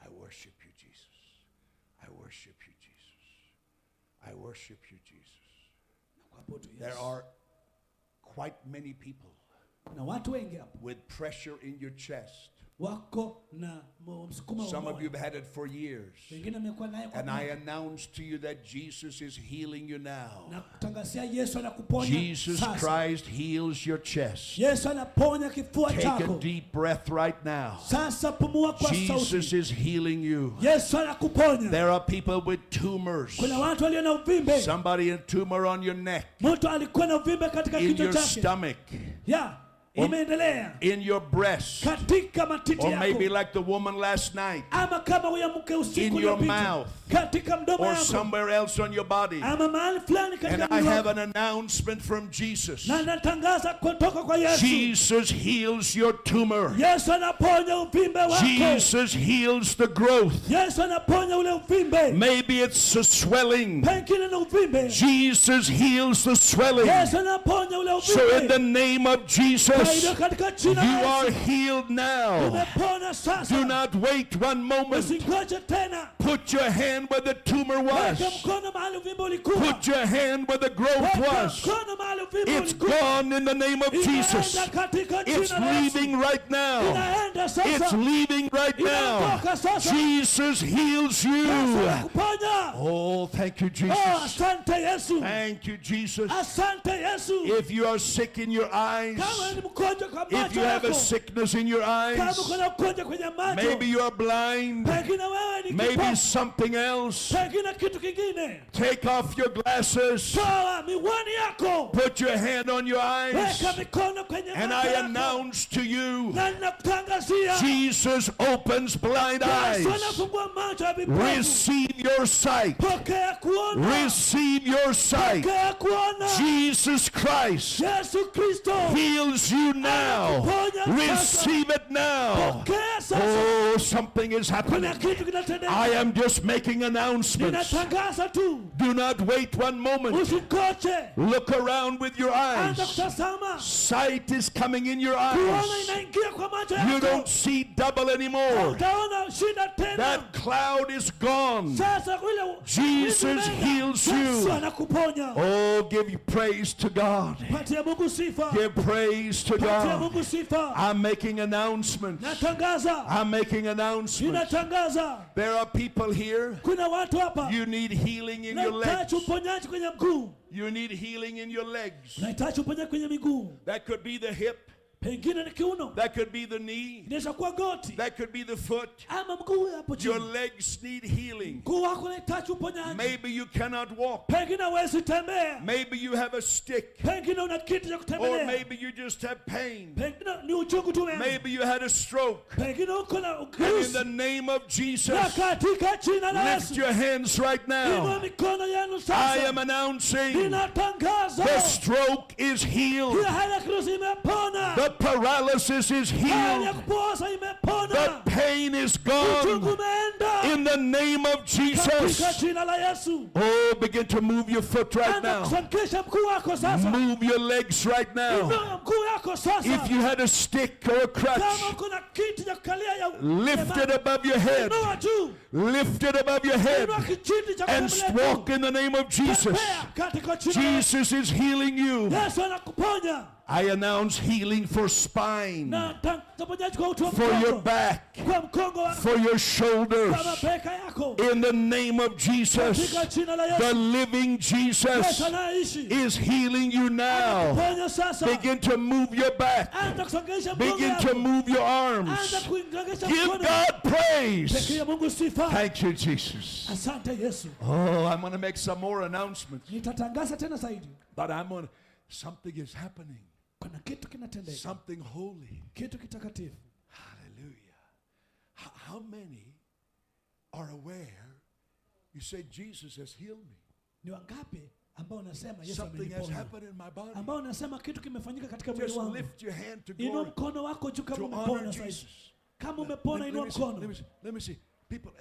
I worship you, Jesus. I worship you, Jesus. I worship you, Jesus. Nakuabudu There Yesu. are quite many people Kuna watu wengi hapa with pressure in your chest. wako na msukumo wa Some of moyo. you have had it for years. Wengine wamekuwa naye kwa And I miaka. announce to you that Jesus is healing you now. Na kutangazia Yesu anakuponya Jesus sasa. Christ heals your chest. Yesu anaponya kifua Take a chako. deep breath right now. Sasa pumua kwa Jesus sauti. is healing you. Yesu anakuponya. There are people with tumors. Kuna watu walio na uvimbe. Somebody a tumor on your neck, Mtu alikuwa na uvimbe katika in kichwa your chake. stomach, Ya, imeendelea in your breast, katika matiti or maybe yako, like the woman last night, ama kama huyo mke in usiku your uliopita, mouth, katika mdomo or yako, somewhere else on your body. ama mahali fulani And katika I mwili have wako. an announcement from Jesus. Na natangaza kutoka kwa Yesu. Jesus heals your tumor. Yesu anaponya uvimbe wako. Jesus heals the growth. Yesu anaponya ule uvimbe. Maybe it's a swelling. Pengine ni uvimbe. Jesus heals the swelling. Yesu anaponya ule So in uvimbe. the name of Kwa Jesus, Jesus, katika jina you la are Yesu. healed now. Umepona sasa. Do not wait one moment. Usingoje tena. Put your hand where the tumor was. Weka mkono mahali uvimbe ulikuwa. Put your hand where the growth Weka was. mkono mahali uvimbe It's ulikuwa. gone in the name of Jesus. Inaenda katika It's jina la Yesu. leaving right now. Inaenda sasa. It's leaving right now. Inaondoka sasa. Jesus heals you. Yesu anakuponya. Oh, thank you, Oh, Jesus. asante Yesu. Thank you, Jesus. Asante Yesu. If you are sick in your eyes, Kama ni mgonjwa kwa if macho you have a yako, sickness in your kama eyes, kuna ugonjwa kwenye macho, maybe you are blind, pengine wewe ni maybe kipofu, something else, pengine kitu kingine, take off your glasses, toa miwani yako, put your hand on your eyes, weka mikono kwenye and macho I yako, announce to you, na ninakutangazia Jesus opens blind eyes. Yesu anafungua macho ya vipofu. Receive your sight. Pokea kuona, Receive your sight. pokea kuona. Jesus Christ Yesu Kristo heals you now. Anakuponya sasa. Receive it now. Pokea sasa. Oh, something is Kuna happening. kitu kinatendeka. I am just making announcements. Ninatangaza tu, Do not wait one moment. usingoje, Look around with your anza eyes. kutazama. Sight is coming in your Kuona eyes. inaingia kwa macho You yako. don't see double anymore. Utaona shida tena. That cloud is gone. Sasa ule Jesus umeenda. heals Yesu you. anakuponya. Oh, give praise to God. Patia Mungu sifa. Give praise to Patia God. Mungu sifa. I'm making announcements. Natangaza. I'm making announcements. Ninatangaza. There are people here. Kuna watu hapa. You need healing in your legs. Nahitaji uponyaji kwenye mguu. You need healing in your legs. Nahitaji uponyaji kwenye miguu. That could be the hip. Pengine ni kiuno. That could be the knee. Inaweza kuwa goti That could be the foot. ama mguu hapo Your chini. legs need healing. Mguu wako unahitaji uponyaji. Maybe you cannot walk. Pengine huwezi tembea. Maybe you have a stick. Pengine una kiti cha Or kutembelea. maybe you just have pain. Pengine ni uchungu tu. Maybe you had a stroke. Pengine uko na And in kirusi. the name of Na Jesus, katika jina la lift Yesu. your hands right Inua now. mikono yenu I sasa. am announcing Ninatangaza the stroke is healed. kila hali ya kirusi imepona. The paralysis is Hali ya healed. kupooza imepona. The pain is Uchungu gone. umeenda. In the name of Katika Jesus. jina la Yesu. Oh, begin to move your foot right Anza now. kusongesha mguu wako sasa. Move your legs right now. Inua mguu yako sasa. If you had a stick or a Kama crutch, uko na kiti cha kukalia ya lift it above your head. Inua juu. Lift it above your head Inua kijiti cha and kutembelea walk juu. in the name of Jesus. Tembea katika jina la Yesu. Jesus is healing you. Yesu anakuponya. I announce healing for spine, Na tangaza uponyaji kwa uti wa for your mgongo. back, Kwa mgongo wako. for your shoulders. Kwa mabega yako. In the name of Jesus, Katika jina la the Yesu. living Jesus Yesu anayeishi. is healing you now. Anakuponya sasa. Begin to move your back. Anza kusongesha mgongo Begin to yako. move your arms. Anza kuingisha Give mkono. God praise. Pekee Mungu sifa. Thank you, Jesus. Asante Yesu. Oh, I'm going to make some more announcements, Nitatangaza tena zaidi. but I'm going to, something is happening. Kuna kitu kinatendeka. Something holy. Kitu kitakatifu. Hallelujah. How many are aware? You say, Jesus has healed me. Ni wangapi ambao unasema Yesu Something has ameniponya? happened in my body. Ambao unasema kitu kimefanyika katika mwili Just wangu. lift your hand to Inua glory, mkono wako juu kama to honor umepona sasa. Jesus. Kama umepona Let inua me see, let mkono. me see, let me see. People,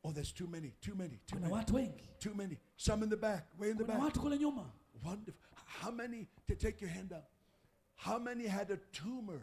oh, there's too many, too many, too Kuna many, watu wengi. too many. Some in the back, way in the Kuna back. watu kule nyuma. Wonderful. How many, to take your hand up, how many had a tumor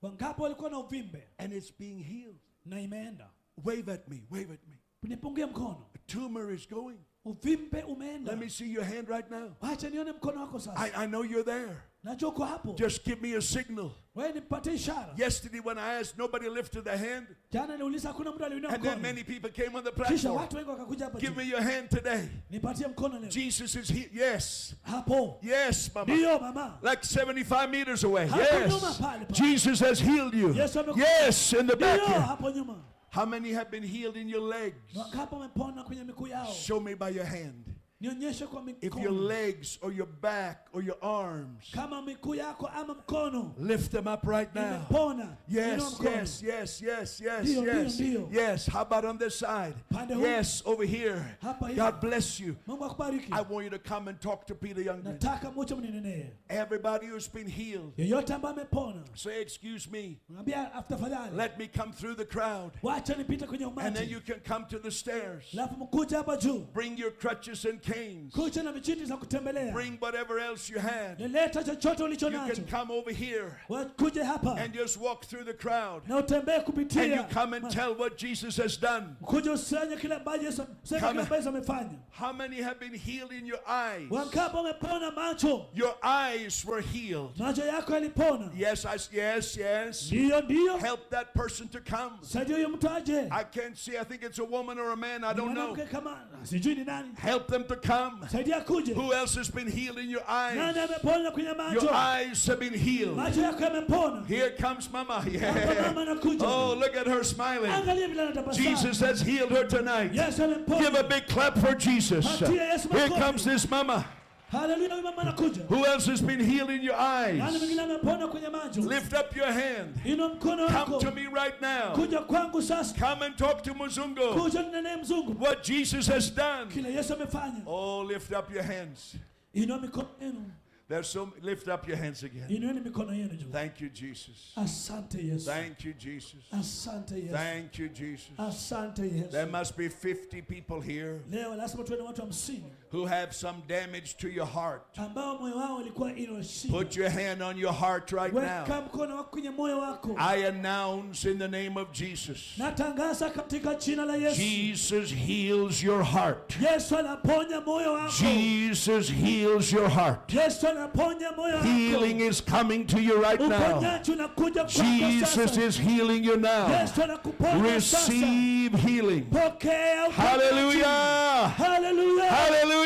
Wangapi walikuwa na uvimbe and it's being healed? na imeenda? Wave at me, wave at me. Nipungie mkono. A tumor is going. Uvimbe umeenda. Let me see your hand right now. Wacha nione mkono wako sasa. I know you're there. Najua uko hapo. Just give me a signal. Wewe nipatie ishara. Yesterday when I asked, nobody lifted their hand. Jana niliuliza hakuna mtu aliinua And then mkono. many people came on the Kisha platform. watu wengi wakakuja hapa. Give juu. me your hand today. Nipatie mkono leo. Jesus is here. Yes. Hapo. Yes, mama. Ndio mama. Like 75 meters away. Hapo nyuma Yes. pale pale. Jesus has healed you. Yesu amekuponya. Yes, in the back Ndio here. hapo nyuma. How many have been healed in your legs? Ni wangapi wamepona kwenye miguu yao? Show me by your hand. Nionyeshe kwa If your mikono. legs or your back or your arms, Kama miguu yako ama mkono lift them up right now. imepona. Inua Yes, mkono. yes, yes, yes, yes, Ndio, ndio, yes. ndio. Yes, how about on this side? Pande huu. Yes, over here. Hapa hivi. God bless you. Mungu akubariki. I want you to come and talk to Peter Youngman. Nataka muje mninenee. Everybody who's been healed, Yeyote ambaye amepona, say, excuse me, mwambie tafadhali, let me come through the crowd. wacha nipite kwenye And then umati. you can come to the stairs. Alafu mkuje hapa juu. Bring your crutches and canes. Kuja na vijiti za kutembelea. Bring whatever else you had. Leta chochote ulicho You nacho. can come over here Kuje hapa and just walk through the crowd. na utembee And you kupitia. come and tell what Jesus has done. Kuja usanye kile ambacho Yesu useme Come. kile ambacho Yesu amefanya. How many have been healed in your eyes? Wangapi wamepona macho? Your eyes were healed. Macho yako yalipona. Yes, yes, yes. Ndio, ndio. Help that person to come. Saidia huyo mtu aje. I can't see. I think it's a woman or a man. I don't know. Mwanamke kama sijui ni nani. Help them to come. Saidia kuje. Who else has been healed in your Nani eyes? amepona kwenye macho? Your eyes have been healed. Macho yako yamepona. Here comes Mama. Hapa Yeah. mama anakuja. Oh, look at her smiling. Angalia vile anatabasamu. Jesus has healed her tonight. Yesu amemponya. Give a big clap for Jesus. Patia Yesu Here makofi. comes this mama. Haleluya, huyu mama anakuja. Who else has been healed in your Nani eyes? mwingine amepona kwenye macho? Lift up your hand. Inua mkono Come wako. to me right now. Kuja kwangu sasa. Come and talk to Muzungu. Kuja ninenee mzungu. What Jesus has done. Kile Yesu amefanya. Oh, lift up your hands. Inua mikono yenu. There's so lift up your hands again. Inueni mikono yenu juu. Thank you, Jesus. Asante Yesu. Thank you, Jesus. Asante Yesu. Thank you, Jesus. Asante Yesu. There must be 50 people here Leo lazima tuwe na watu 50 who have some damage to your heart. ambao moyo wao ulikuwa ina shida. Put your hand on your heart right Weka now. mkono wako kwenye moyo wako. I announce in the name of Jesus. Natangaza katika jina la Yesu. Jesus heals your heart. Yesu anaponya moyo wako. Jesus heals your heart. Yesu anaponya moyo wako. Healing is coming to you right now. Uponyaji unakuja kwako Jesus sasa. is healing you now. Yesu anakuponya sasa. Receive healing. Pokea uponyaji. Hallelujah. Hallelujah. Hallelujah.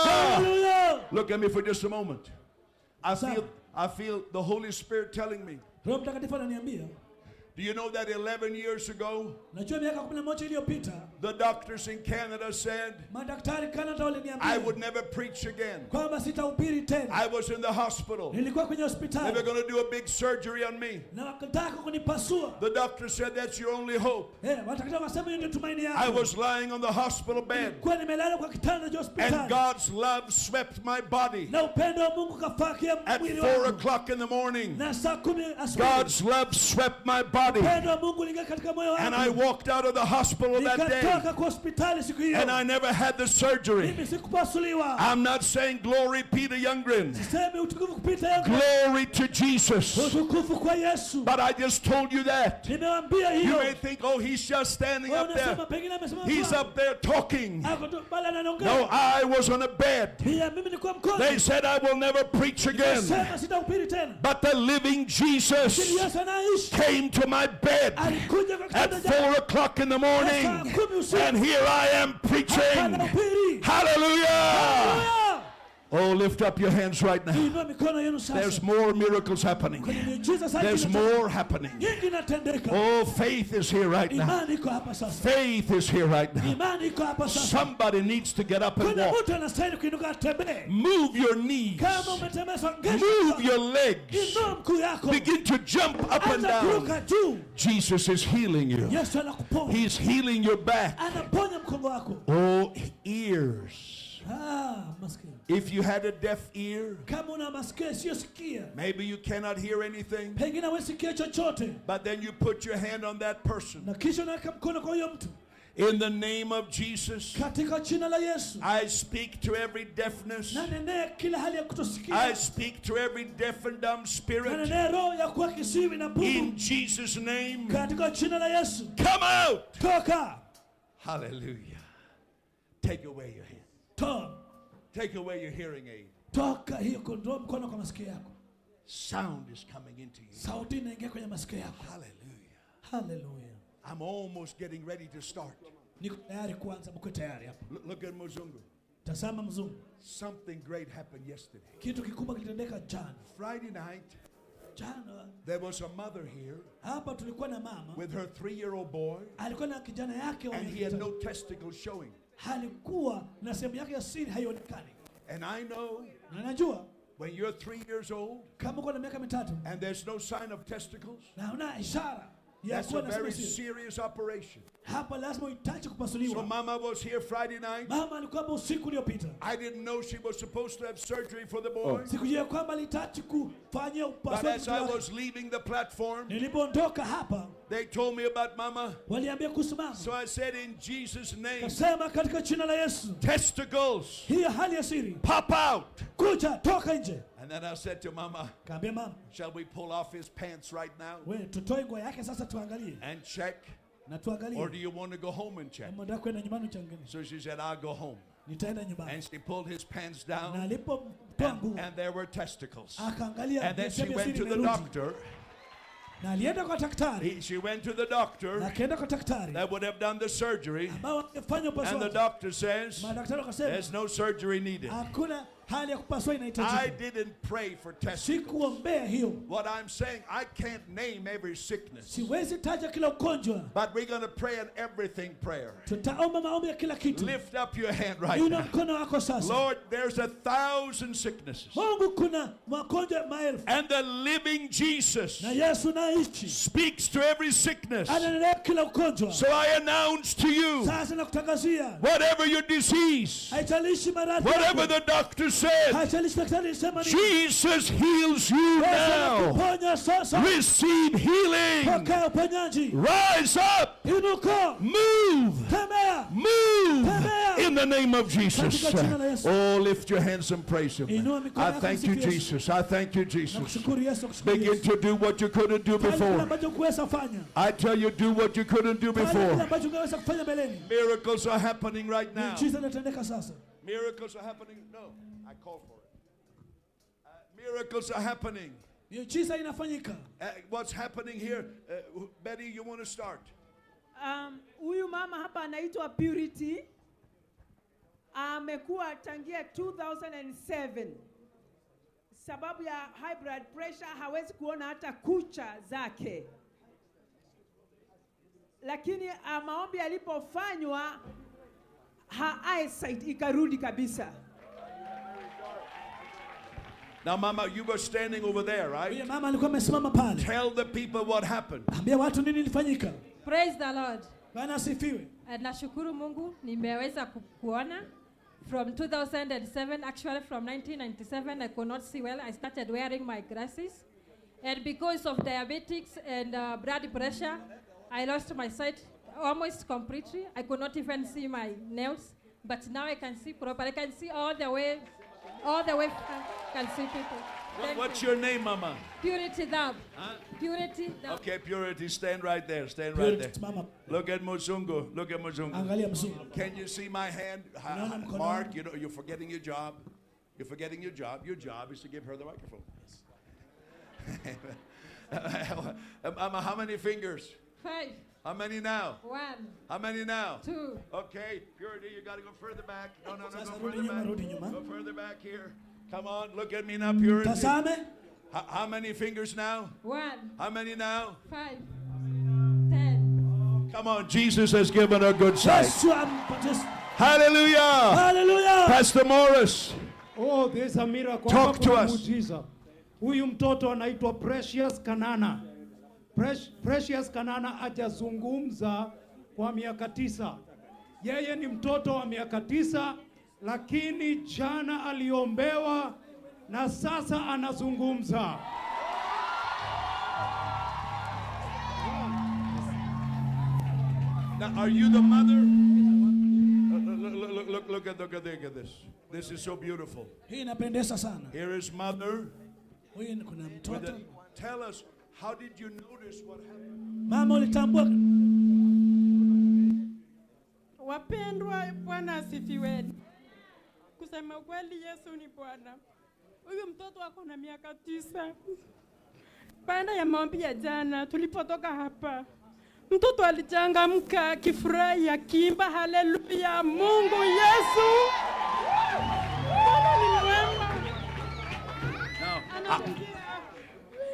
Hallelujah. Look at me for just a moment. I feel the Holy Spirit telling me. Roho Mtakatifu ananiambia, Do you know that 11 years ago, najua miaka 11 iliyopita the doctors in Canada said madaktari Canada I waliniambia would never preach again. kwamba sitahubiri tena. I was in the hospital. Nilikuwa kwenye They were hospitali going to do a big surgery on me. na wakataka kunipasua. The doctor said that's your only hope. Madaktari wakasema hiyo ndio tumaini I yako. was lying on the hospital bed, Kwa nimelala kwa kitanda cha and hospitali God's love swept my body. na upendo wa Mungu kafakia At mwili 4 wangu, o'clock in the morning, na saa 10 asubuhi God's love swept my body. upendo wa Mungu uliingia katika moyo And I wangu. walked out of the hospital that day, Nikatoka kwa hospitali siku hiyo, and I never had the surgery. mimi sikupasuliwa. I'm not saying glory Peter Youngren, Sisemi utukufu kupita yangu, glory to Jesus. utukufu kwa Yesu. But I just told you that. Nimewaambia You hiyo. may think, oh, he's just standing Wewe up there. unasema pengine amesimama He's pale. up there talking. Ako tu pale anaongea. No, I was on a bed. Pia mimi nilikuwa mkono. They said I will never preach again. Sema sitahubiri tena. But the living Jesus Lakini Yesu anaishi. came to my bed Alikuja kwa at kitanda changu 4 o'clock in the morning, saa 10 usiku. and here I am preaching. Anahubiri. Hallelujah! Hallelujah. Oh, lift up your hands right now. Inua mikono yenu sasa. There's more miracles happening. Kuna miujiza sasa There's inatendeka. more happening. Nyingi inatendeka. Oh, faith is here right now. Imani iko hapa sasa. Faith is here right now. Imani iko hapa sasa. Somebody needs to get up and Kuna walk. mtu anastahili kuinuka atembee. Move your knees. Kama umetembea songesha. Move your legs. Inua mguu yako. Begin to jump up and Anza down. kuruka juu. Jesus is healing you. Yesu anakuponya. He's healing your back. Anaponya mgongo wako. Oh, ears. Ah, masikio. If you had a deaf ear, Kama una masikio yasiyosikia, maybe you cannot hear anything, pengine huwezi sikia chochote, but then you put your hand on that person. na kisha unaweka mkono kwa huyo mtu. In the name of Jesus, Katika jina la Yesu, I speak to every deafness. nanenea kila hali ya I kutosikia, speak to every deaf and dumb spirit. nanenea roho ya kuwa kisiwi na In bubu, Jesus' name, katika jina la Yesu, come out. toka, Hallelujah. Take away your hand. toa, Take away your hearing aid. toka hiyo, kondoa mkono kwa masikio yako. Sound is coming into you. Sauti inaingia kwenye masikio yako. Hallelujah. Haleluya! I'm almost getting ready to start. Niko tayari kuanza, mko tayari hapa? Look at Muzungu. Tazama mzungu, Something great happened yesterday. kitu kikubwa kilitendeka jana. Friday night, Jana there was a mother here hapa tulikuwa na mama with her 3-year-old boy, alikuwa na kijana yake wa and he miaka had mitatu. no testicles showing. Alikuwa na sehemu yake ya siri haionekani, And I know na najua when you're 3 years old kama uko na miaka mitatu and there's no sign of testicles, na una ishara, Ya That's kuwa a nasema very siri. serious operation. Hapa lazima uhitaji So kupasuliwa. Mama was here Friday night. Mama alikuwa hapa usiku uliopita. I didn't know she was supposed to have surgery for the boy. Sikujua kwamba alihitaji kufanyia But upasuaji as I mtoto wake. was leaving the platform, Nilipoondoka hapa they told me about Mama. waliambia kuhusu mama. So I said, in Jesus' name, Kasema katika jina la Yesu, testicles, hiyo hali ya siri pop out. kuja, toka nje. And then I said to Mama, Kaambia mama, shall we pull off his pants right now we tutoe nguo yake sasa tuangalie and check? na Or tuangalie. do you want to go home and check? Kama unataka kwenda nyumbani uchanganie. So she said, I'll go home. Nitaenda nyumbani. And she pulled his pants Na down, alipotoa nguo and there were testicles. akaangalia And then she sehemu ya went siri to the imerudi. doctor. Na alienda kwa daktari. She went to the doctor Na akaenda kwa daktari that would have done the surgery. ambao angefanya And the upasuaji. doctor says, Madaktari wakasema there's no surgery needed. hakuna hali ya kupasua I inahitajika. didn't pray for testicles. Sikuombea hiyo. What I'm saying, I can't name every sickness. Siwezi taja kila ugonjwa. But we're going to pray an everything prayer. Tutaomba maombi ya kila kitu. Lift up your hand right Inua now. mkono wako sasa. Lord, there's 1,000 sicknesses. Mungu, kuna magonjwa maelfu. And the living Jesus Na Yesu naishi speaks to every sickness. anaendelea kila ugonjwa. So I announce to you, Sasa nakutangazia, whatever your disease, haijalishi maradhi whatever yako, the doctor said, haijalishi daktari alisema nini, Jesus heals you Yesu now. anakuponya sasa. Receive healing. Pokea uponyaji. Rise up. Inuka, Move. tembea, Move. Tembea. In the name of Jesus. Katika jina la Yesu. Oh, lift your hands and praise Him. Inua mikono I yako thank you, msifu Yesu. Jesus. I thank you, Jesus. Nakushukuru Yesu, nakushukuru Begin Yesu. to do what you couldn't do Fanya kile before. ambacho hukuweza fanya. I tell you, do what you couldn't do Fanya kile before. ambacho ungeweza kufanya mbeleni. Miracles are happening right now. Miujiza inatendeka sasa. Miracles are happening. No, I call for it. Miracles are happening. Miujiza inafanyika. What's happening here? Betty, you want to start? Huyu mama hapa anaitwa Purity, amekuwa tangia 2007 sababu ya high blood pressure, hawezi kuona hata kucha zake, lakini maombi yalipofanywa her eyesight ikarudi kabisa. Now, Mama, you were standing over there, right? Yule mama alikuwa amesimama pale. Tell the people what happened. Ambia watu nini ilifanyika. Praise the Lord. Bwana asifiwe. Nashukuru Mungu nimeweza kuona from 2007, actually from 1997 I could not see well. I started wearing my glasses, and because of diabetics and blood pressure, I lost my sight almost completely. I could not even see my nails, but now I can see properly. I can see all the way, I can see people. Thank What's you. your name, Mama? Purity Dab. Huh? Purity Dab. Okay, Purity, stand right there. Stand right there. Purity, mama. Look at Muzungu. Look at Muzungu. Angalia mzungu. Can you see my hand? Unaona mkono Mark, wangu? you know, you're forgetting your job. You're forgetting your job. Your job is to give her the microphone. Mama, how many fingers? 5. How many now? 1. How many now? 2. Okay, Purity, you got to go further back. No, no, no, Sasa go rudi further nyuma, back. rudi nyuma. Go further back here. Come on, look at me now, Purity. Tazame. How many fingers now? 1. How many now? 5. 10. Come on, Jesus has given a good sight. Yesu ampatie. Hallelujah. Hallelujah. Pastor Morris. Oh, there's a miracle. Talk Hapa to kuna us. muujiza. Huyu mtoto anaitwa Precious Kanana. Precious Kanana hajazungumza kwa miaka 9. Yeye ni mtoto wa miaka 9, lakini jana aliombewa na sasa anazungumza. Now, are you the mother? Look, look, look, look at, look at, look at this. This is so beautiful. Hii inapendeza sana. Here is mother. Huyu ni kuna With mtoto. tell us, how did you notice what happened? Mama ulitambua. Wapendwa, Bwana asifiwe. Kusema kweli, Yesu ni Bwana. Huyu mtoto ako na miaka 9. Baada ya maombi ya jana tulipotoka hapa, mtoto alichangamka akifurahi, akiimba haleluya, Mungu Yesu. Bwana ni mwema.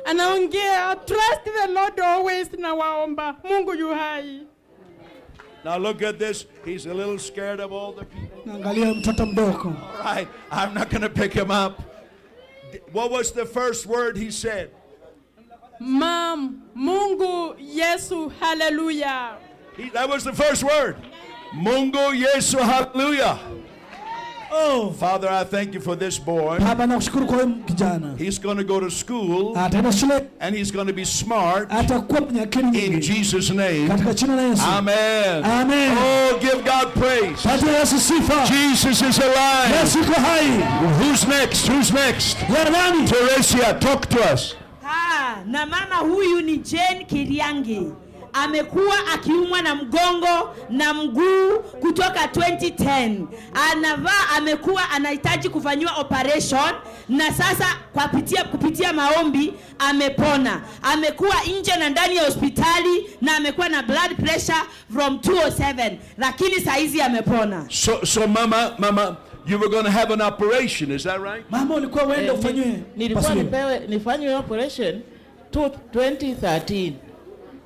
Anaongea, trust the Lord always, na waomba Mungu yu hai. Now look at this. He's a little scared of all the people. Naangalia mtoto mdogo. All right, I'm not going to pick him up. What was the first word he said? Mam, Mungu Yesu, haleluya. That was the first word. Mungu Yesu, hallelujah. Oh. Father, I thank you for this boy. Baba, nakushukuru kwa huyu kijana. He's going to go to school Ataenda shule, and he's going to be smart atakuwa mwenye akili in nyingi. Jesus' name. Katika jina la Yesu. Amen. Amen. Oh, give God praise. Patia Yesu sifa. Jesus is alive. Yesu yuko hai. Who's next? Who's next? Ya nani? Teresia, talk to us. Ha, na mama huyu ni Jane Kiriangi. Amekuwa akiumwa na mgongo na mguu kutoka 2010. Anavaa, amekuwa anahitaji kufanyiwa operation na sasa kwa kupitia maombi amepona. Amekuwa nje na ndani ya hospitali na amekuwa na blood pressure from 207, lakini saizi amepona. So mama, you were going to have an operation, is that right? Mama, ulikuwa uende ufanyiwe Nilikuwa upasuaji. nifanywe operation 2013.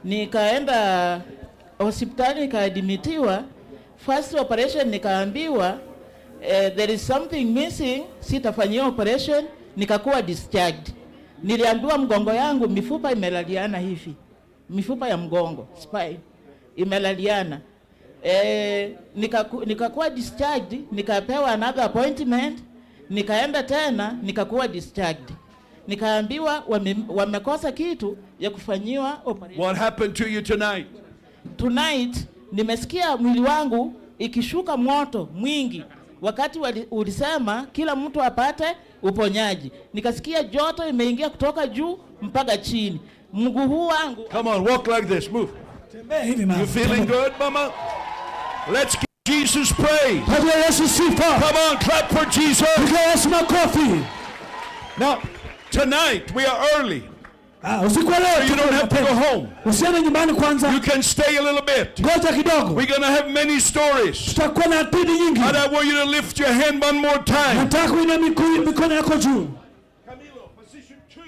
Nikaenda hospitali nikaadmitiwa. First operation nikaambiwa there is something missing, sitafanyiwa operation, nikakuwa discharged. Niliambiwa mgongo yangu mifupa imelaliana hivi, mifupa ya mgongo spine imelaliana. Nikakuwa discharged, nikapewa another appointment, nikaenda tena nikakuwa discharged. Nikaambiwa wamekosa kitu ya kufanyiwa operation. What happened to you tonight? Tonight nimesikia mwili wangu ikishuka moto mwingi wakati ulisema kila mtu apate uponyaji. Nikasikia joto imeingia kutoka juu mpaka chini. Mguu huu wangu. Come on, walk like this. Move. Tembea hivi mama. You feeling good, mama? Let's give Jesus praise. Patia Yesu sifa. Come on, clap for Jesus. Piga Yesu makofi. Now, tonight we are early. Usiku wa leo So you don't have to go home. Usiende nyumbani kwanza. You can stay a little bit. Ngoja kidogo. We're going to have many stories. Tutakuwa na hadithi nyingi. But I want you to lift your hand one more time. Nataka kuinua mikono yako juu. Camilo, position 2.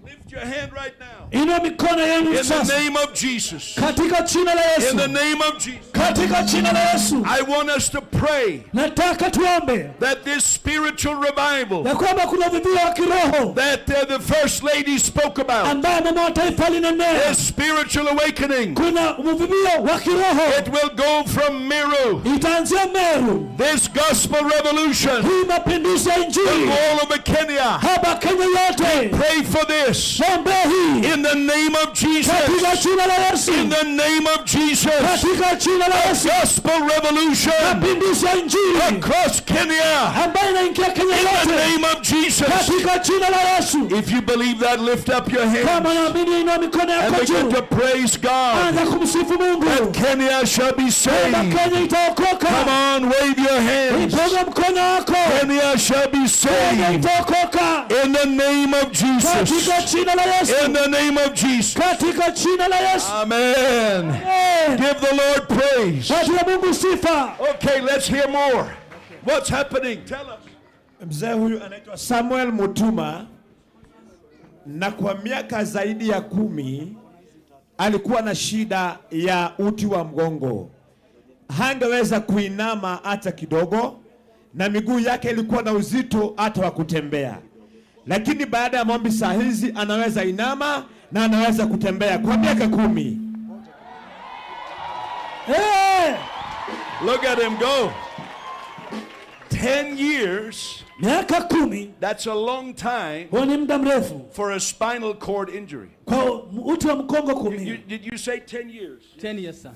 Lift your hand right now. Inua mikono yenu In the sasa. name of Jesus. Katika jina la Yesu. In the name of Jesus. Katika jina la Yesu. I want us to pray Nataka tuombe that this spiritual revival ya kwamba kuna uvuvio wa kiroho that the first lady spoke about, ambaye mama wa taifa alinenea, this spiritual awakening, kuna uvuvio wa kiroho it will go from Meru. Itaanzia Meru. This gospel revolution Hii mapinduzi ya will Injili go all over Kenya. hapa Kenya yote. Pray for this. Tuombe hii In the name of Jesus. katika jina la Yesu. In the name of Jesus. Katika jina la Yesu. Gospel revolution Mapinduzi ya Injili across Kenya. ambayo inaingia Kenya In the yote name of Jesus. katika jina la Yesu. If you believe that, lift up your hands Kama naamini, inua mikono and yako begin juu, to praise God. anza kumsifu Mungu That Kenya shall be kwamba saved. Kenya itaokoka. Come on, wave your hands. Ipunga mkono wako, Kenya shall be Kenya saved. itaokoka In the name of Jesus. katika jina la Yesu, In the name of Jesus. katika jina la Yesu. Amen. Amen. Give the Lord praise. Patia Mungu sifa. Okay, let's hear more. What's happening? Tell us. Mzee huyu anaitwa Samuel Mutuma, na kwa miaka zaidi ya 10 alikuwa na shida ya uti wa mgongo, hangeweza kuinama hata kidogo, na miguu yake ilikuwa na uzito hata wa kutembea. Lakini baada ya maombi saa hizi anaweza inama na anaweza kutembea kwa miaka 10. Hey! Look at him go. 10 years. Miaka 10. That's a long time. Huo ni muda mrefu For a spinal cord injury. kwa uti wa mgongo 10. Did you say 10 years? 10 years, sir.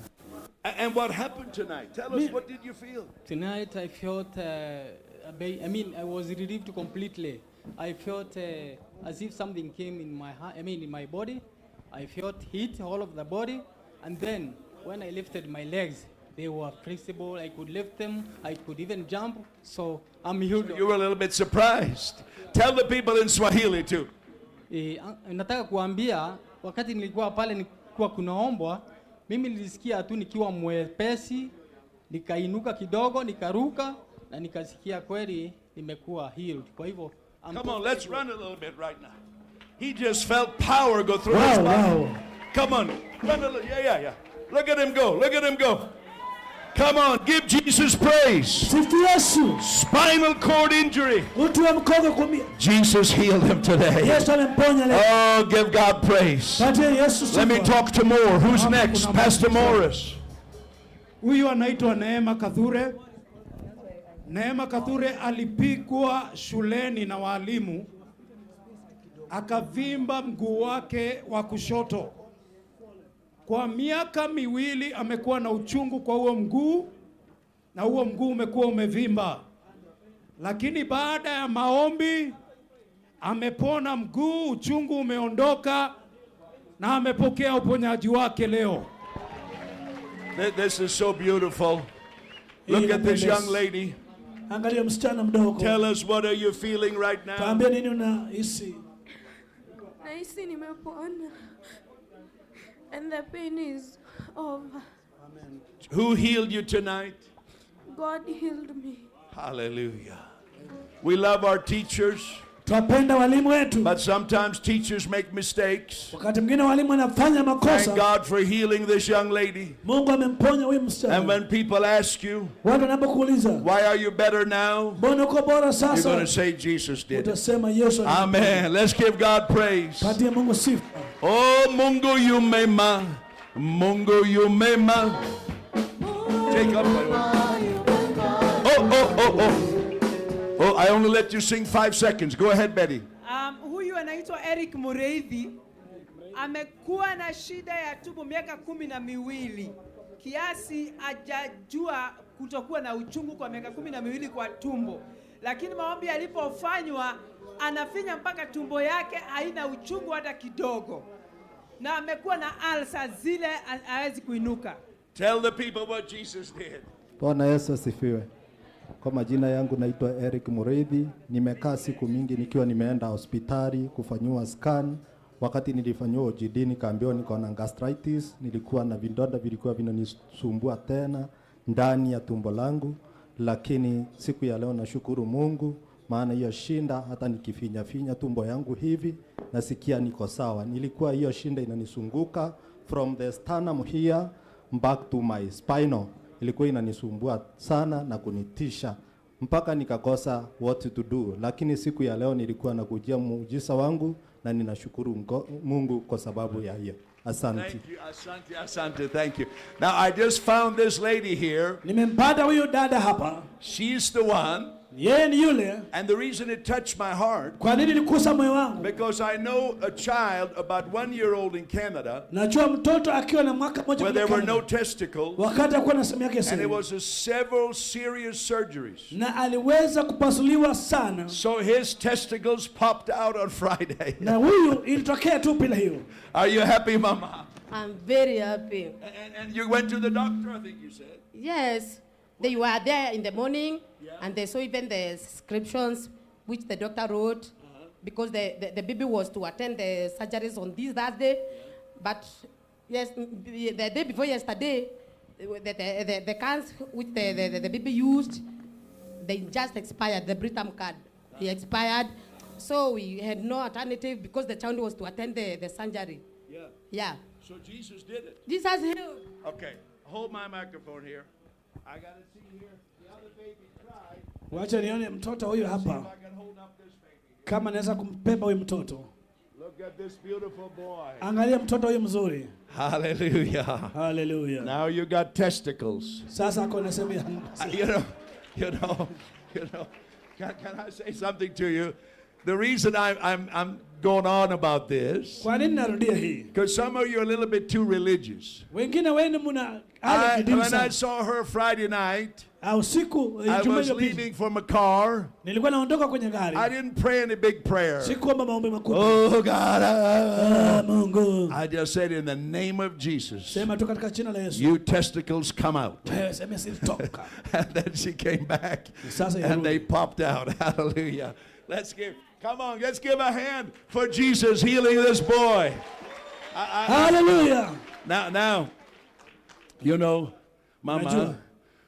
And what happened tonight? Tell us, what did you feel? Tonight I felt, I was relieved completely. I felt as if something came in my heart, I mean in my body. I felt heat all of the body. And then when I lifted my legs, they were flexible. I could lift them. I could even jump. So I'm healed. So you were a little bit surprised. Tell the people in Swahili too. Nataka kuambia wakati nilikuwa pale nilikuwa kunaombwa, mimi nilisikia tu nikiwa mwepesi, nikainuka kidogo, nikaruka na nikasikia kweli nimekuwa healed. Kwa hivyo Come on, let's run a little bit right now. He just felt power go through his body. Wow. Come on, run a little. Yeah. Look at him go. Look at him go. Come on, give Jesus praise. Sifu Yesu. Spinal cord injury. Uti wa mgongo kuumia. Jesus healed him today. Yesu amemponya leo. Oh, give God praise. Patie Yesu Let me sifa. talk to more. Who's next? Pastor Morris. Huyu anaitwa Neema Kathure. Neema Kathure alipigwa shuleni na walimu, akavimba mguu wake wa kushoto. Kwa miaka 2 amekuwa na uchungu kwa huo mguu, na huo mguu umekuwa umevimba, lakini baada ya maombi amepona mguu, uchungu umeondoka na amepokea uponyaji wake leo. This is so beautiful. Look at this young lady. Angalia msichana mdogo. Tell us, what are you feeling right now? Tuambie nini unahisi? Nahisi nimepona. And the pain is over. Who healed you tonight? God healed me. Hallelujah. We love our teachers. Twapenda walimu wetu. But sometimes teachers make mistakes. Wakati mwingine walimu wanafanya Thank makosa. God for healing this young lady. Mungu amemponya huyu And msichana. when people ask you, Watu wanapokuuliza, why are you better now? mbona uko bora You're going sasa? to say Jesus did it. Utasema Yesu alimponya. Amen. Let's give God praise. Patie Mungu sifa. Oh, Mungu yumema. Mungu yumema. Take up. Oh, oh, oh, oh. Oh, I only let you sing 5 seconds. Go ahead, Betty. Huyu anaitwa Eric Mureithi, amekuwa na shida ya tumbo miaka 12, kiasi hajajua kutokuwa na uchungu kwa miaka 12 kwa tumbo, lakini maombi yalipofanywa anafinya mpaka tumbo yake haina uchungu hata kidogo, na amekuwa na alsa zile hawezi kuinuka. Tell the people what Jesus did. Bwana Yesu asifiwe. Kwa majina yangu naitwa Eric Mureithi. Nimekaa siku mingi nikiwa nimeenda hospitali kufanyiwa scan. Wakati nilifanyiwa OGD nikaambiwa niko na gastritis, nilikuwa na vidonda vilikuwa vinanisumbua tena ndani ya tumbo langu, lakini siku ya leo nashukuru Mungu, maana hiyo shinda hata nikifinya finya tumbo yangu hivi nasikia niko sawa. Nilikuwa hiyo shinda inanisunguka from the sternum here back to my spinal, ilikuwa inanisumbua sana na kunitisha mpaka nikakosa what to do, lakini siku ya leo nilikuwa nakujia muujiza wangu na ninashukuru Mungu kwa sababu ya hiyo. Asante. Thank you, asante, asante, thank you. Now I just found this lady here. Nimempata huyu dada hapa. She's the one. Yeye ni yule. And the reason it touched my heart, Kwa nini ilikusa moyo wangu? because I know a child about 1 year old in Canada Najua mtoto akiwa na mwaka mmoja where kule there were no Canada, testicles, wakati hakuwa na sehemu yake ya and siri, it was a several serious surgeries. na aliweza kupasuliwa sana, So his testicles popped out on Friday. na huyu ilitokea tu bila hiyo. Are you happy, Mama? I'm very happy. And you went to the doctor, I think you said. Yes, they were there in the morning, and they saw even the prescriptions which the doctor wrote, because the baby was to attend the surgeries on this Thursday. But yes, the day before yesterday, the cans which the baby used, they just expired, the Britam card. He expired. So we had no alternative because the child was to attend the surgery. Yeah. Yeah. So Jesus did it. Jesus healed. Okay, hold my microphone here. I got to see here. The other baby cried. Wacha nione mtoto huyu hapa, kama naweza kumbeba huyu mtoto. Look at this beautiful boy. Angalia mtoto huyu mzuri. Hallelujah. Hallelujah. Now you got testicles. Sasa ako na sehemu ya You know. Can I say something to you? The reason I'm going on about this, Kwa nini narudia hii? because some of you are a little bit too religious. Wengine wenu mna hali ya kidini When I sana. saw her Friday night, Usiku I Ijumaa was iliyopita leaving from a car. nilikuwa naondoka kwenye gari. I didn't pray any big prayer. Sikuomba maombi makubwa. Oh God, Mungu. I just said in the name of Jesus, Sema tu katika jina la Yesu. you testicles come out. Wewe sema sitoka. And then she came back Sasa and irudi. they popped out. Hallelujah. Come on, let's give a hand for Jesus healing this boy. Hallelujah. Now, you know, Mama, Najua.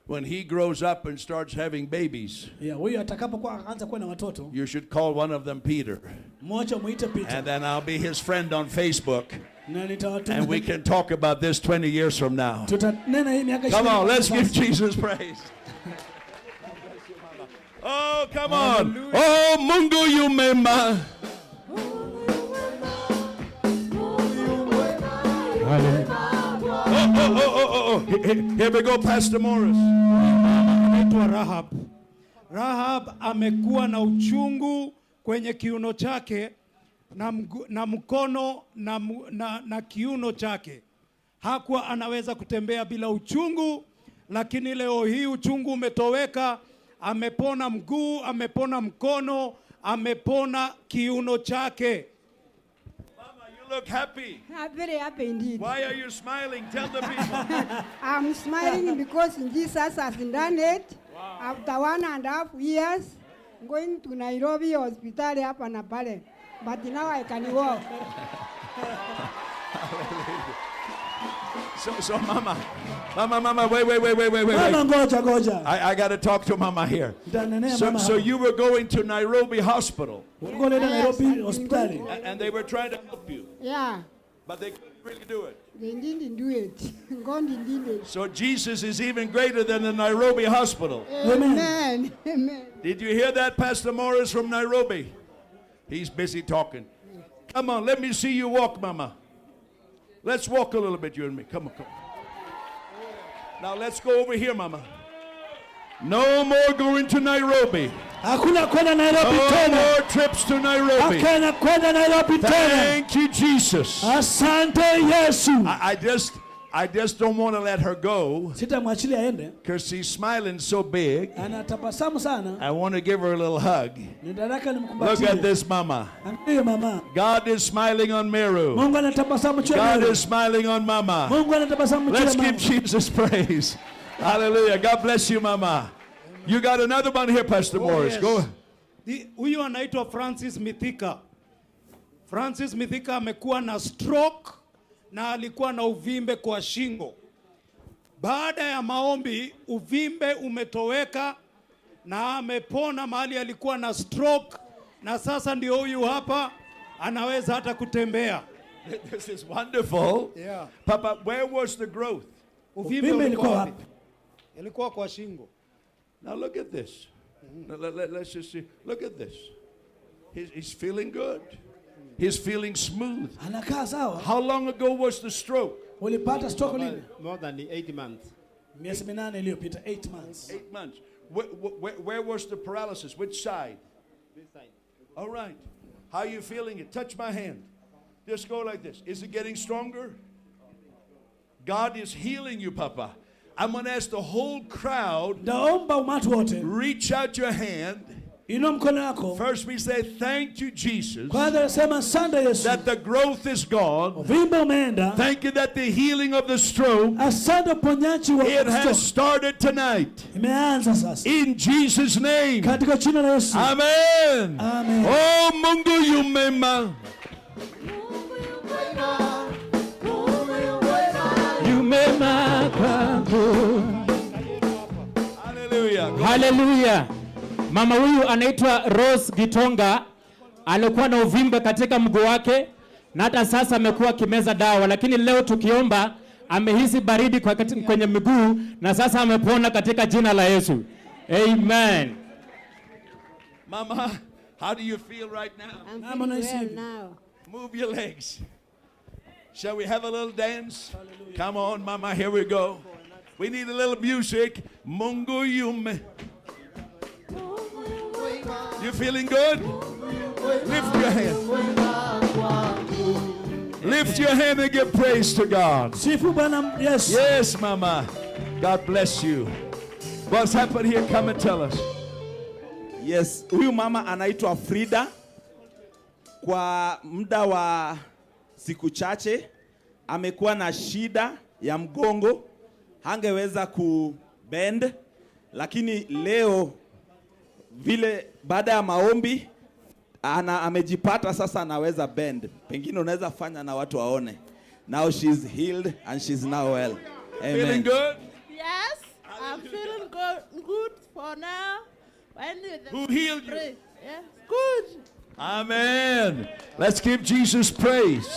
when he grows up and starts having babies, Yeah, huyu atakapokuwa aanza kuwa na watoto, you should call one of them Peter. mwache muite Peter. And then I'll be his friend on Facebook. Na nitawatuma. And we can talk about this 20 years from now. Tutanena hii miaka Come 20 on, let's give sasa. Jesus praise. Oh, come on. Oh, Mungu yu mema. Oh, oh, oh, oh, oh, oh. Here we go, Pastor Morris. Anaitwa Rahab. Rahab amekuwa na uchungu kwenye kiuno chake na, mgu, na mkono na, na kiuno chake. Hakuwa anaweza kutembea bila uchungu, lakini leo hii uchungu umetoweka. Amepona mguu, amepona mkono, amepona kiuno chake. You look happy. I'm very happy indeed. Why are you smiling? Tell the people. I'm smiling because Jesus has done it. After 1.5 years, going to Nairobi hospital hapa na pale. But now I can walk. So mama, mama, mama, wait, wait, wait, wait, wait, wait. Mama, ngoja, ngoja. I got to talk to mama here. Nitanenea So, mama so hapa. you were going to Nairobi Hospital. Ulikuwa unaenda Nairobi hospitali. And they were trying to help you, Yeah, but they couldn't really do it. they didn't do it. God did it. So Jesus is even greater than the Nairobi Hospital. Amen. Amen. Did you hear that, Pastor Morris from Nairobi? He's busy talking. Come on, let me see you walk, Mama. Let's walk a little bit, you and me. Come on, come on. Now let's go over here, Mama. No more going to Nairobi. Hakuna kwenda Nairobi No tena. more trips to Nairobi. Hakuna kwenda Nairobi tena. Thank you, Jesus. Asante Yesu. I just don't want to let her go Sitamwachilia aende. because she's smiling so big. Anatabasamu sana. I want to give her a little hug. Nitataka Look nimkumbatie. at this, Mama. Angalia mama. God is smiling on Meru. Mungu anatabasamu juu ya God Meru. is smiling on Mama. Mungu anatabasamu juu ya Let's mama. give Jesus praise. Hallelujah. God bless you, Mama. You got another one here, Pastor Oh, Morris. yes. Go. Huyu anaitwa Francis Mithika. Francis Mithika amekuwa na stroke na alikuwa na uvimbe kwa shingo. Baada ya maombi, uvimbe umetoweka na amepona mahali alikuwa na stroke, na sasa ndio huyu hapa anaweza hata kutembea. This is wonderful. Yeah. Papa, where was the growth? Uvimbe ulikuwa wapi? Ilikuwa kwa shingo. Now look at this. Now, let's just see. Look at this. He's feeling good. He's feeling smooth. Anakaa sawa. How long ago was the stroke? Ulipata stroke lini? More than 8 months. Miezi 8 iliyopita, 8 months. 8 months. Where was the paralysis? Which side? This side. All right. How are you feeling it? Touch my hand. Just go like this. Is it getting stronger? God is healing you, Papa. I'm going to ask the whole crowd. Naomba umati wote. Reach out your hand. Inua mkono wako. First we say thank you, Jesus. Kwanza nasema asante Yesu. That the growth is gone. Uvimbe umeenda. Thank you that the healing of the stroke. Asante uponyaji wa It has stroke. started tonight. Imeanza sasa. In Jesus' name. Katika jina la Yesu. Amen. Amen. Oh, Mungu yu mema. Yu mema kwangu. Hallelujah. Haleluya. Mama huyu anaitwa Rose Gitonga, alikuwa na uvimbe katika mguu wake na hata sasa amekuwa akimeza dawa, lakini leo tukiomba amehisi baridi kwenye miguu na sasa amepona katika jina la Yesu. Amen. Mama, how do you feel right now? I'm feeling well now. Move your legs. Shall we have a little dance? Come on, Mama, here we go. We need a little music. Mungu yume. You feeling good? Lift your hand. Lift your hand and give praise to God. Sifu Bwana Yesu. Yes, Mama. God bless you. What's happened here? Come and tell us. Yes, huyu mama anaitwa Frida. Kwa muda wa siku chache amekuwa na shida ya mgongo, hangeweza kubend, lakini leo vile baada ya maombi amejipata sasa anaweza bend. Pengine unaweza fanya na watu waone. Now she's healed and she's now well. Amen. Feeling good? Yes, I'm feeling good for now. When the Who healed you? Pray. Yes, good. Amen. Let's give Jesus praise.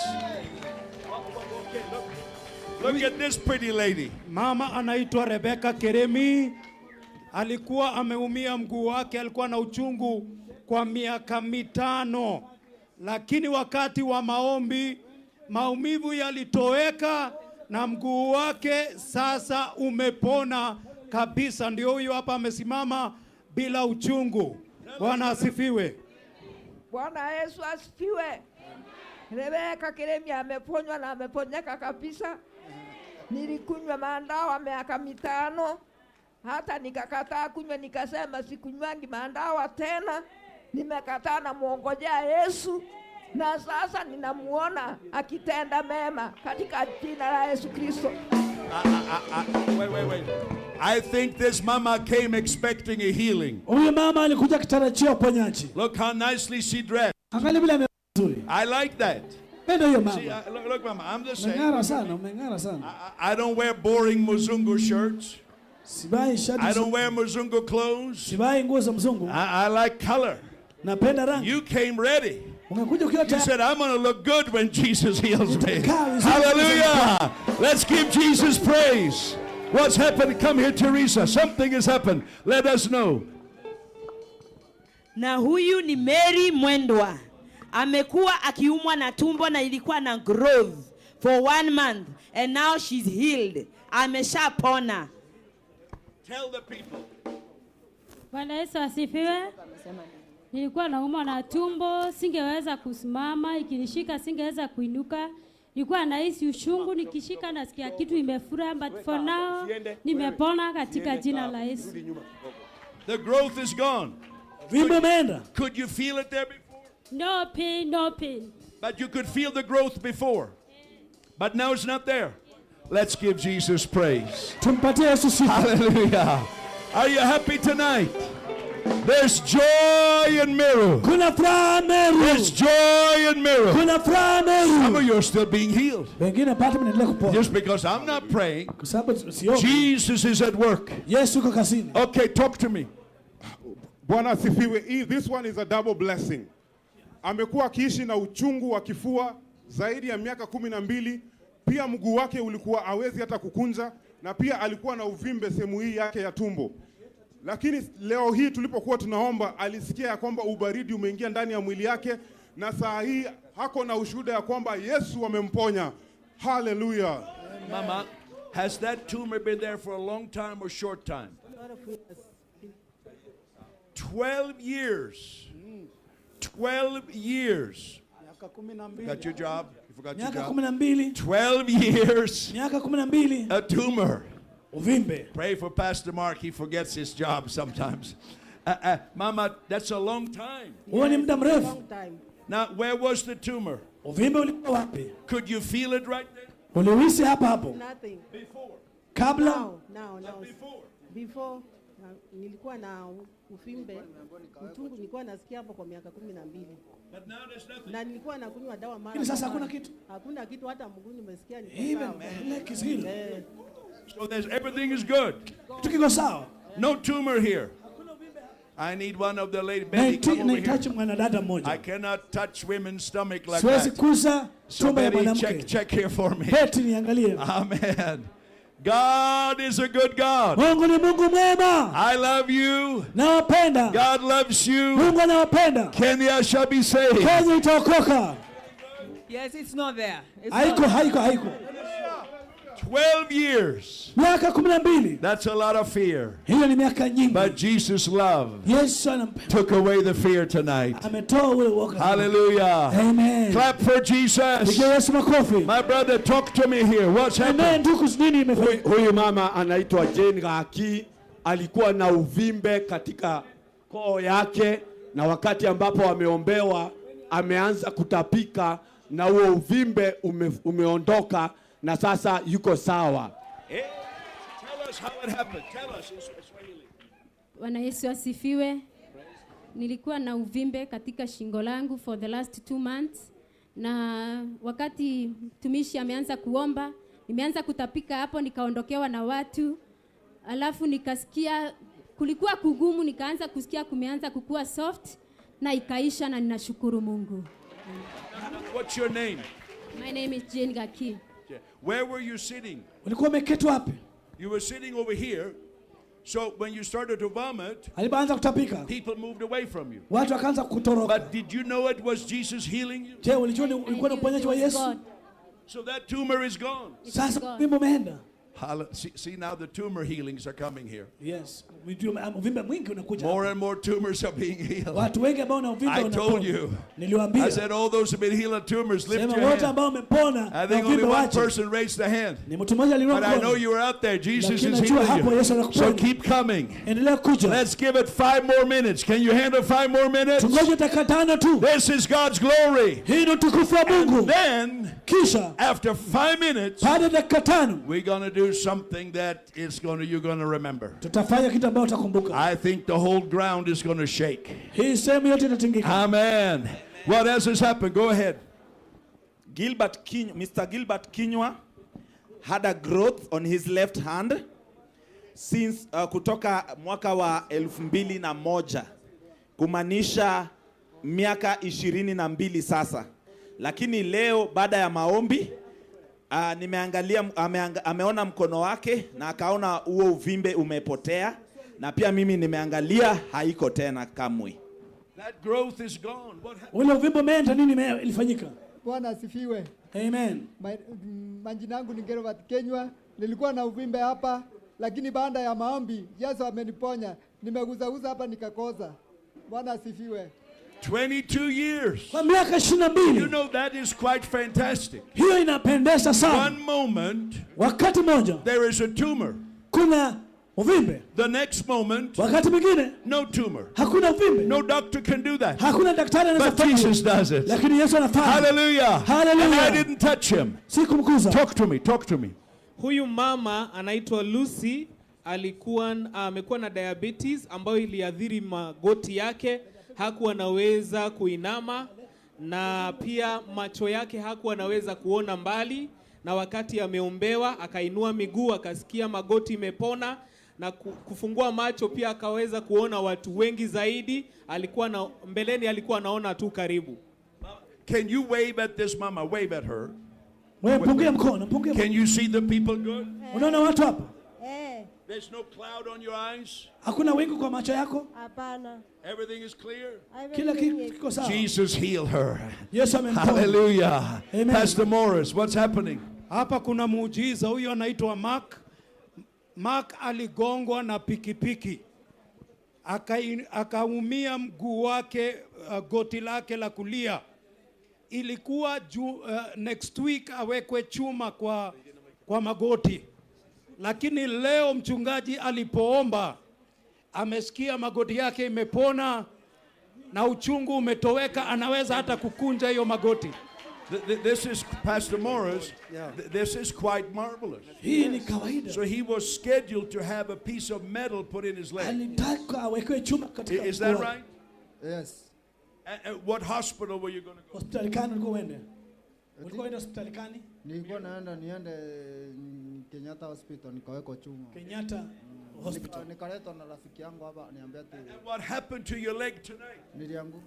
Look at this pretty lady. Mama anaitwa Rebecca Keremi, alikuwa ameumia mguu wake, alikuwa na uchungu kwa miaka 5, lakini wakati wa maombi maumivu yalitoweka na mguu wake sasa umepona kabisa. Ndio huyu hapa amesimama bila uchungu. Bwana asifiwe. Bwana Yesu asifiwe. Rebeka Keremi ameponywa na ameponyeka kabisa. Nilikunywa mandawa miaka 5, hata nikakataa kunywa, nikasema sikunywangi mandawa tena. Nimekataa na muongojea Yesu, na sasa ninamuona akitenda mema katika jina la Yesu Kristo. Wait, wait, wait. I think this mama came expecting a healing. Huyu mama alikuja akitarajia uponyaji. Look how nicely she dressed. Angalia vile amevaa vizuri. I like that. Penda hiyo mama. See, look, look, mama, I'm the same. Umeng'ara sana, umeng'ara sana. I don't wear boring Muzungu shirts. Sivai shati. I don't wear Muzungu clothes. Sivai nguo za mzungu. I like color. Napenda rangi. You came ready. Umekuja ukiwa You tayari. said, I'm going to look good when Jesus heals me. Nitakaa vizuri. Hallelujah. Let's give Jesus praise. What's happened? Come here, Teresa. Something has happened. Let us know. Na huyu ni Mary Mwendwa, amekuwa akiumwa na tumbo na ilikuwa na growth for 1 month and now she's healed, ameshapona. Tell the people. Bwana Yesu asifiwe. Nilikuwa naumwa na tumbo, singeweza kusimama, ikinishika singeweza kuinuka. Nilikuwa nahisi uchungu, nikishika nasikia kitu imefura, but for now nimepona katika jina la Yesu. The growth is gone. Vimbe imeenda. Could you feel it there before? No pain, no pain. But you could feel the growth before. But now it's not there. Let's give Jesus praise. Tumpatie Yesu sifa. Hallelujah. Are you happy tonight? There's joy in Meru. Kuna furaha Meru. There's joy in Meru. Kuna furaha Meru. Some of you are still being healed. Wengine bado mnaendelea kupona. Just because I'm not praying, Kwa sababu siombi. Jesus is at work. Yesu yuko kazini. Okay, talk to me. Bwana asifiwe. This one is a double blessing. Amekuwa akiishi na uchungu wa kifua zaidi ya miaka 12. Pia mguu wake ulikuwa hawezi hata kukunja, na pia alikuwa na uvimbe sehemu hii yake ya tumbo. Lakini leo hii tulipokuwa tunaomba, alisikia ya kwamba ubaridi umeingia ndani ya mwili yake, na saa hii hako na ushuhuda ya kwamba Yesu amemponya. Hallelujah. Mama, has that tumor been there for a long time or short time? 12 years. 12 years. Miaka 12. Got your job? You forgot your Miaka job? 12. 12 years. Miaka 12. A tumor. Uvimbe. Pray for Pastor Mark. He forgets his job sometimes. Mama, that's a long time. Huo ni muda mrefu. Long time. Now, where was the tumor? Uvimbe ulikuwa wapi? Could you feel it right there? Ulihisi hapa hapo. Nothing. Kabla Now. Before nilikuwa na uvimbe uchungu, nilikuwa nasikia hapo kwa miaka 12. But now there's nothing. Na nilikuwa nakunywa dawa mara. Lakini sasa kwa hakuna mara. kitu. Hakuna kitu, hata mguu nimesikia niko Even sawa. leg is healed. Eh. So there's everything is good. Kitu kiko sawa. No tumor here. I need one of the lady. Betty, come over here. Nahitaji mwanadada mmoja. I cannot touch women's stomach like Siwezi that. kuza So tumbo ya Betty, mwanamke. check here for me. Betty, niangalie. Amen. God is a good God. Mungu ni Mungu mwema. I love you. Nawapenda. God loves you. Mungu anawapenda. Kenya shall be saved. Kenya itaokoka. Yes, it's not there. It's Haiko, not there. haiko, haiko. 12 years. Miaka 12. That's a lot of fear. Hiyo ni miaka nyingi. But Jesus' love Yesu anampenda. took away the fear tonight. Ametoa ule uoga. Hallelujah. Amen. Clap for Jesus. Pigia Yesu makofi. My brother, talk to me here. What's Amen. happened? Ndugu, nini imefanyika? Huyu mama anaitwa Jane Gaki, alikuwa na uvimbe katika koo yake, na wakati ambapo ameombewa ameanza kutapika na huo uvimbe umeondoka na sasa yuko sawa. Tell us how it happened. Tell us in Swahili. Bwana Yesu asifiwe. Nilikuwa na uvimbe katika shingo langu for the last 2 months, na wakati mtumishi ameanza kuomba, nimeanza kutapika hapo, nikaondokewa na watu. Alafu nikasikia kulikuwa kugumu, nikaanza kusikia kumeanza kukua soft na ikaisha, na ninashukuru Mungu. What's your name? My name is Jane Gaki. there. Where were you sitting? Ulikuwa umeketi wapi? You were sitting over here. So when you started to vomit, Alipoanza kutapika, people moved away from you. watu wakaanza kutoroka. But did you know it was Jesus healing you? Je, ulijua ni ulikuwa ni uponyaji wa Yesu? So that tumor is gone. Sasa uvimbe umeenda. See now the tumor healings are coming here. Yes, uvimbe mwingi unakuja. More and more tumors are being healed. Watu wengi ambao wana uvimbe I told wanapona. you. Niliwaambia. I said all those who've been healed of tumors, lift Sema your wote hand. ambao wamepona I na think only uvimbe one wache. person raised the hand. Ni mtu mmoja aliinua But I mkono. know you were out there. Jesus Lakini is najua healing hapo Yesu you. anakuponya. So keep coming. Endelea kuja. Let's give it 5 more minutes. Can you handle 5 more minutes? Tungoje dakika tano tu. This is God's glory. Hii ni utukufu wa Mungu. And then, kisha after 5 minutes, baada ya dakika tano we're going to do something that is going to you're going to remember. tutafanya kitu ambayo utakumbuka. I think the whole ground is going to shake. Hii sehemu yote itatingika. Amen. What else has happened? Go ahead. Mr. Gilbert Kinywa had a growth on his left hand since kutoka mwaka wa 2001, kumaanisha miaka 22 sasa. Lakini leo baada ya maombi nimeangalia, ameona mkono wake na akaona huo uvimbe umepotea, na pia mimi nimeangalia haiko tena kamwe. That growth is gone. What happened? Ule uvimbe umeenda, nini ilifanyika? Bwana asifiwe. Amen. Majina yangu ni Gervat Kenywa. Nilikuwa na uvimbe hapa, lakini baada ya maombi Yesu ameniponya. Nimeguzaguza hapa nikakoza. Bwana asifiwe. 22 years. Kwa miaka 22. You know that is quite fantastic. Hiyo inapendeza sana. One moment, Wakati mmoja there is a tumor. kuna uvimbe. The next moment, Wakati mwingine no tumor. hakuna uvimbe. No doctor can do that. Hakuna daktari anaweza But kufanya. Jesus does it. Lakini Yesu anafanya. Hallelujah. Hallelujah. And I didn't touch him. Sikumguza. Talk to me. Talk to me. Huyu mama anaitwa Lucy, alikuwa amekuwa na diabetes ambayo iliathiri magoti yake, hakuwa anaweza kuinama na pia macho yake hakuwa anaweza kuona mbali, na wakati ameombewa akainua miguu akasikia magoti imepona na kufungua macho pia akaweza kuona watu wengi zaidi. Alikuwa na mbeleni alikuwa anaona tu karibu. Can you wave at this mama? Wave at her. Wewe pungia mkono, pungia. Can you see the people good? Unaona watu hapa? There's no cloud on your eyes. Hakuna wingu kwa macho yako? Hapana. Everything is clear. Kila kitu kiko sawa. Jesus healed her. Yesu amemponya. Hallelujah. Amen. Pastor Morris, what's happening? Hapa kuna muujiza. Huyo anaitwa Mark. Mark aligongwa na pikipiki akaumia mguu wake, goti lake la kulia. Ilikuwa next week awekwe chuma kwa magoti, lakini leo mchungaji alipoomba amesikia magoti yake imepona na uchungu umetoweka, anaweza hata kukunja hiyo magoti. This is Pastor Morris. This is quite marvelous. Hii ni kawaida. So he was scheduled to have a piece of metal put in his leg. Alitaka awekewe chuma katika Is that mguu wake. right? Yes. And what hospital were you going to go? Hospitali gani ulikuwa uende? Ulikuwa uende hospitali gani? Nilikuwa naenda niende Kenyatta Hospital nikawekwa chuma. Kenyatta Hospital. Nikaletwa na rafiki yangu hapa niambia ati And what happened to your leg tonight? nilianguka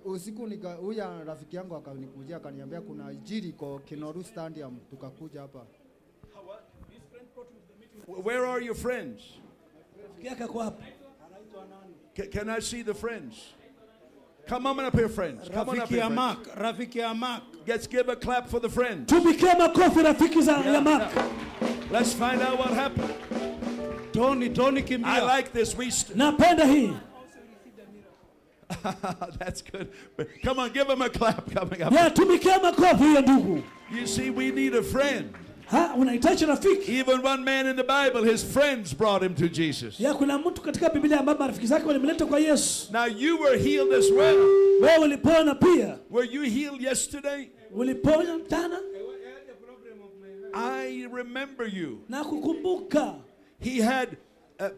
usiku, huyu rafiki yangu akanikujia akaniambia kuna injili iko Kinoru Stadium, tukakuja hapa. Where are your friends? Rafiki yake ako wapi? Can I see the friends? Come on up here, friends. Come on up Rafiki here, ya friends. Mark, rafiki ya Mark. Let's give a clap for the friends. Tupigie makofi rafiki za ya Mark. Let's find out what happened. Tony, Tony kimbia. I like this. Napenda hii. That's good. But come on, give him a clap coming up. Ya tumikie makofi hiyo ndugu. You see, we need a friend. Ha, unahitaji rafiki. Even one man in the Bible, his friends brought him to Jesus. Ya kuna mtu katika Biblia ambaye marafiki zake walimleta kwa Yesu. Now you were healed as well. Wewe ulipona pia. Were you healed yesterday? Ulipona jana? I remember you. Na kukumbuka. He had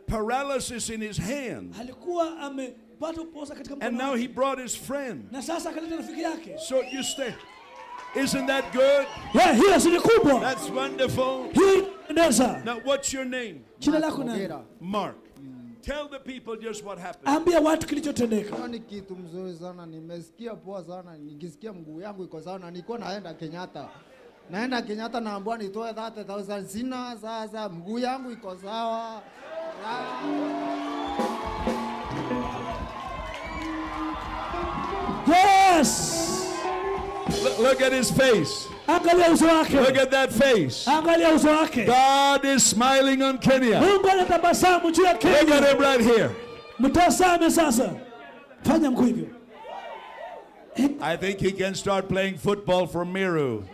paralysis in his hand. Alikuwa amepata kupoza katika mkono. And now wake. he brought his friend. Na sasa akaleta rafiki yake. So you stay. Isn't that good? Yeah, hiyo si ni kubwa. That's wonderful. Hiyo inapendeza. Now what's your name? Jina lako nani? Mark. Tell the people just what happened. Ambia watu kilichotendeka. Hiyo ni kitu mzuri sana, nimesikia poa sana, nikisikia mguu yangu iko sawa na nilikuwa naenda Kenyatta. Naenda Kenyatta naambiwa nitoe 30,000 sina. Sasa mguu yangu iko sawa. Yes. Look at his face. Angalia uso wake. Look at that face. Angalia uso wake. God is smiling on Kenya. Mungu anatabasamu juu ya Kenya. Look at him right here. Mtazame sasa. Fanya mkuu hivyo. I think he can start playing football for Meru.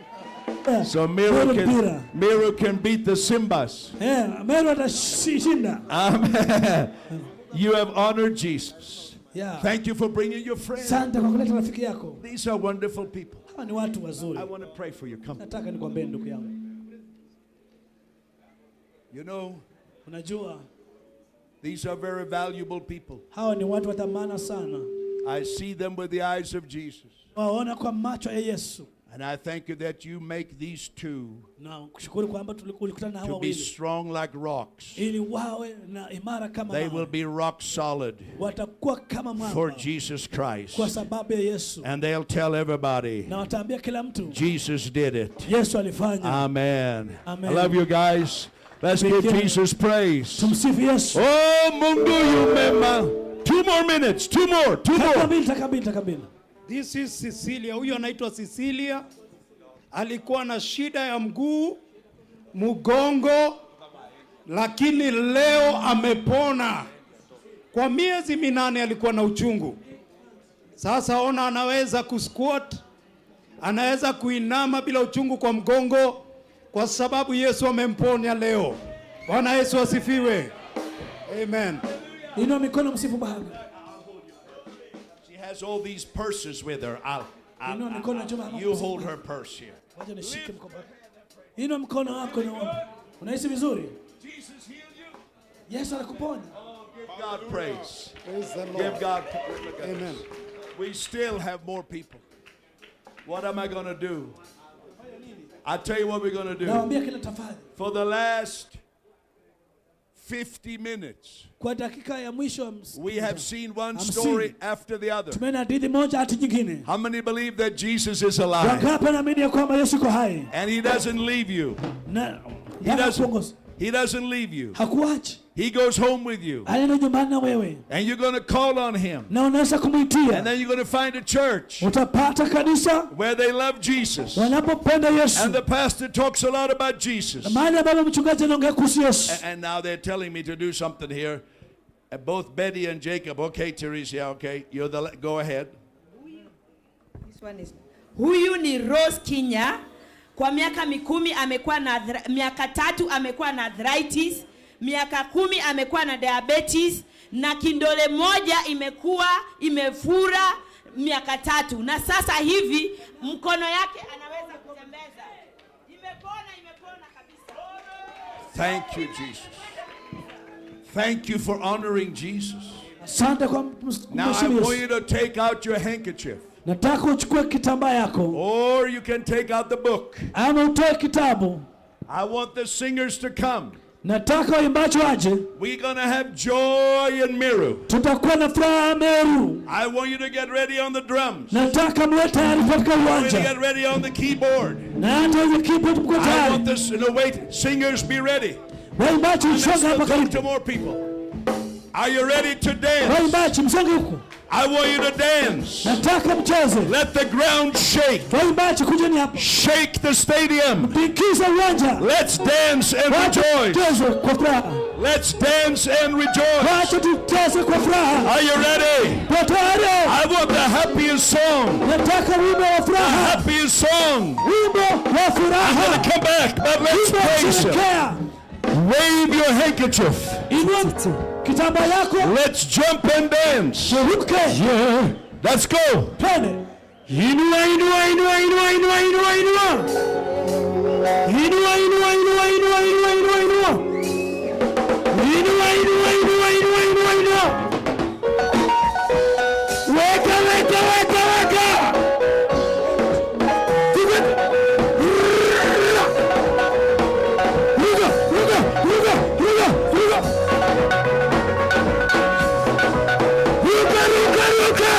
So Meru Meru can, mpira. Meru can beat the Simbas. Meru atashinda. Amen. You have honored Jesus. Yeah. Thank you for bringing your friend. Asante kwa kuleta rafiki yako. These are wonderful people. Hawa ni watu wazuri. I want to pray for you. Come. Nataka nikwambie ndugu yangu. You know, Unajua these are very valuable people. hawa ni watu wa thamana sana. I see them with the eyes of Jesus. Waona kwa macho ya Yesu. And I thank you that you make these two Na kushukuru kwamba ulikutana na hawa to be wawili strong like rocks. ili wawe na imara kama They mawe. will be rock solid Watakuwa kama for mwamba Jesus Christ. kwa sababu ya Yesu, And they'll tell everybody, na wataambia kila mtu Jesus did it. Yesu alifanya. Amen. Amen. I love you guys. Let's give Barikiwe. Jesus praise. Tumsifu Yesu. Oh, Mungu yu mema. 2 more minutes. 2 more. 2 more. Dakika mbili, dakika mbili. This is Cecilia. Huyu anaitwa Cecilia. Alikuwa na shida ya mguu, mgongo, lakini leo amepona. Kwa miezi 8 alikuwa na uchungu. Sasa ona, anaweza kusquat, anaweza kuinama bila uchungu kwa mgongo, kwa sababu Yesu amemponya leo. Bwana Yesu asifiwe. Amen. Inua mikono, msifu Bwana. She has all these purses with her. Inua mikono juu, mama. You hold her purse here. Wacha nishike mkono wako. Inua mkono wako na uombe. Unahisi vizuri? Yesu anakuponya. Give God praise. Praise the Lord. Give God praise. Look at Amen. this. We still have more people. What am I going to do? I tell you what we're going to do. Nawaambia kila tafadhali. For the last 50 minutes, Kwa dakika ya mwisho we have seen one 50. story after the other. Tumeona hadithi moja hadi nyingine. How many believe that Jesus is alive? Wangapi wanaamini ya kwamba Yesu yuko hai? And he doesn't leave you. Na He doesn't leave you. Hakuachi. He goes home with you. Anaenda nyumbani na wewe. And you're going to call on him. Na unaweza kumwitia. And then you're going to find a church Utapata kanisa where they love Jesus. wanapopenda Yesu. And the pastor talks a lot about Jesus. Mahali ambapo mchungaji anaongea kuhusu Yesu. And now they're telling me to do something here. Both Betty and Jacob. Okay, Teresia, okay. You're the go ahead. This one is Huyu ni Rose Kinya. Kwa miaka 10 amekuwa na miaka 3 amekuwa na arthritis, miaka 10 amekuwa na diabetes na kindole moja imekuwa imefura miaka 3, na sasa hivi mkono yake anaweza kutembeza. Imepona kabisa. Thank you, Jesus. Thank you for honoring Jesus. Asante kwa Now I kumheshimu want Yesu. you to take out your handkerchief. Nataka uchukue kitambaa yako Or you can take out the book. ama utoe kitabu. I want the singers to come. Nataka waimbaji waje. We're going to have joy in Meru. Tutakuwa na furaha Meru. I want you to get ready on the drums. Nataka mwe tayari katika I want you to uwanja get ready on the keyboard. na hata wenye keyboard mko I tayari. want this. No, wait. Singers, be ready. Waimbaji Let's msonge hapa talk karibu. to more people. Are you ready to dance? Waimbaji msonge huku. I want you to dance. Nataka mcheze. Let the ground shake. Waimbaji kujeni hapa. Shake the stadium. Tingiza uwanja. Let's dance and Wacha rejoice. tucheze kwa furaha. Let's dance and rejoice. Wacha tucheze kwa furaha. Are you ready? Kwa tayari. I want the happiest song. Nataka wimbo wa The furaha. happiest song. Wimbo wa I'm furaha. going to come back, but let's Wimbo wa praise him. kusherehekea. Wave your handkerchief. Inua kitambaa yako. Let's jump and dance. Turuke. Yeah. Let's go. Twende. Inua, inua, inua, inua, inua, inua, inua. Inua, inua, inua, inua, inua, inua, inua. Inua, inua, inua, inua, inua, inua. Weka, weka, weka, weka. Tuko- Ruka, ruka, ruka, ruka, ruka. Ruka, ruka, ruka.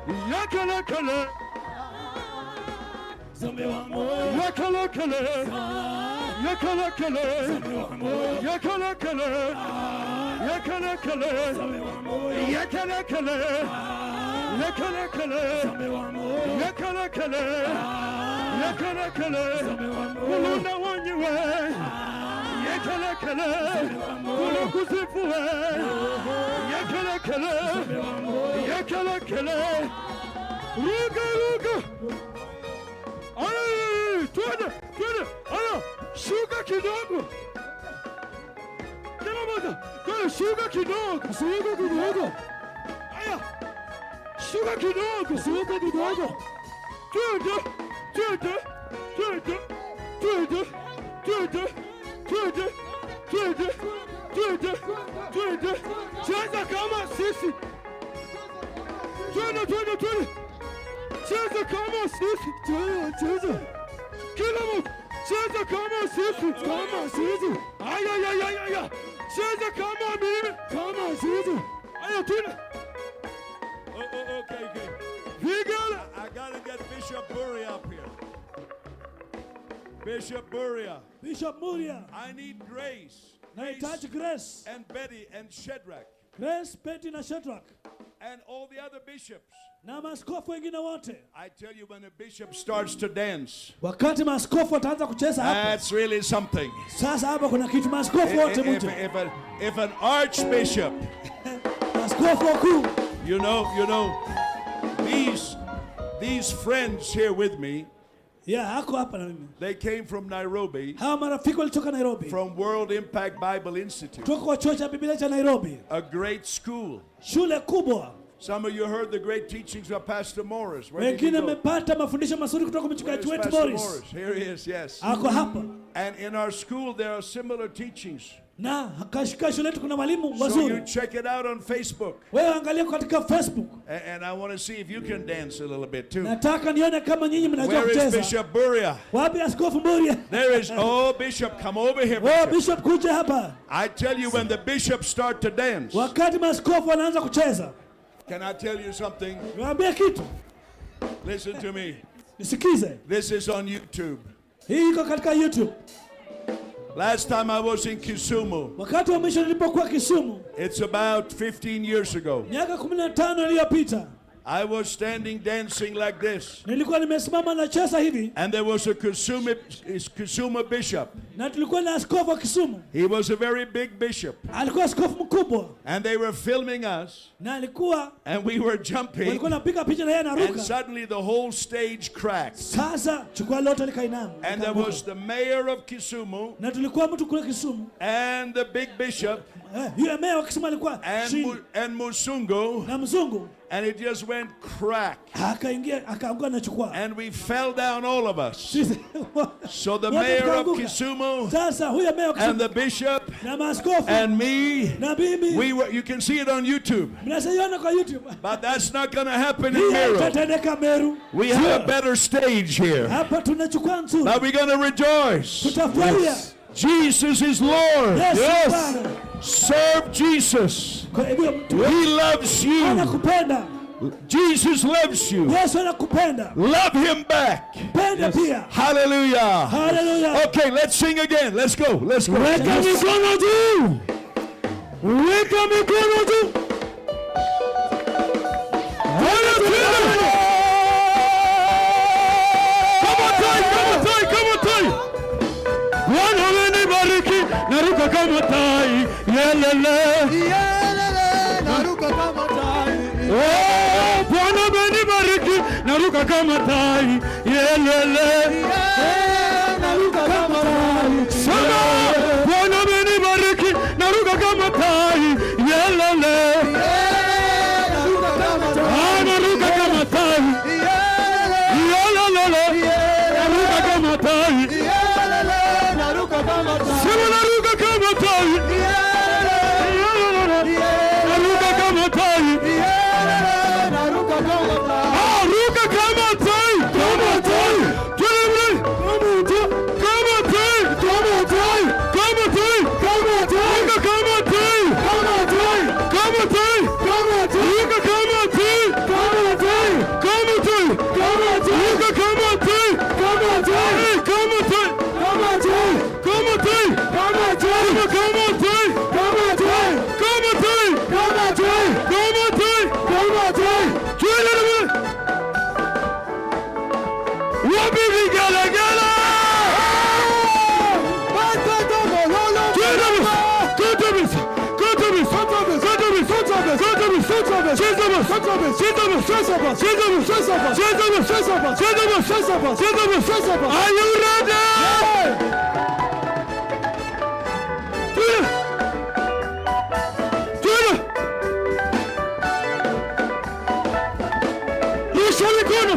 Yekelekele. Yekelekele. Yekelekele. Yekelekele. Yekelekele. Yekelekele. Yekelekele. Yekelekele. Yekelekele. Kuluna wanyiwe. Yekelekele. Kulukusifuwe. Yekelekele. Yekelekele. Ruka ruka. Ay, twende, twende. Aya, shuka kidogo. Tena moja. Twende, shuka kidogo, shuka kidogo. Aya. Shuka kidogo, shuka kidogo. Twende, twende, twende, twende, twende, twende, twende, twende, twende. Cheza kama sisi. Twende, twende, twende. Cheza kama sisi. Cheza, cheza. Kila mtu cheza kama sisi, kama sisi. Aya, ya, ya, ya, ya. Cheza kama mimi, kama sisi. Aya, twende. Oh, oh, okay, okay. Vigala. I gotta get Bishop Buria up here. Bishop Buria. Bishop Muria. I need Grace. Nahitaji Grace. And Betty and Shadrach. Grace, Betty na Shadrach And all the other bishops. na maaskofu wengine wote. I tell you, when a bishop starts to dance, Wakati maaskofu wataanza kucheza hapa, that's really something. sasa hapa kuna kitu. Maaskofu wote mje, If an archbishop, maaskofu wakuu, you know, these friends here with me, yeah, ako hapa na mimi. they came from Nairobi, Hawa marafiki walitoka Nairobi, from World Impact Bible Institute, kutoka kwa chuo cha Biblia cha Nairobi, a great school. shule kubwa. Some of you heard the great teachings of Pastor Morris. Where did he Wengine go? mmepata mafundisho mazuri kutoka kwa Where mchungaji is wetu Pastor Morris. Morris? Here he is, yes. Ako hapa. And in our school, there are similar teachings. Na katika shule yetu kuna walimu So you wazuri. check it out on Facebook. Wewe angalia katika Facebook. And I want to see if you can dance a little bit too. Nataka nione kama nyinyi mnajua Where is kucheza. Bishop Buria? Wapi Askofu Mburia? There is, oh, Bishop, come over here. Oh, Bishop. Bishop kuja hapa. I tell you, when the bishops start to dance, Wakati maaskofu wanaanza kucheza, can I tell you something? niwaambie kitu, Listen to me. nisikize. This is on YouTube. Hii iko katika YouTube. Last time I was in Kisumu, Wakati wa mwisho nilipokuwa Kisumu it's about 15 years ago, miaka 15 iliyopita, I was standing dancing like this. nilikuwa nimesimama nacheza hivi, And there was a Kisumu bishop. na tulikuwa na askofu wa Kisumu. He was a very big bishop. Alikuwa askofu mkubwa, And they were filming us, na alikuwa and we were jumping. walikuwa napiga picha na yeye And anaruka. suddenly the whole stage cracked. Sasa jukwaa lote likainama, And there was the mayor of Kisumu na tulikuwa mtu kule Kisumu, and the big bishop yule meya wa Kisumu alikuwa and, chini and Musungu. na mzungu And it just went crack. akaingia akaanguka na jukwaa. And we fell down, all of us. So the Wote mayor of tukaanguka. Kisumu Sasa huyo meya wa and Kisumu the bishop na maaskofu and me, na mimi we were, you can see it on YouTube. mnasaiona kwa YouTube. But that's not going to happen in Hii Meru. haitatendeka Meru. We have a better stage here. Hapa tuna jukwaa nzuri. Now we're going to rejoice. Tutafurahia. Jesus is Lord. Yesu Yes. Bwana. Serve Jesus. Kwa hivyo mtu He loves you. anakupenda. Jesus loves you. Yesu anakupenda. Love him back. Penda pia. Hallelujah. Hallelujah. Okay, let's sing again. Let's go. Let's go. Weka mikono juu. Weka mikono juu. Hallelujah. Kama tai, kama tai, kama tai. Bwana amenibariki, naruka kama tai. Yelele. Yelele, naruka kama tai. Oh, Bwana amenibariki, naruka kama tai. Yelele. Naruka kama tai. Sema, Bwana amenibariki, naruka kama tai. Yelele. Naruka kama tai. Ah, naruka kama tai. Yelele. Naruka kama tai. Yelele, naruka kama tai. Sema naruka kama tai. Yelele. Naruka kama tai. Yelele, naruka kama tai. Ah, ruka kama tai. Kama tai. Twende, twende. Cheza basi. Cheza basi. Cheza basi. Cheza basi. Cheza basi. Cheza basi. Are you ready? Twende. Twende. Rusha mikono.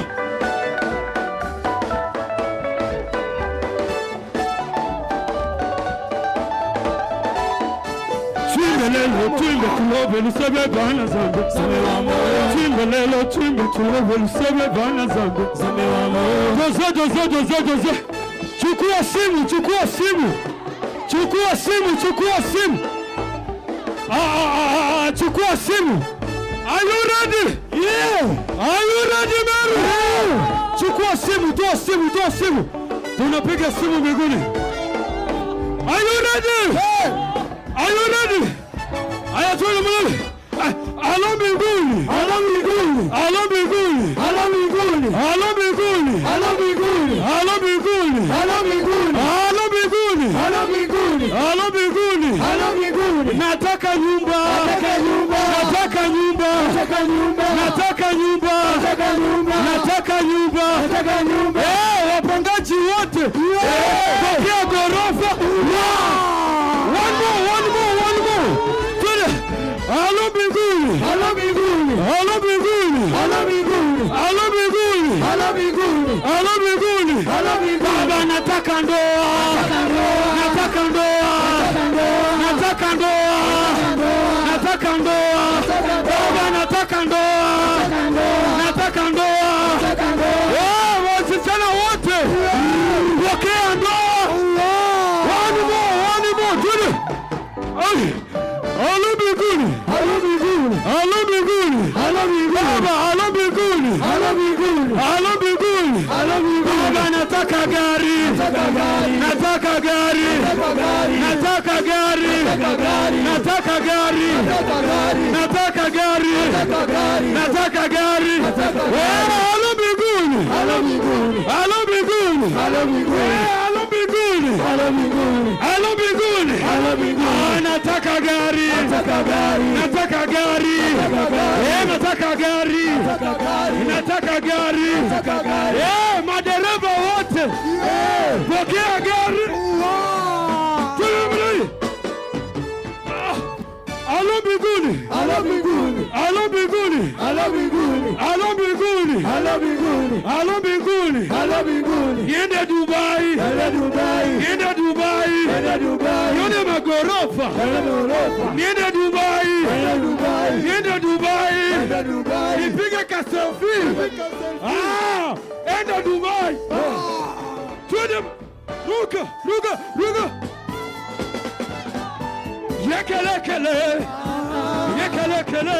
Twimbe lelo, twimbe tulobe lusebe bana zambe. Twimbe lelo, twimbe tulobe lusebe bana zambe. Doze, doze, doze, doze. Chukua simu, chukua simu. Chukua simu, chukua simu. Chukua simu. Are you ready? Yeah. Are you ready, Mary? Yeah. Chukua simu, toa simu, toa simu. Tunapiga simu miguuni. Are you ready? Yeah. Are you ready? Aya, tuende mwenyewe. Alo mbinguni. Alo mbinguni. Alo mbinguni. Alo mbinguni. Alo mbinguni. Alo mbinguni. Alo mbinguni. Alo mbinguni. Alo mbinguni. Alo mbinguni. Alo mbinguni. Alo mbinguni. Nataka nyumba. Nataka nyumba. Nataka nyumba. Nataka nyumba. Nataka nyumba. Nataka nyumba. Nataka nyumba. Nataka nyumba. Eh, wapangaji wote. Pokea gorofa. One more, one more, one more. Twende. Alo mbinguni. Alo mbinguni. Alo mbinguni. Alo mbinguni. Alo mbinguni. Alo mbinguni. Alo mbinguni. Alo mbinguni. Baba, nataka ndoa. Nataka ndoa. Nataka ndoa. Nataka ndoa. Baba, nataka ndoa. Nataka ndoa. Eh, wasichana wote. Pokea ndoa. One more, one more. Twende. Ay. Alo mbinguni. Alo mbinguni. Alo mbinguni. Alo mbinguni. Baba, alo mbinguni. Alo mbinguni. Alo mbinguni. Alo mbinguni. Baba, nataka gari. Nataka gari. Nataka gari. Nataka gari. Nataka gari. Nataka gari. Nataka gari. Eh, alo mbinguni. Alo mbinguni. Alo mbinguni. Alo mbinguni. Eh, alo mbinguni. Alo mbinguni. Alo mbinguni. Alo mbinguni. Nataka gari. Nataka gari. Nataka gari. Eh, nataka gari. Nataka gari. Eh, madereva wote. Pokea gari. Tulimli. Alo mbinguni. Alo mbinguni. Alo mbinguni. Alo mbinguni. Alo mbinguni. Alo mbinguni. Alo mbinguni. Alo mbinguni. Niende Dubai. Niende Dubai. Niende Dubai. Niende Dubai. Nione magorofa. Nione magorofa. Niende Dubai. Niende Dubai. Niende Dubai. Niende Dubai. Nipige ka selfie. Ah, enda Dubai. Twende. Ruka, ruka, ruka. Yekelekele. Yekelekele.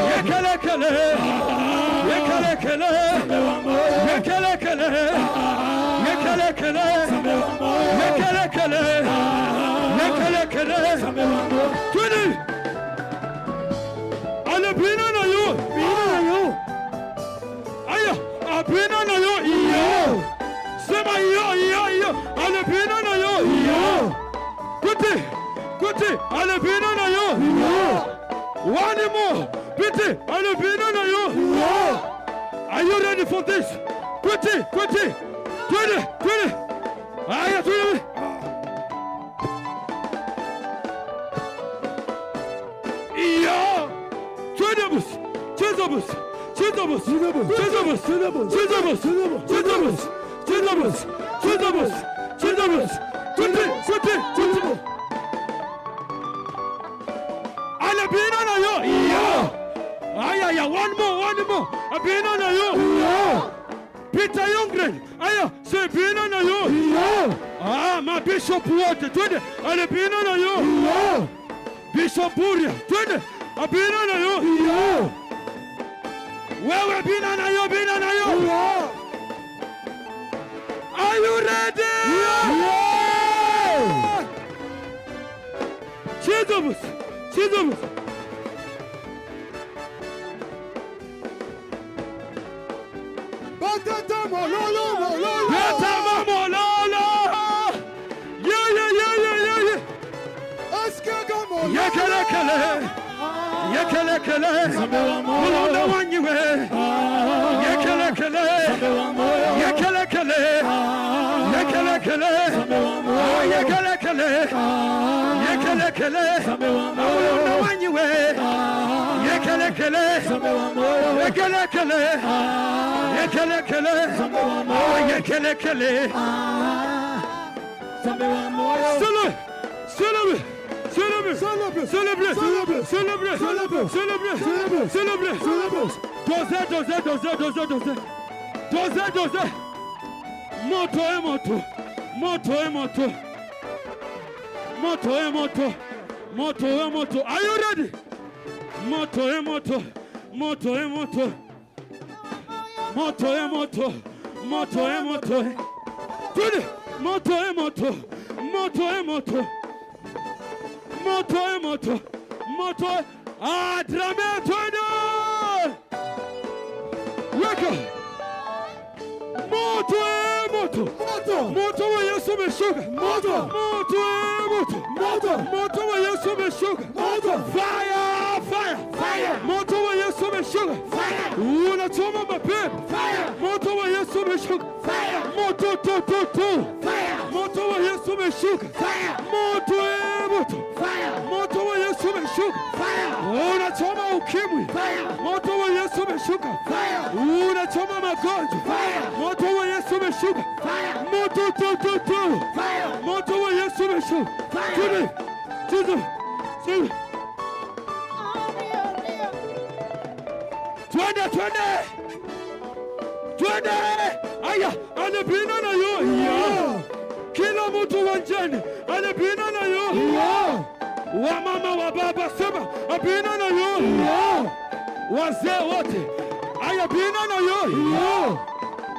Yekelekele. Yekelekele. Yekelekele. Yekelekele. Yekelekele. Yekelekele. Twende. Ale bina na yo. Bina na yo. Aya, abina na yo. Iyo. Sema iyo, iyo, iyo. Ale bina na yo. Iyo. Kuti. Kuti, ale bina na yo. One more. Kuti, ale bina na yo. Are you ready for this? Kuti, kuti. Twende, twende. Aya, twende. Iyo. Twende bus. Cheza bus. Cheza bus. Cheza bus. Cheza bus. Cheza bus. Cheza bus. Cheza bus. Cheza bus. Twende, twende, twende. Abina na yo. Iyo. Aya, ya, one more, one more. Abina na yo. Iyo. Peter Youngren. Aya, say bina na yo. Iyo. Ah, ma bishop wote. Twende. Ale bina na yo. Iyo. Bishop Buria. Twende. Abina na yo. Iyo. Wewe bina na yo, bina na yo. Iyo. Are you ready? Yeah. Jesus. Jesus. Batata mololo mololo. Batata mololo. Yeah, yeah, yeah, yeah, yeah, yeah. Yekelekele. Yekelekele. Mulonda wanyiwe. Yekelekele. Yekelekele. Yekelekele. Yekelekele. Yekelekele. Mulonda wanyiwe. Yekelekele. Yekelekele. Yekelekele. Yekelekele. Sele. Sele. Celebre, celebre, celebre, celebre, celebre, celebre, celebre. Doze, doze, doze, doze, doze. Doze, doze. Moto e moto. Moto e moto. Moto e moto. Moto e moto. Are you ready? Moto e moto. Moto e moto. Moto e moto. Moto e moto. Twende. Moto e moto. Moto e moto. Moto e moto. Moto. Ah, drame twende. Weka. Moto e moto. Moto. Moto wa Yesu umeshuka. Moto. Moto e moto. Moto. Moto wa Yesu umeshuka. Moto. Fire, fire. Fire. Moto wa Yesu umeshuka. Fire. Unachoma mapepo. Fire. Moto wa Yesu umeshuka. Fire. Moto to to to. Fire. Moto wa Yesu umeshuka. Fire. Moto e moto. Fire. Moto wa Yesu umeshuka. Fire. Unachoma ukimwi. Fire. Moto wa Yesu umeshuka. Fire. Unachoma magonjwa. Fire. Moto wa Yesu umeshuka. Fire. Moto to to to. Fire. Moto wa Yesu umeshuka. Fire. Tudu. Tudu. Twende, twende. Twende. Aya, anapina na yo. Ya. Kila mtu uwanjani anapina na yo. Ya. Wamama wa baba sema apina na yo. Ya. Wazee wote aya pina na yo. Ya.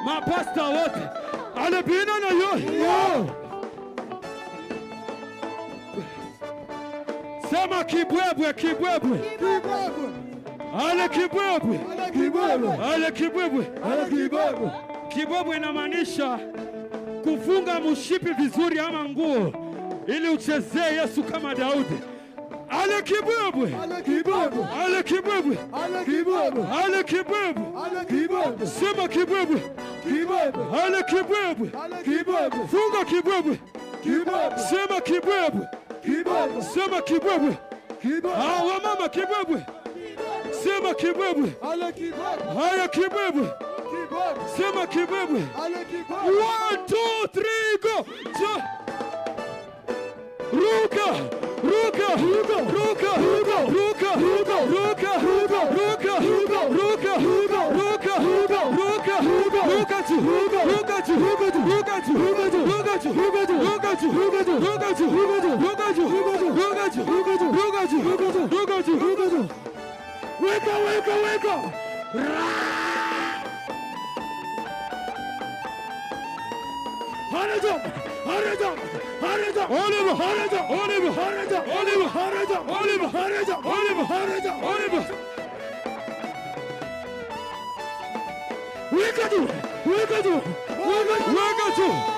Mapasta wote anapina na yo. Ya. Sema kibwebwe, kibwebwe. Kibwebwe. Ale kibwebwe. Ale kibwebwe. Ale kibwebwe. Ale kibwebwe. Kibwebwe inamaanisha kufunga mshipi vizuri ama nguo ili uchezee Yesu kama Daudi. Ale kibwebwe. Ale kibwebwe. Ale kibwebwe. Ale kibwebwe. Ale kibwebwe. Ale kibwebwe. Sema kibwebwe. Kibwebwe. Ale kibwebwe. Ale kibwebwe. Funga kibwebwe. Kibwebwe. Sema kibwebwe. Kibwebwe. Sema kibwebwe. Kibwebwe. Ah, wamama kibwebwe. Sema kibwebwe. Ale kibwebwe. Haya kibwebwe. Kibwebwe. Sema kibwebwe. Ale kibwebwe. 1 2 3 go. Ruka. Ruka. Ruka. Ruka. Ruka. Ruka. Ruka. Ruka. Ruka. Ruka. Ruka. Ruka. Ruka tu. Ruka tu. Ruka tu. Ruka tu. Ruka tu. Ruka tu. Ruka tu. Ruka tu. Ruka tu. Ruka tu. Ruka tu. Ruka tu. Ruka tu. Wake up, wake up, wake up. Hurry up, hurry up, hurry up. Oliver, hurry up, Oliver, hurry up, Oliver, hurry up, Oliver, hurry up, Oliver, hurry up, Oliver. Wake up, wake up, wake up, wake up.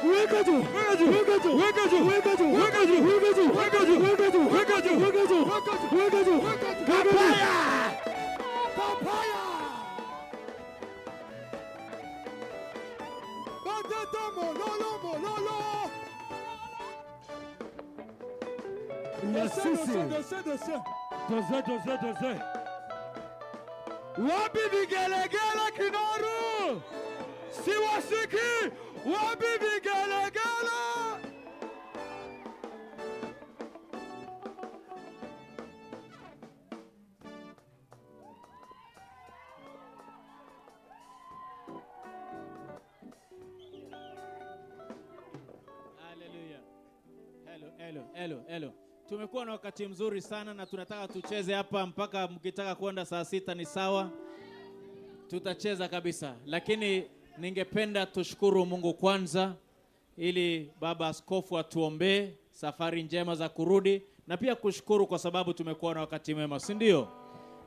Wake up, wake up, wake up, wake up, wake up, wake up, wake up, wake up, wake up, wake up, wake up, wake up. Papaya! Papaya! Doze, doze, doze. Wapi vigelegele Kinoru? Siwasiki. Wapi vigelegele? Hallelujah. Hello, hello, hello, hello. Tumekuwa na wakati mzuri sana na tunataka tucheze hapa mpaka mkitaka kwenda saa 6 ni sawa. Tutacheza kabisa. Lakini ningependa tushukuru Mungu kwanza ili Baba Askofu atuombee safari njema za kurudi na pia kushukuru kwa sababu tumekuwa na wakati mwema, si ndio?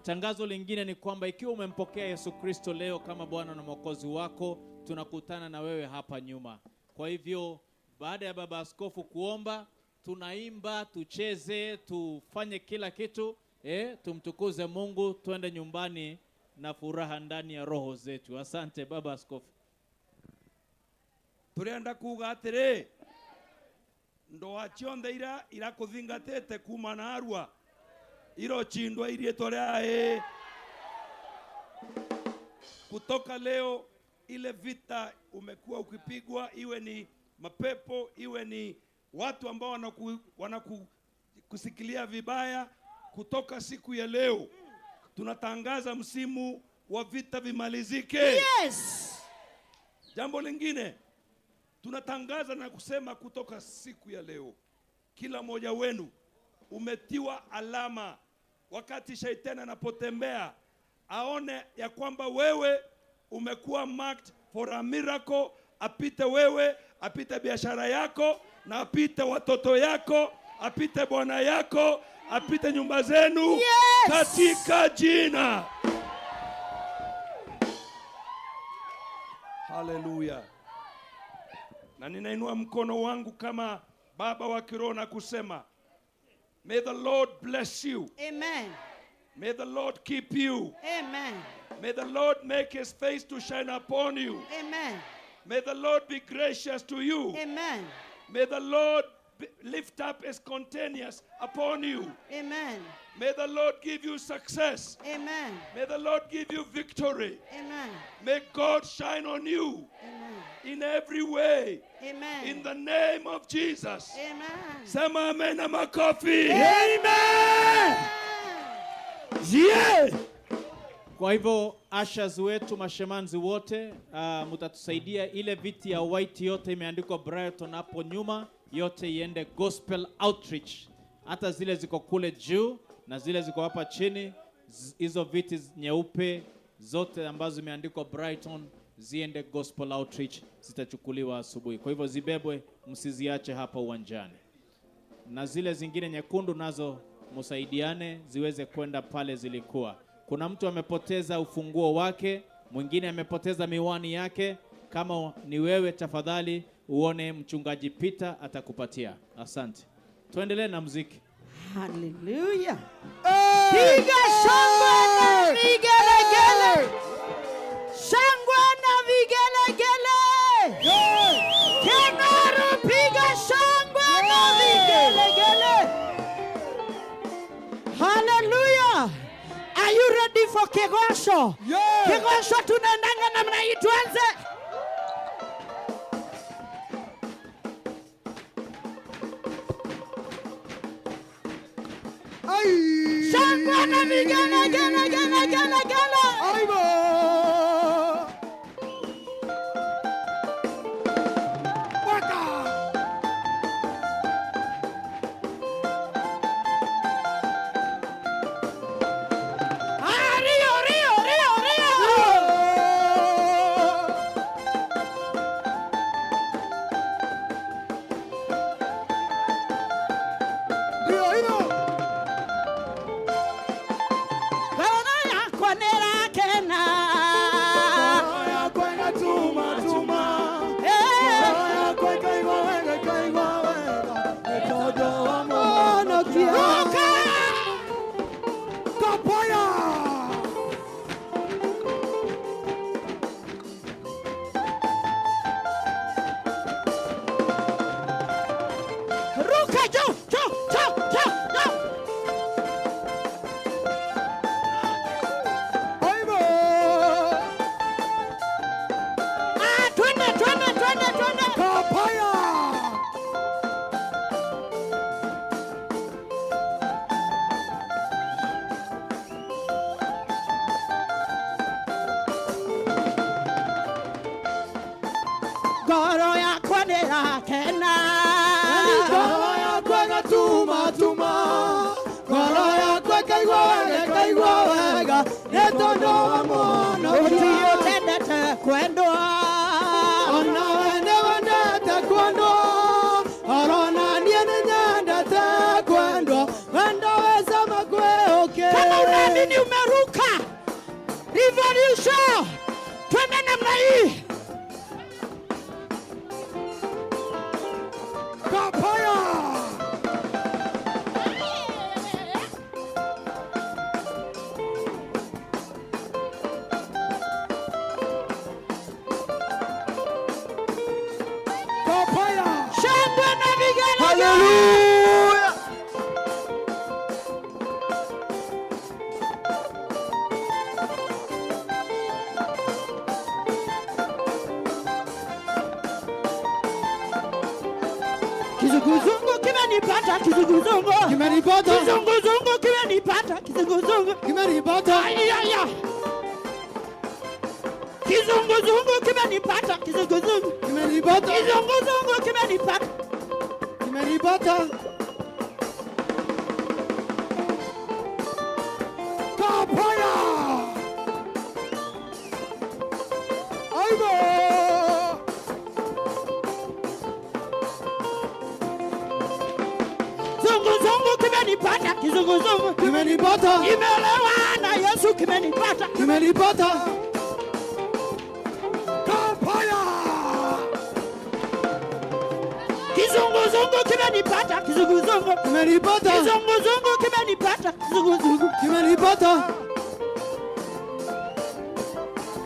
Tangazo lingine ni kwamba ikiwa umempokea Yesu Kristo leo kama Bwana na Mwokozi wako, tunakutana na wewe hapa nyuma. Kwa hivyo Baada ya baba askofu kuomba, tunaimba, tucheze, tufanye kila kitu, tumtukuze Mungu, twende nyumbani na furaha ndani ya roho zetu. Asante baba askofu. Turenda kuga atiri, ndoa cionthe ira irakuthingatite kuma na arua irochindwa irietwa ria Kutoka leo ile vita umekuwa ukipigwa, iwe ni mapepo, iwe ni watu ambao wanakusikilia vibaya, kutoka siku ya leo tunatangaza msimu wa vita vimalizike. Yes. Jambo lingine tunatangaza na kusema kutoka siku ya leo, kila mmoja wenu umetiwa alama. Wakati shaitani anapotembea aone ya kwamba wewe umekuwa marked for a miracle. Apite wewe, apite biashara yako, na apite watoto yako, apite bwana yako, apite nyumba zenu. Yes. Katika jina. Hallelujah. Na ninainua mkono wangu kama baba wa kiroho na kusema, may the Lord bless you. Amen. May the Lord keep you. Amen. May the Lord make his face to shine upon you. Amen. May the Lord be gracious to you. Amen. May the Lord lift up his countenance upon you. Amen. May the Lord give you success. Amen. May the Lord give you victory. Amen. May God shine on you. Amen. In every way. Amen. In the name of Jesus. Amen. Sema amen na makofi. Amen. Yeah. Kwa hivyo ushers wetu, mashemanzi wote, mtatusaidia ile viti ya white yote imeandikwa Brighton hapo nyuma, yote iende Gospel Outreach. Hata zile ziko kule juu na zile ziko hapa chini, hizo viti nyeupe zote ambazo zimeandikwa Brighton ziende Gospel Outreach, zitachukuliwa asubuhi. Kwa hivyo zibebwe, msiziache hapa uwanjani. Na zile zingine nyekundu nazo msaidiane ziweze kwenda pale zilikuwa. Kuna mtu amepoteza ufunguo wake, mwingine amepoteza miwani yake. Kama ni wewe, tafadhali uone mchungaji Peter atakupatia. Asante. Tuendelee na muziki. Hallelujah. Piga shangwe na vigelegele. Shangwe na vigelegele. Kenaro, piga shangwe na vigelegele. Hallelujah. Are you ready for Kegosho? Yeah. Kegosho tunaendanga namna hii, tuanze. Ai. Shangwe na vigelegele, gele, gele, gele. Aibo. Waka. Ah, Rio, Rio, Rio, Rio. Rio, Rio. Ngoro yakwa nĩĩrakena. Ngoro yakwa ĩgatuma tuma. Ngoro yakwa ĩkaigua wega, ĩkaigua wega. Nĩ tondũ wa Mũhonokia. Ruka! Kapaya! Ruka juu, juu, juu, juu, juu. Aibo! Ah, twende, twende, twende, twende. Kapaya! Ngoro yakwa nĩĩrakena. Ngoro yakwa ĩgatuma tuma. Ngoro yakwa ĩkaigua wega, ĩkaigua wega. Nĩ tondũ wa Mũhonokia. Gũtirĩ ũtendete kwendwo. Ona we nĩwendete kwendwo. Orona niĩ nĩnyendete kwendwo. Wendo wĩ cama kwĩ ũkĩ. Kama unaamini umeruka. Revolution. Twende namna hii. Kimenipata kizunguzungu. Kimenipata. Kizunguzungu kimenipata kizunguzungu. Kimenipata. Ayaya. Kizunguzungu kimenipata kizunguzungu. Kimenipata. Kizunguzungu kimenipata. Kimenipata. Kapaya! Aibo! Zunguzungu kimenipata kizunguzungu. Kimenipata. Imelewa na Yesu kimenipata. Kimenipata. Kapaya! Kizunguzungu kimenipata kizunguzungu. Kimenipata. Kizunguzungu kimenipata kizunguzungu. Kimenipata.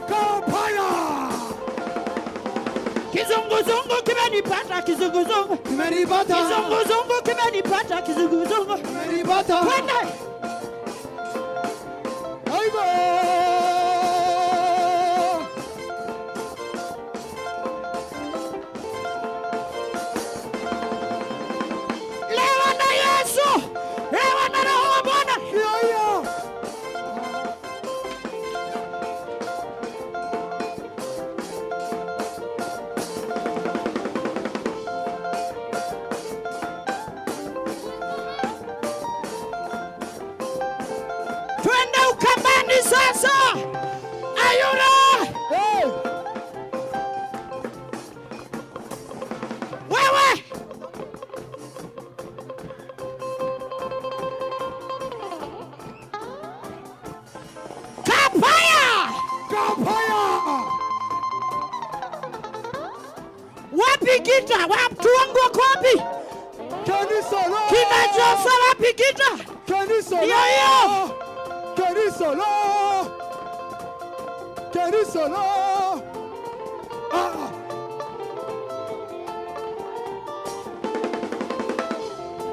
Kapaya! Kizunguzungu kimenipata kizunguzungu. Kimenipata. Kizunguzungu kimenipata kizunguzungu. Kimenipata. Twende. Aibo! Lewa na Yesu. Lewa na Roho wa Bwana. Hiyo. Twende Ukambani sasa. Ayura. Hey! Wewe. Kapaya. Kapaya! Wapi gita? Watu wangu wako wapi? Kanisa la! Kina Josa wapi gita? Kanisa la! Hiyo hiyo. Kanisa la! Kanisa la! Ah!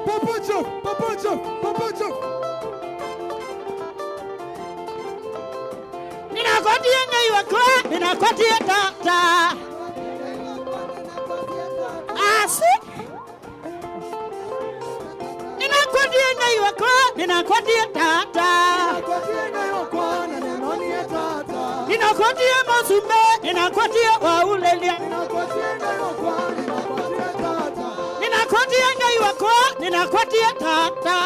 Papa Jeff! Papa Jeff! Papa Jeff! Ninakotie ngeiwakwa, ninakotie tata. Asi. Ninakotie ngeiwakwa, ninakotie tata. Ninakotie mosumbe, ninakotie waulelia. Ninakotie ngeiwakwa, ninakotie tata.